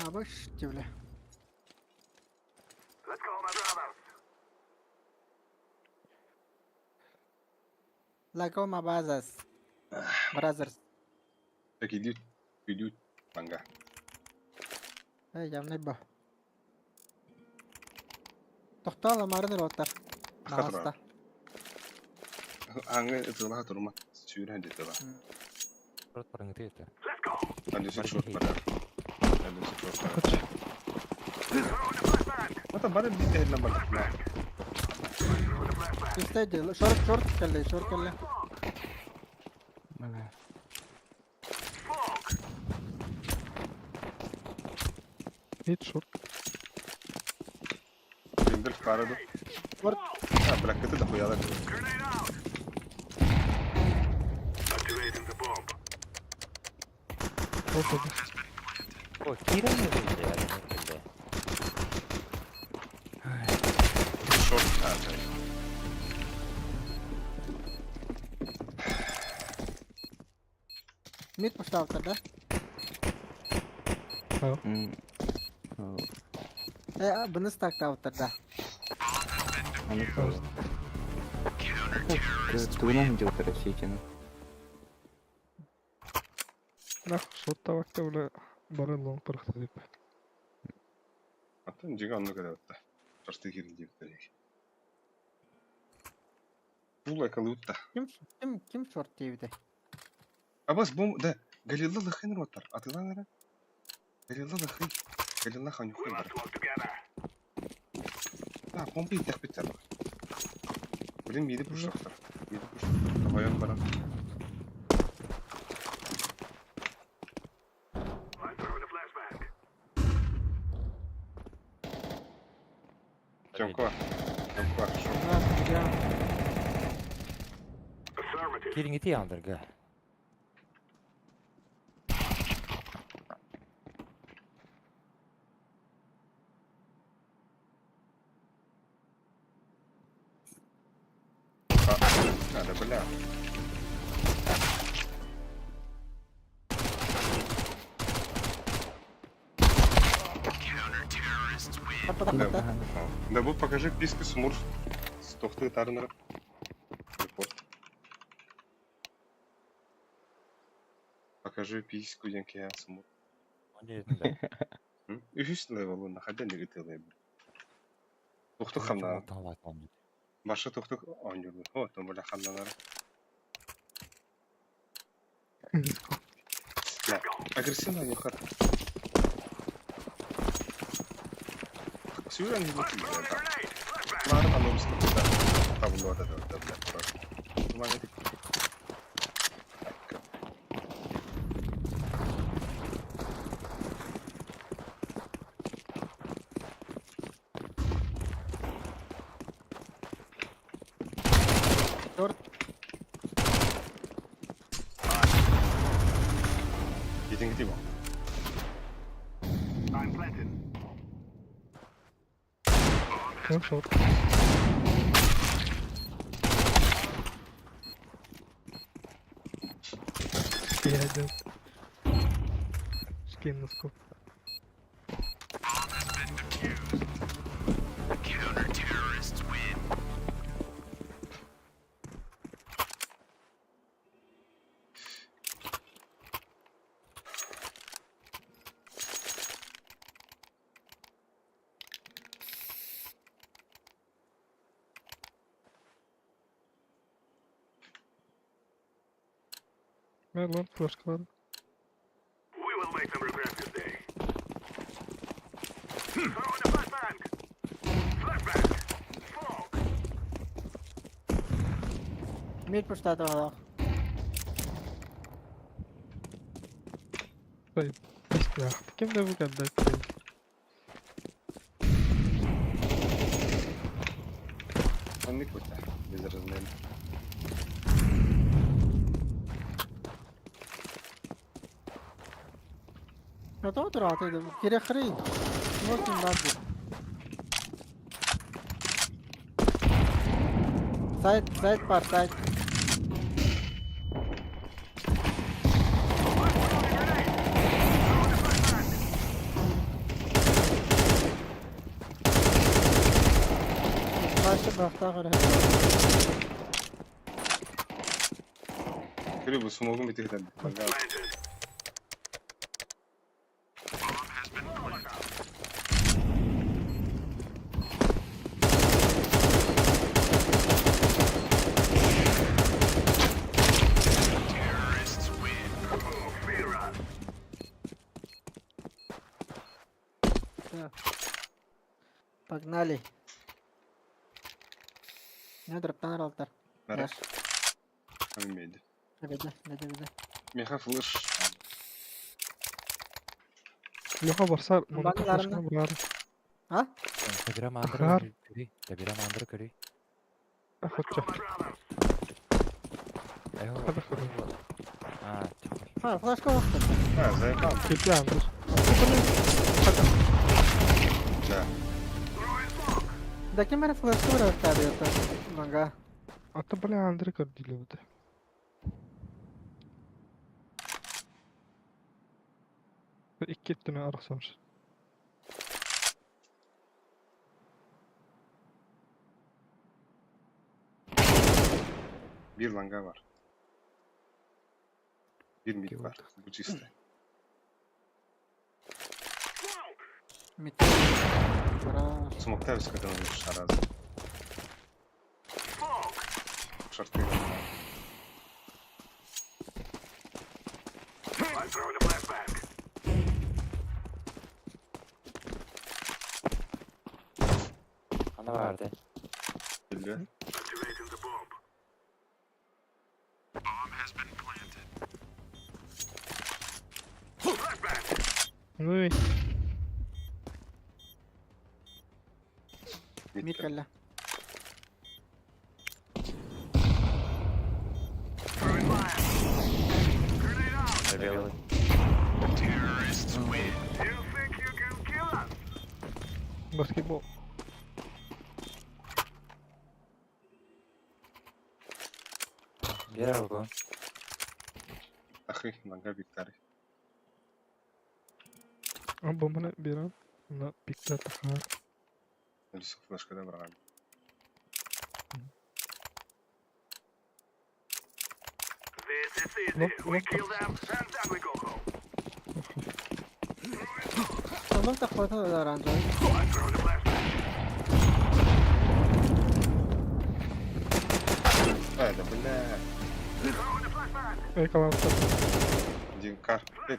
Абаш, бля. Like all my brothers. Brothers. Так, идут, идут, ланга. Эй, явный ба. Тохтала марын ротар. Хатра. Наста. Аңы ытылаха турума. Сүүрэн дэтэ ба. Рот парыңты это. Алюсы шорт барар. Алюсы шорт барар. Ата бары бит на бар. Түстәде, шорт шорт келли, шорт келли. Бля. Мид шорт. Биндер параду. Шорт. А, бля, кыты да хуяла. Опа. О, Кира не выйдет, бля. Шорт. А, да. Мид пушталтыр, да? М. О, Э, бұны стактаутыр, да. Аны Тугунан хинжи Российкин. Нахуй, шорт табакта, бля. Бары лонг парахта деп. Атын жига онну көрөттө. Шорты киирин диэбиттэр. Бул экалыытта. Ким ким ким шорт диэбитэ? Абас бом да Галилла лыхын ротар. Атылан эрэ. Галилла лыхый. Галилла ханюхай бар. А, помпа итэхпиттэр. Блин, миди пуштахтар. Миди пуштахтар. Тоҕойон баран. Тёмка. Тёмка, шо? Кириҥити андырга. А, да бля. Да, да вот покажи писки смурф. Стохты тарнера. Репорт. Покажи письку я смурф. Үһүс левелы находя не лейбл. Тухтук хамна. Башы тухтук оонньуур. О, том бля хамналар. Да, агрессивно не хат. Сүүрэн хилити да. Лаар аномска да. Табылуа да да бля. Нормально. Торт. Етеңгідей бол. Кем шорт? Я Скин на скоп. Ver lan flaşkaları. We will make them regret this day. Throw in a flashbang. Flashbang. Smoke. Mid pushtadı valla. İşte kim de bu kadar. Онник бутта. Без размера. Ну то rahat Кире хрень. Смокин бабы. Сайт, сайт пар, сайт. Karşı bıraktı göre. Көрө бу смогун битирден. Всё. Погнали. Не дроптан алтар. Бара. Яш. Аммеди. Беде, беде, беде. Меха флеш. Леха барсар, Бан флешка бар. А? Табира мандыр Ахар. көрүй. Табира мандыр көрүй. Охотча. Айо. Хада хада. А, А, флешка вакыт. А, заебал. Кетти андыр. Да. Да кем era флешка bıraktı это. Манга. Ата бля андыр көрдүлө бу. İkki ettine arasam. Bir langa var. Bir mid var. Bu чисто. Mid. Хорош. Смокта вискотын сразу. Шорты. Ана барды. Билбе. Ну и Мид кэллэ. Белый. баскетбол. Бир алгы. Ахы, ланга виктори. А бомбаны берем. На пикта тахар. Риск флешкада барган. Лок, лок. Tamam takmatın da оранжевый. Ай, да бля. Эй, калан Один кар. Эй,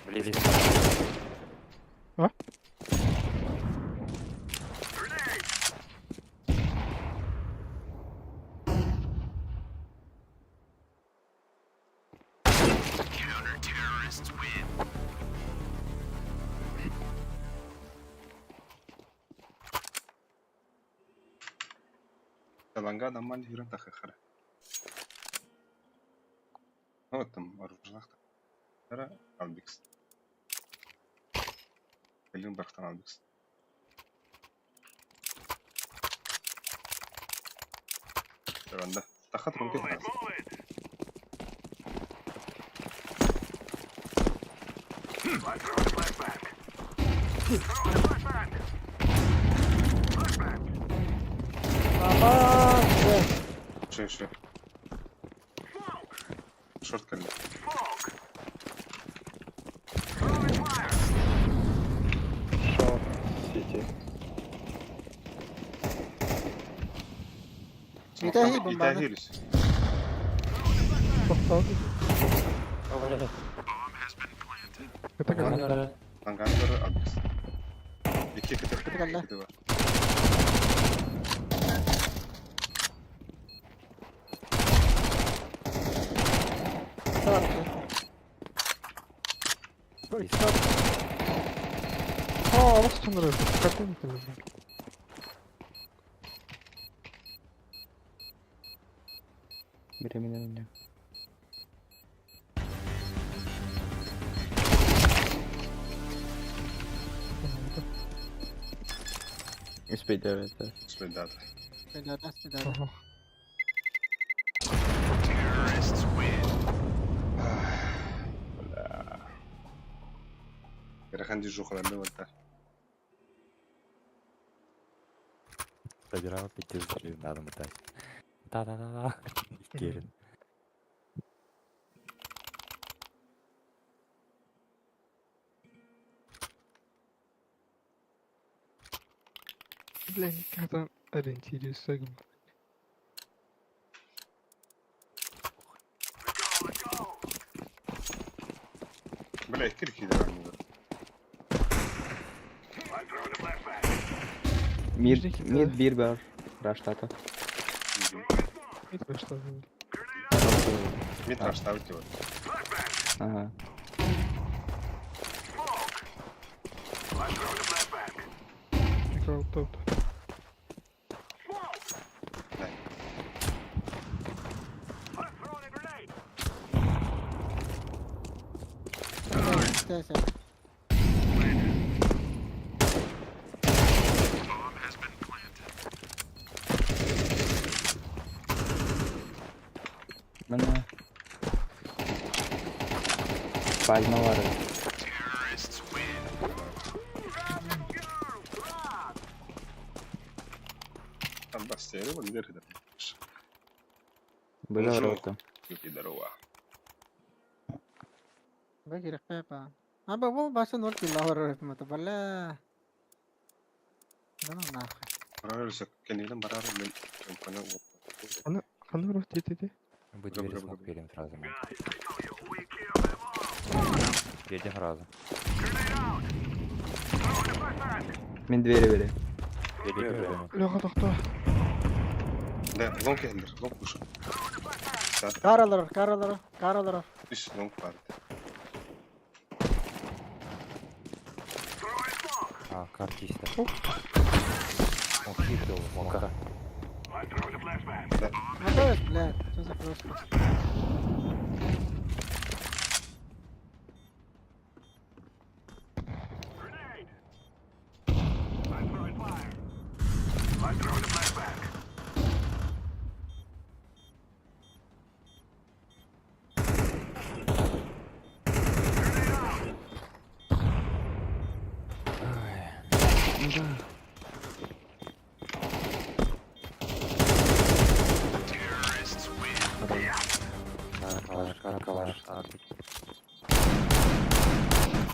Близ. А? Ланга нормально юрен тахы хара. Ну, вот там оружнах. Албикс. Кэлин барахтан Албикс. Ранда. Тахат рунки хара. Баба! Шо, шо. Шорт кэллэ. Шорт, сити. Итаги бомбаны. Итагились. Тоқталды. Это как? Лангандер Албикс. Икки кытыр. Кытыр Кытыр бар. Саркы. А, вот что нравится. Какой не знаю. Беременна меня. Успеть это. Следата. Спидата, спидата. Ага. Бля. Ыарахан движухаларды барда. Собирал пяти взрыв, надо мотать. Да-да-да-да. Керен. Бля, никогда ориентируюсь. Бля, кирки даганы. Мид, мид бир бар. Раштата. Это что? Мид раштабыт вот. Ага. Играл топ. Да. Тэсэ. Мына. Пальма бар. Быда барабыта. Здорово. Б кирэххэ па. А бу бу башы ноль килла олорор этим бля. Да ну нахуй. Барар сөп. Кэннигинэн барар мен компания Аны ханна барар тиэтити? Бу двери смог берем сразу. Едем сразу. Мин двери бери. Едем. Леха тохтоо. Да, лонг кэллэр, лонг куша. Кар олорор, кар олорор, кар олорор. Үс лонг бар. А, картиста. Он хитл, мока. А то есть, блядь, что за флешка? Калаш, калаш, калаш.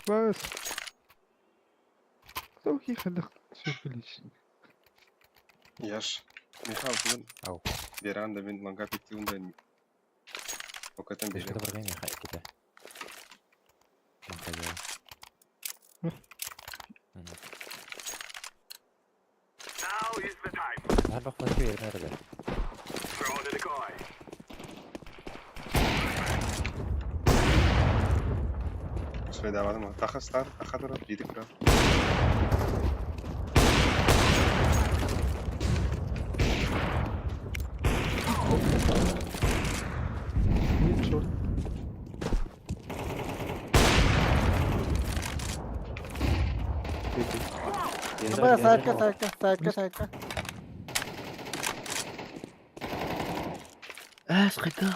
Бас. Кто хихадах сюрприз. Яш. Михаил, бүгін Ау. Веранда мен лонга пиктиунда. Окатан Ты что берем. добрый Михаил, кита. Махаел. Нарбах платю, я наверное. Свайдавадым. Таха стар, таха турар, биди турар. Нет, черт. Б, сайтка, сайтка, сайтка, сайтка. Э, сқайта.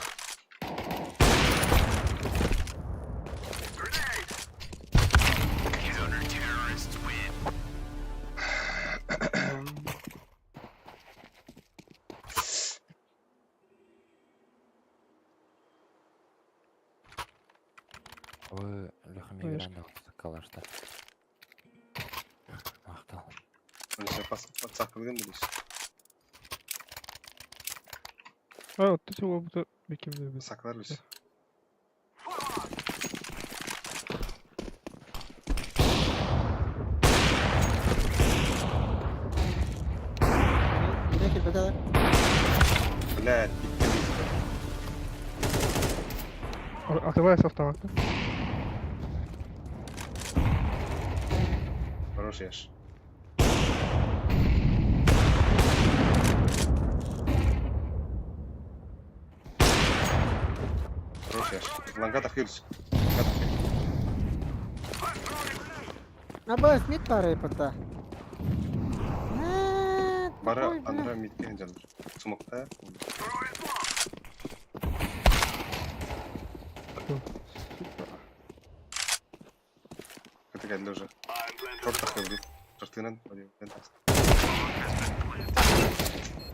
Вы Леха Конечно. Мигранда калашта. Махтал. Пас сакылган билиш. А, вот ты чего будто бекемде Саклар билиш. Бире килбете. Блядь, икки битті. Открывай с автомата. Хорош Яш. Хорош Яш. Лонга тахырс. Лонга тахыр. А Б, смит пары пота. Бара андра миткен жалыр. Смокта. Это келди уже. Шорт тахыр. Шортынан.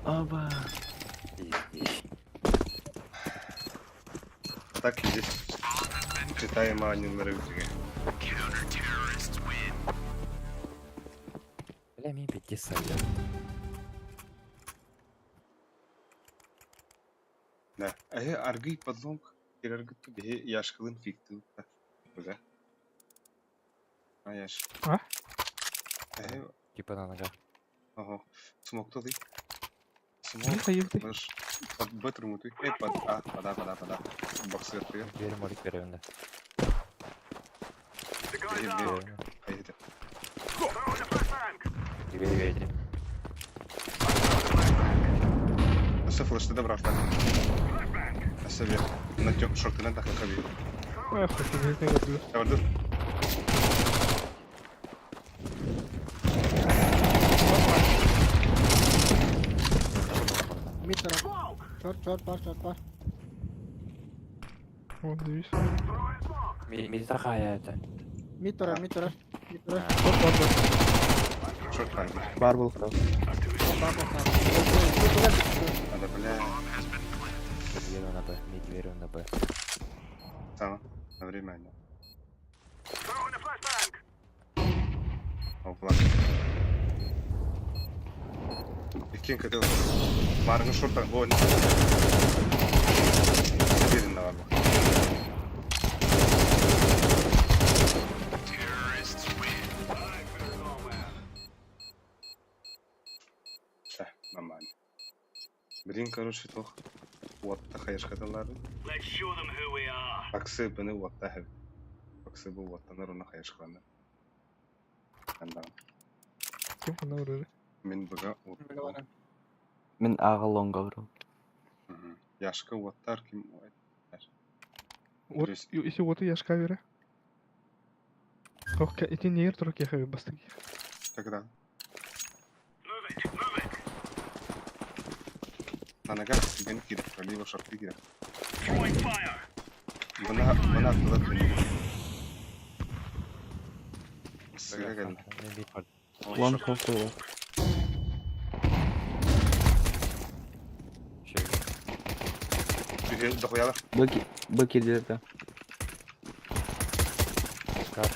Оба. Так здесь читаем Аню Бля, мне пиздец сойдет. Да. Э, аргый подлонг. Кираргытты бе яшкылын фикты. Уже. А яш. А? Э, Типа на ногах. ага. Смокталы. Смок. Миха, ехты. Баш. Под Б трумутуй. Э, под А, под А, под А, под А. Боксер ты. Дверь молик первый, Б, Б. Поедем. Дверь верим. Все, флеш, ты добрав, так? Все, вверх. На тём, шорты на даха хави. Эх, это не люблю. Давай, дур. Мид турар. Шорт, шорт, бар, шорт, бар. Вот, здесь. Митрахая это. Мид турар, мид турар. Мид турар. Вот, ладно. Шорт бар. Бар был. баар Надо, бля. Верю на Б, мид верю на Б. Сама. На время они. О, ладно. Иккин кытыл. Барыңы шорта. О, не. Берин да бар бу. Чэ, нормально. Блин, короче, тох. Уотта хайышкаталары. Let's show them who we are. Баксы быны уотта хэв. Баксы бу уоттанар уна хайышкаланы. Анда. Ким хана урары? Мин быга уотта. Мин ага лонга уру. Яшка уоттар ким Вот, если вот и яшка вера. Ох, ити нер турак яхави бастыги. Тогда. Move it, move it. На ногах тебе кида, либо шорты кида. Throwing fire. Бына, бына туда тренировка. Сыга кэллэ. Мен бит бар. Лонг хофтула. Түһэ дохуялар. Быки, быки где-то.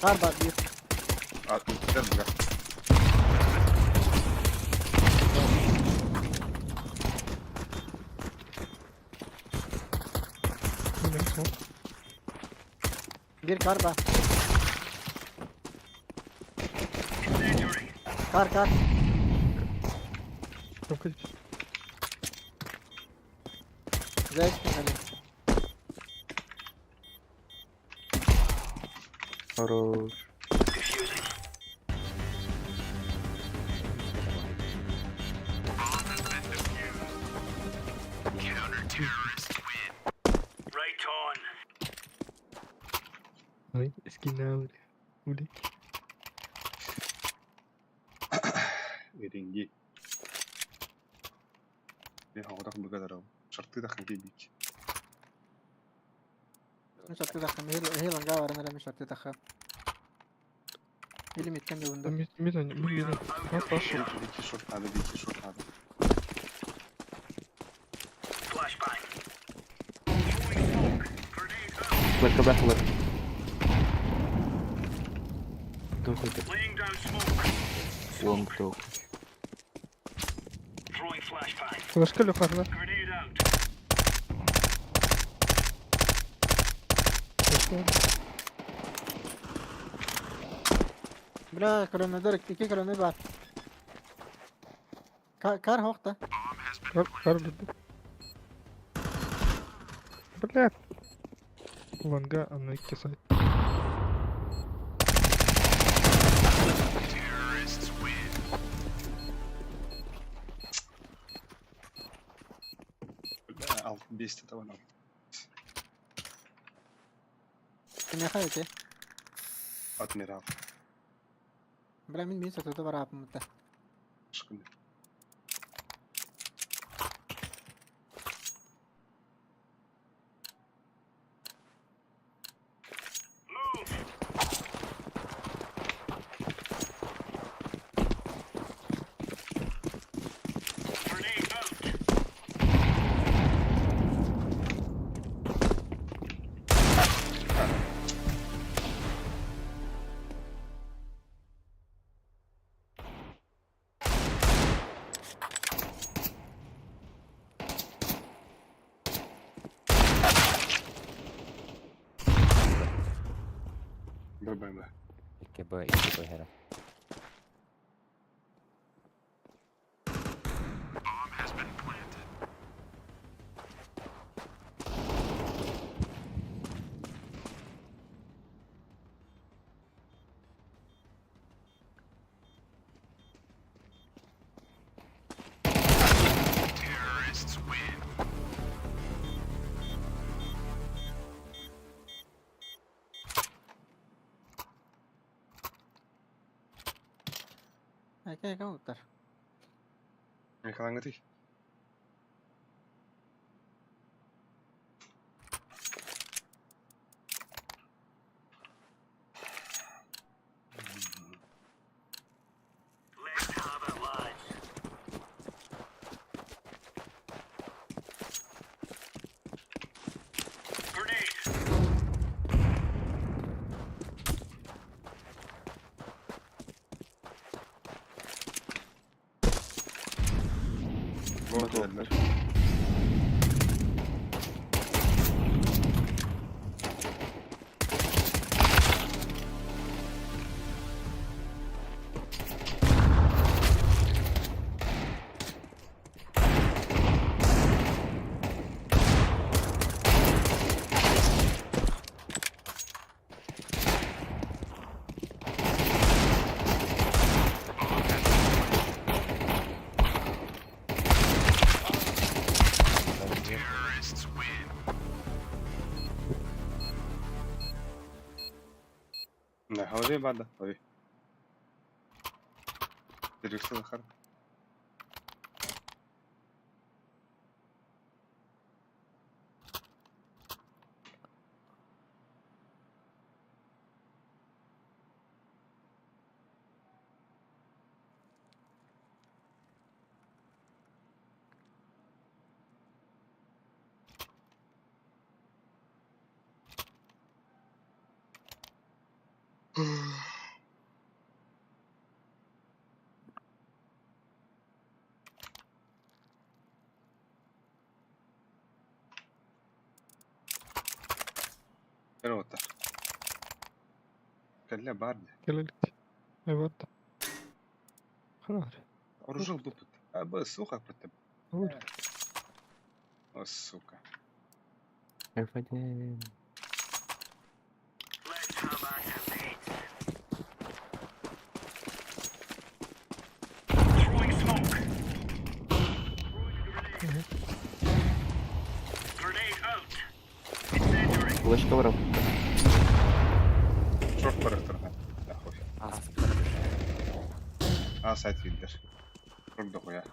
Кар бар биир. А, үттер быга. Биир кар бар. Кар кар. Здесь пинали. Хорош. Right on. Ой, скинал. Ули. Эринги. Мен хоҕотох быга дарау. Шорты да ханги бик. Мин шарты тахха. Хил анга баран эрэ мин шарты тахха. Или миткэн дьугунда. Мид, мид, мид, мид. Нас пошел. Бики шорт надо, бики шорт надо. Flashbang. Throwing smoke. Grenade out. Флешка, бля, флеш. Дохуй ты. Laying down smoke. Лонг дохуй. Throwing flashbang. Флешка лёха, да? Grenade out. Флешка. Бля, көлөмөдөр, икки көлөмө бар. Кар хоқта. Кар, кар бит. Бля. Лонга, ана кисай. Бля, ал, бесте табан ал. Кимиэхэ эти? Адмирал. Бля, мин мин сотото бар аапымыта. Шкын. Move. Grenade out. Б, Б, Б. 2 Б, 2 Б хера. Эке эке уттар. Михалаңы ти. Let's have it, lads. Кэлэллэр. Лови бада, лови. Перешел Захар. Кэлэ Кэллэ баар дии. Кэлэлик. Эбат. Хараар. Оружил буппут. А бы сука пытым. Ой. О, сука. F1. Throwing smoke. Grenade out. Incendiary. Флешка враг. Шорт барахтарга. Нахуй. А, сайт видер. Шорт дохуя.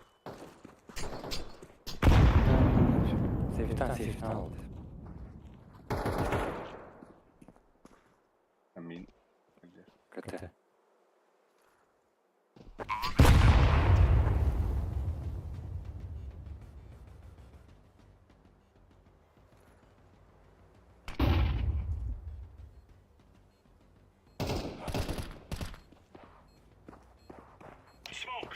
Сейфтан, сейфтан. Амин. Где? КТ. Smoke.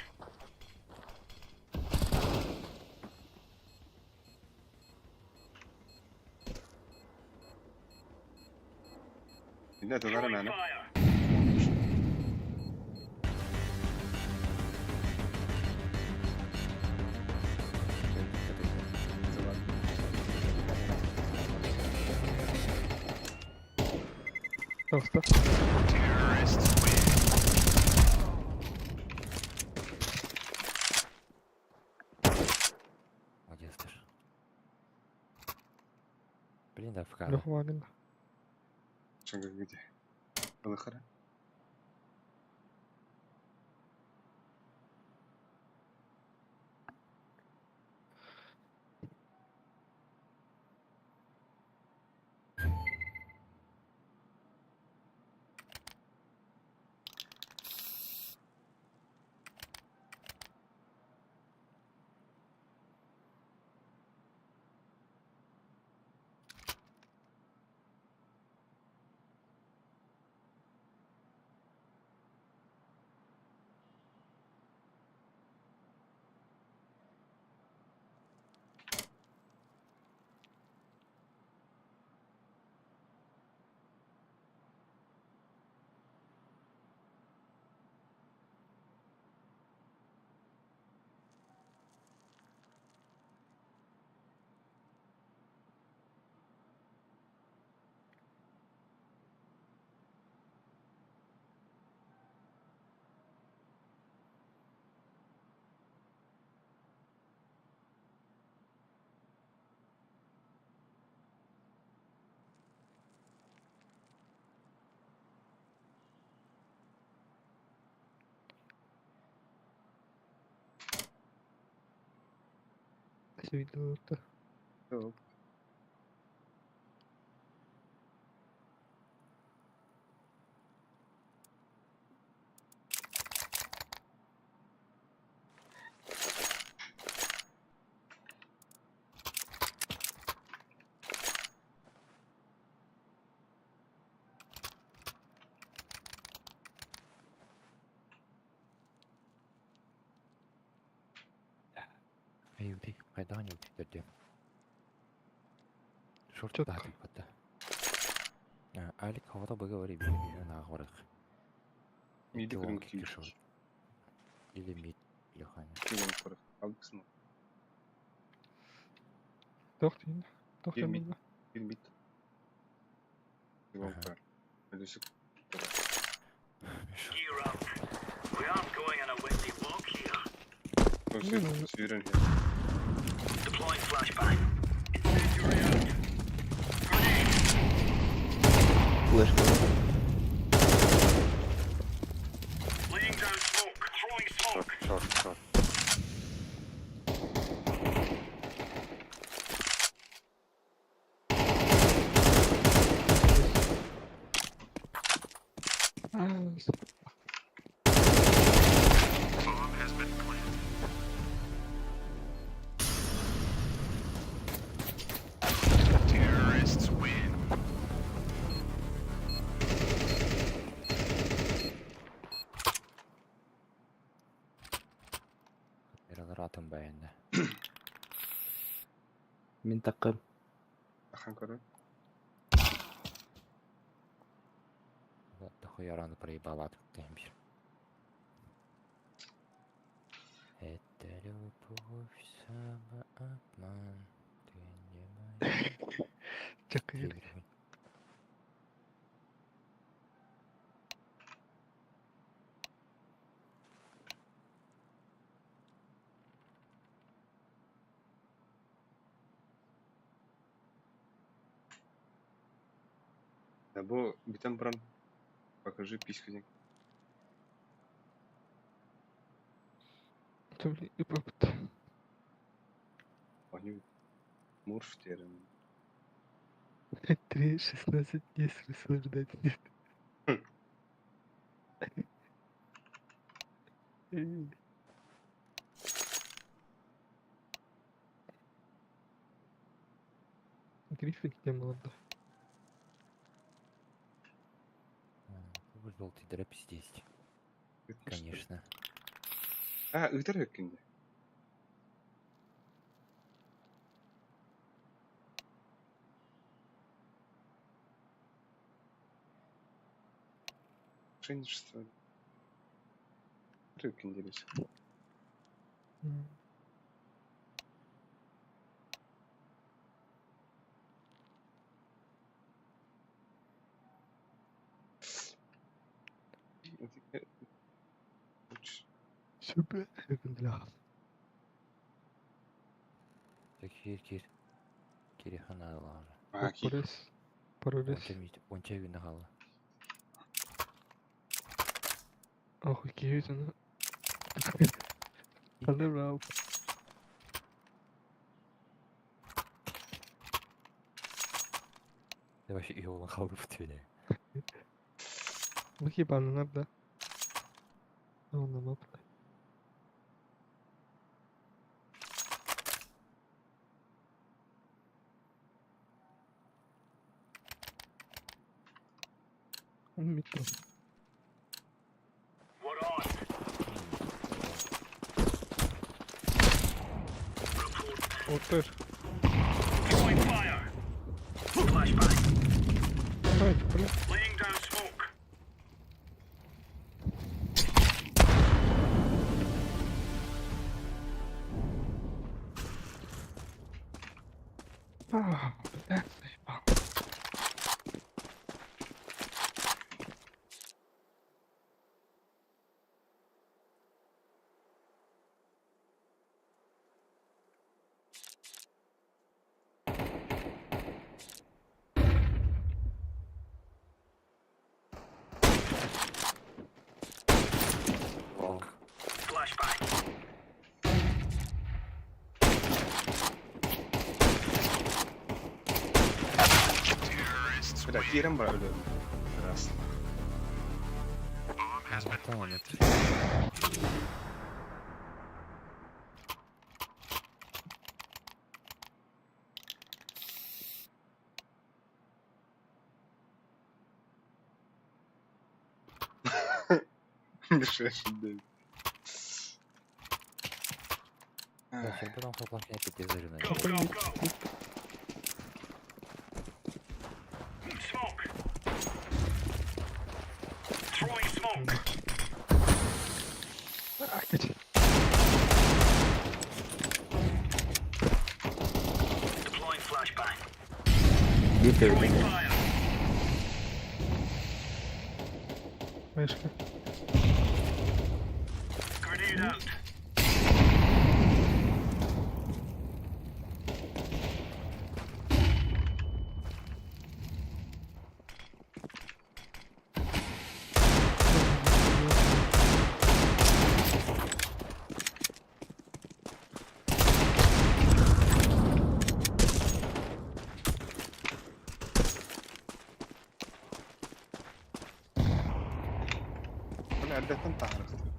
Нет, это Throwing нормально. fire. Толсто. Молодец ты ж. Блин, да, ФК. Лехвагин. Че, где? Лыхара? Видел это. Топ. Аюда. Ты хайдаҕын үктэрдиэм. Шорт Четко. таатыппата. Алик хавата быга бары биир нааҕ барах. Миди Икки көрүҥ лонг, икки киир. шорт. Или мид, или ханя. Киирэн көрө. Алгысны. Тох дейін. Тох Кир мид. дейін. Кир мид. Лонг Ага. бар. Өлүсүк. Gear up. We aren't going on a windy walk here. Сүүрэн иһэр. Deploying flashbang. Incendiary out. Grenade. Флешка. Laying down smoke. Throwing smoke. Шорт, шорт, шорт. Эралар атын бэйэннэ. Мин такым. Ахан көрө. Дохуя рано проебала темпер. Это любовь, самообман. Ты не моя. Чакыр. Ты Да бу бүтэн баран покажи письку диэн. Төбілі үпөпт. Они мурш терен. 3, 16, есть смысл ждать. Нет. Э. Гриффин где молодой? Желтый дрэп здесь, конечно. А, ыытар өккүндэ. Мошенничество. Өккүндэ М. Супер. Для. Так, кир, кир. Кирихана лажа. А, кир. Парес. Парес. Онча винагала. Ох, киһи Алырау. Ты вообще его халвы в твиле. Бу ебанылар да. Онна мапта. Метро. We're on. Отыр. Throwing fire. Flashbang. Ай, бля. Laying down smoke. А, бля, заебал. Лонг. Flashbang. Бля, кирен бар өлөм. Раз. Мишешин. Потом опять зарина. Ах ты. Биир Мышка. Бу эрдэттэн таһаарыахтара.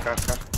Кар, кар.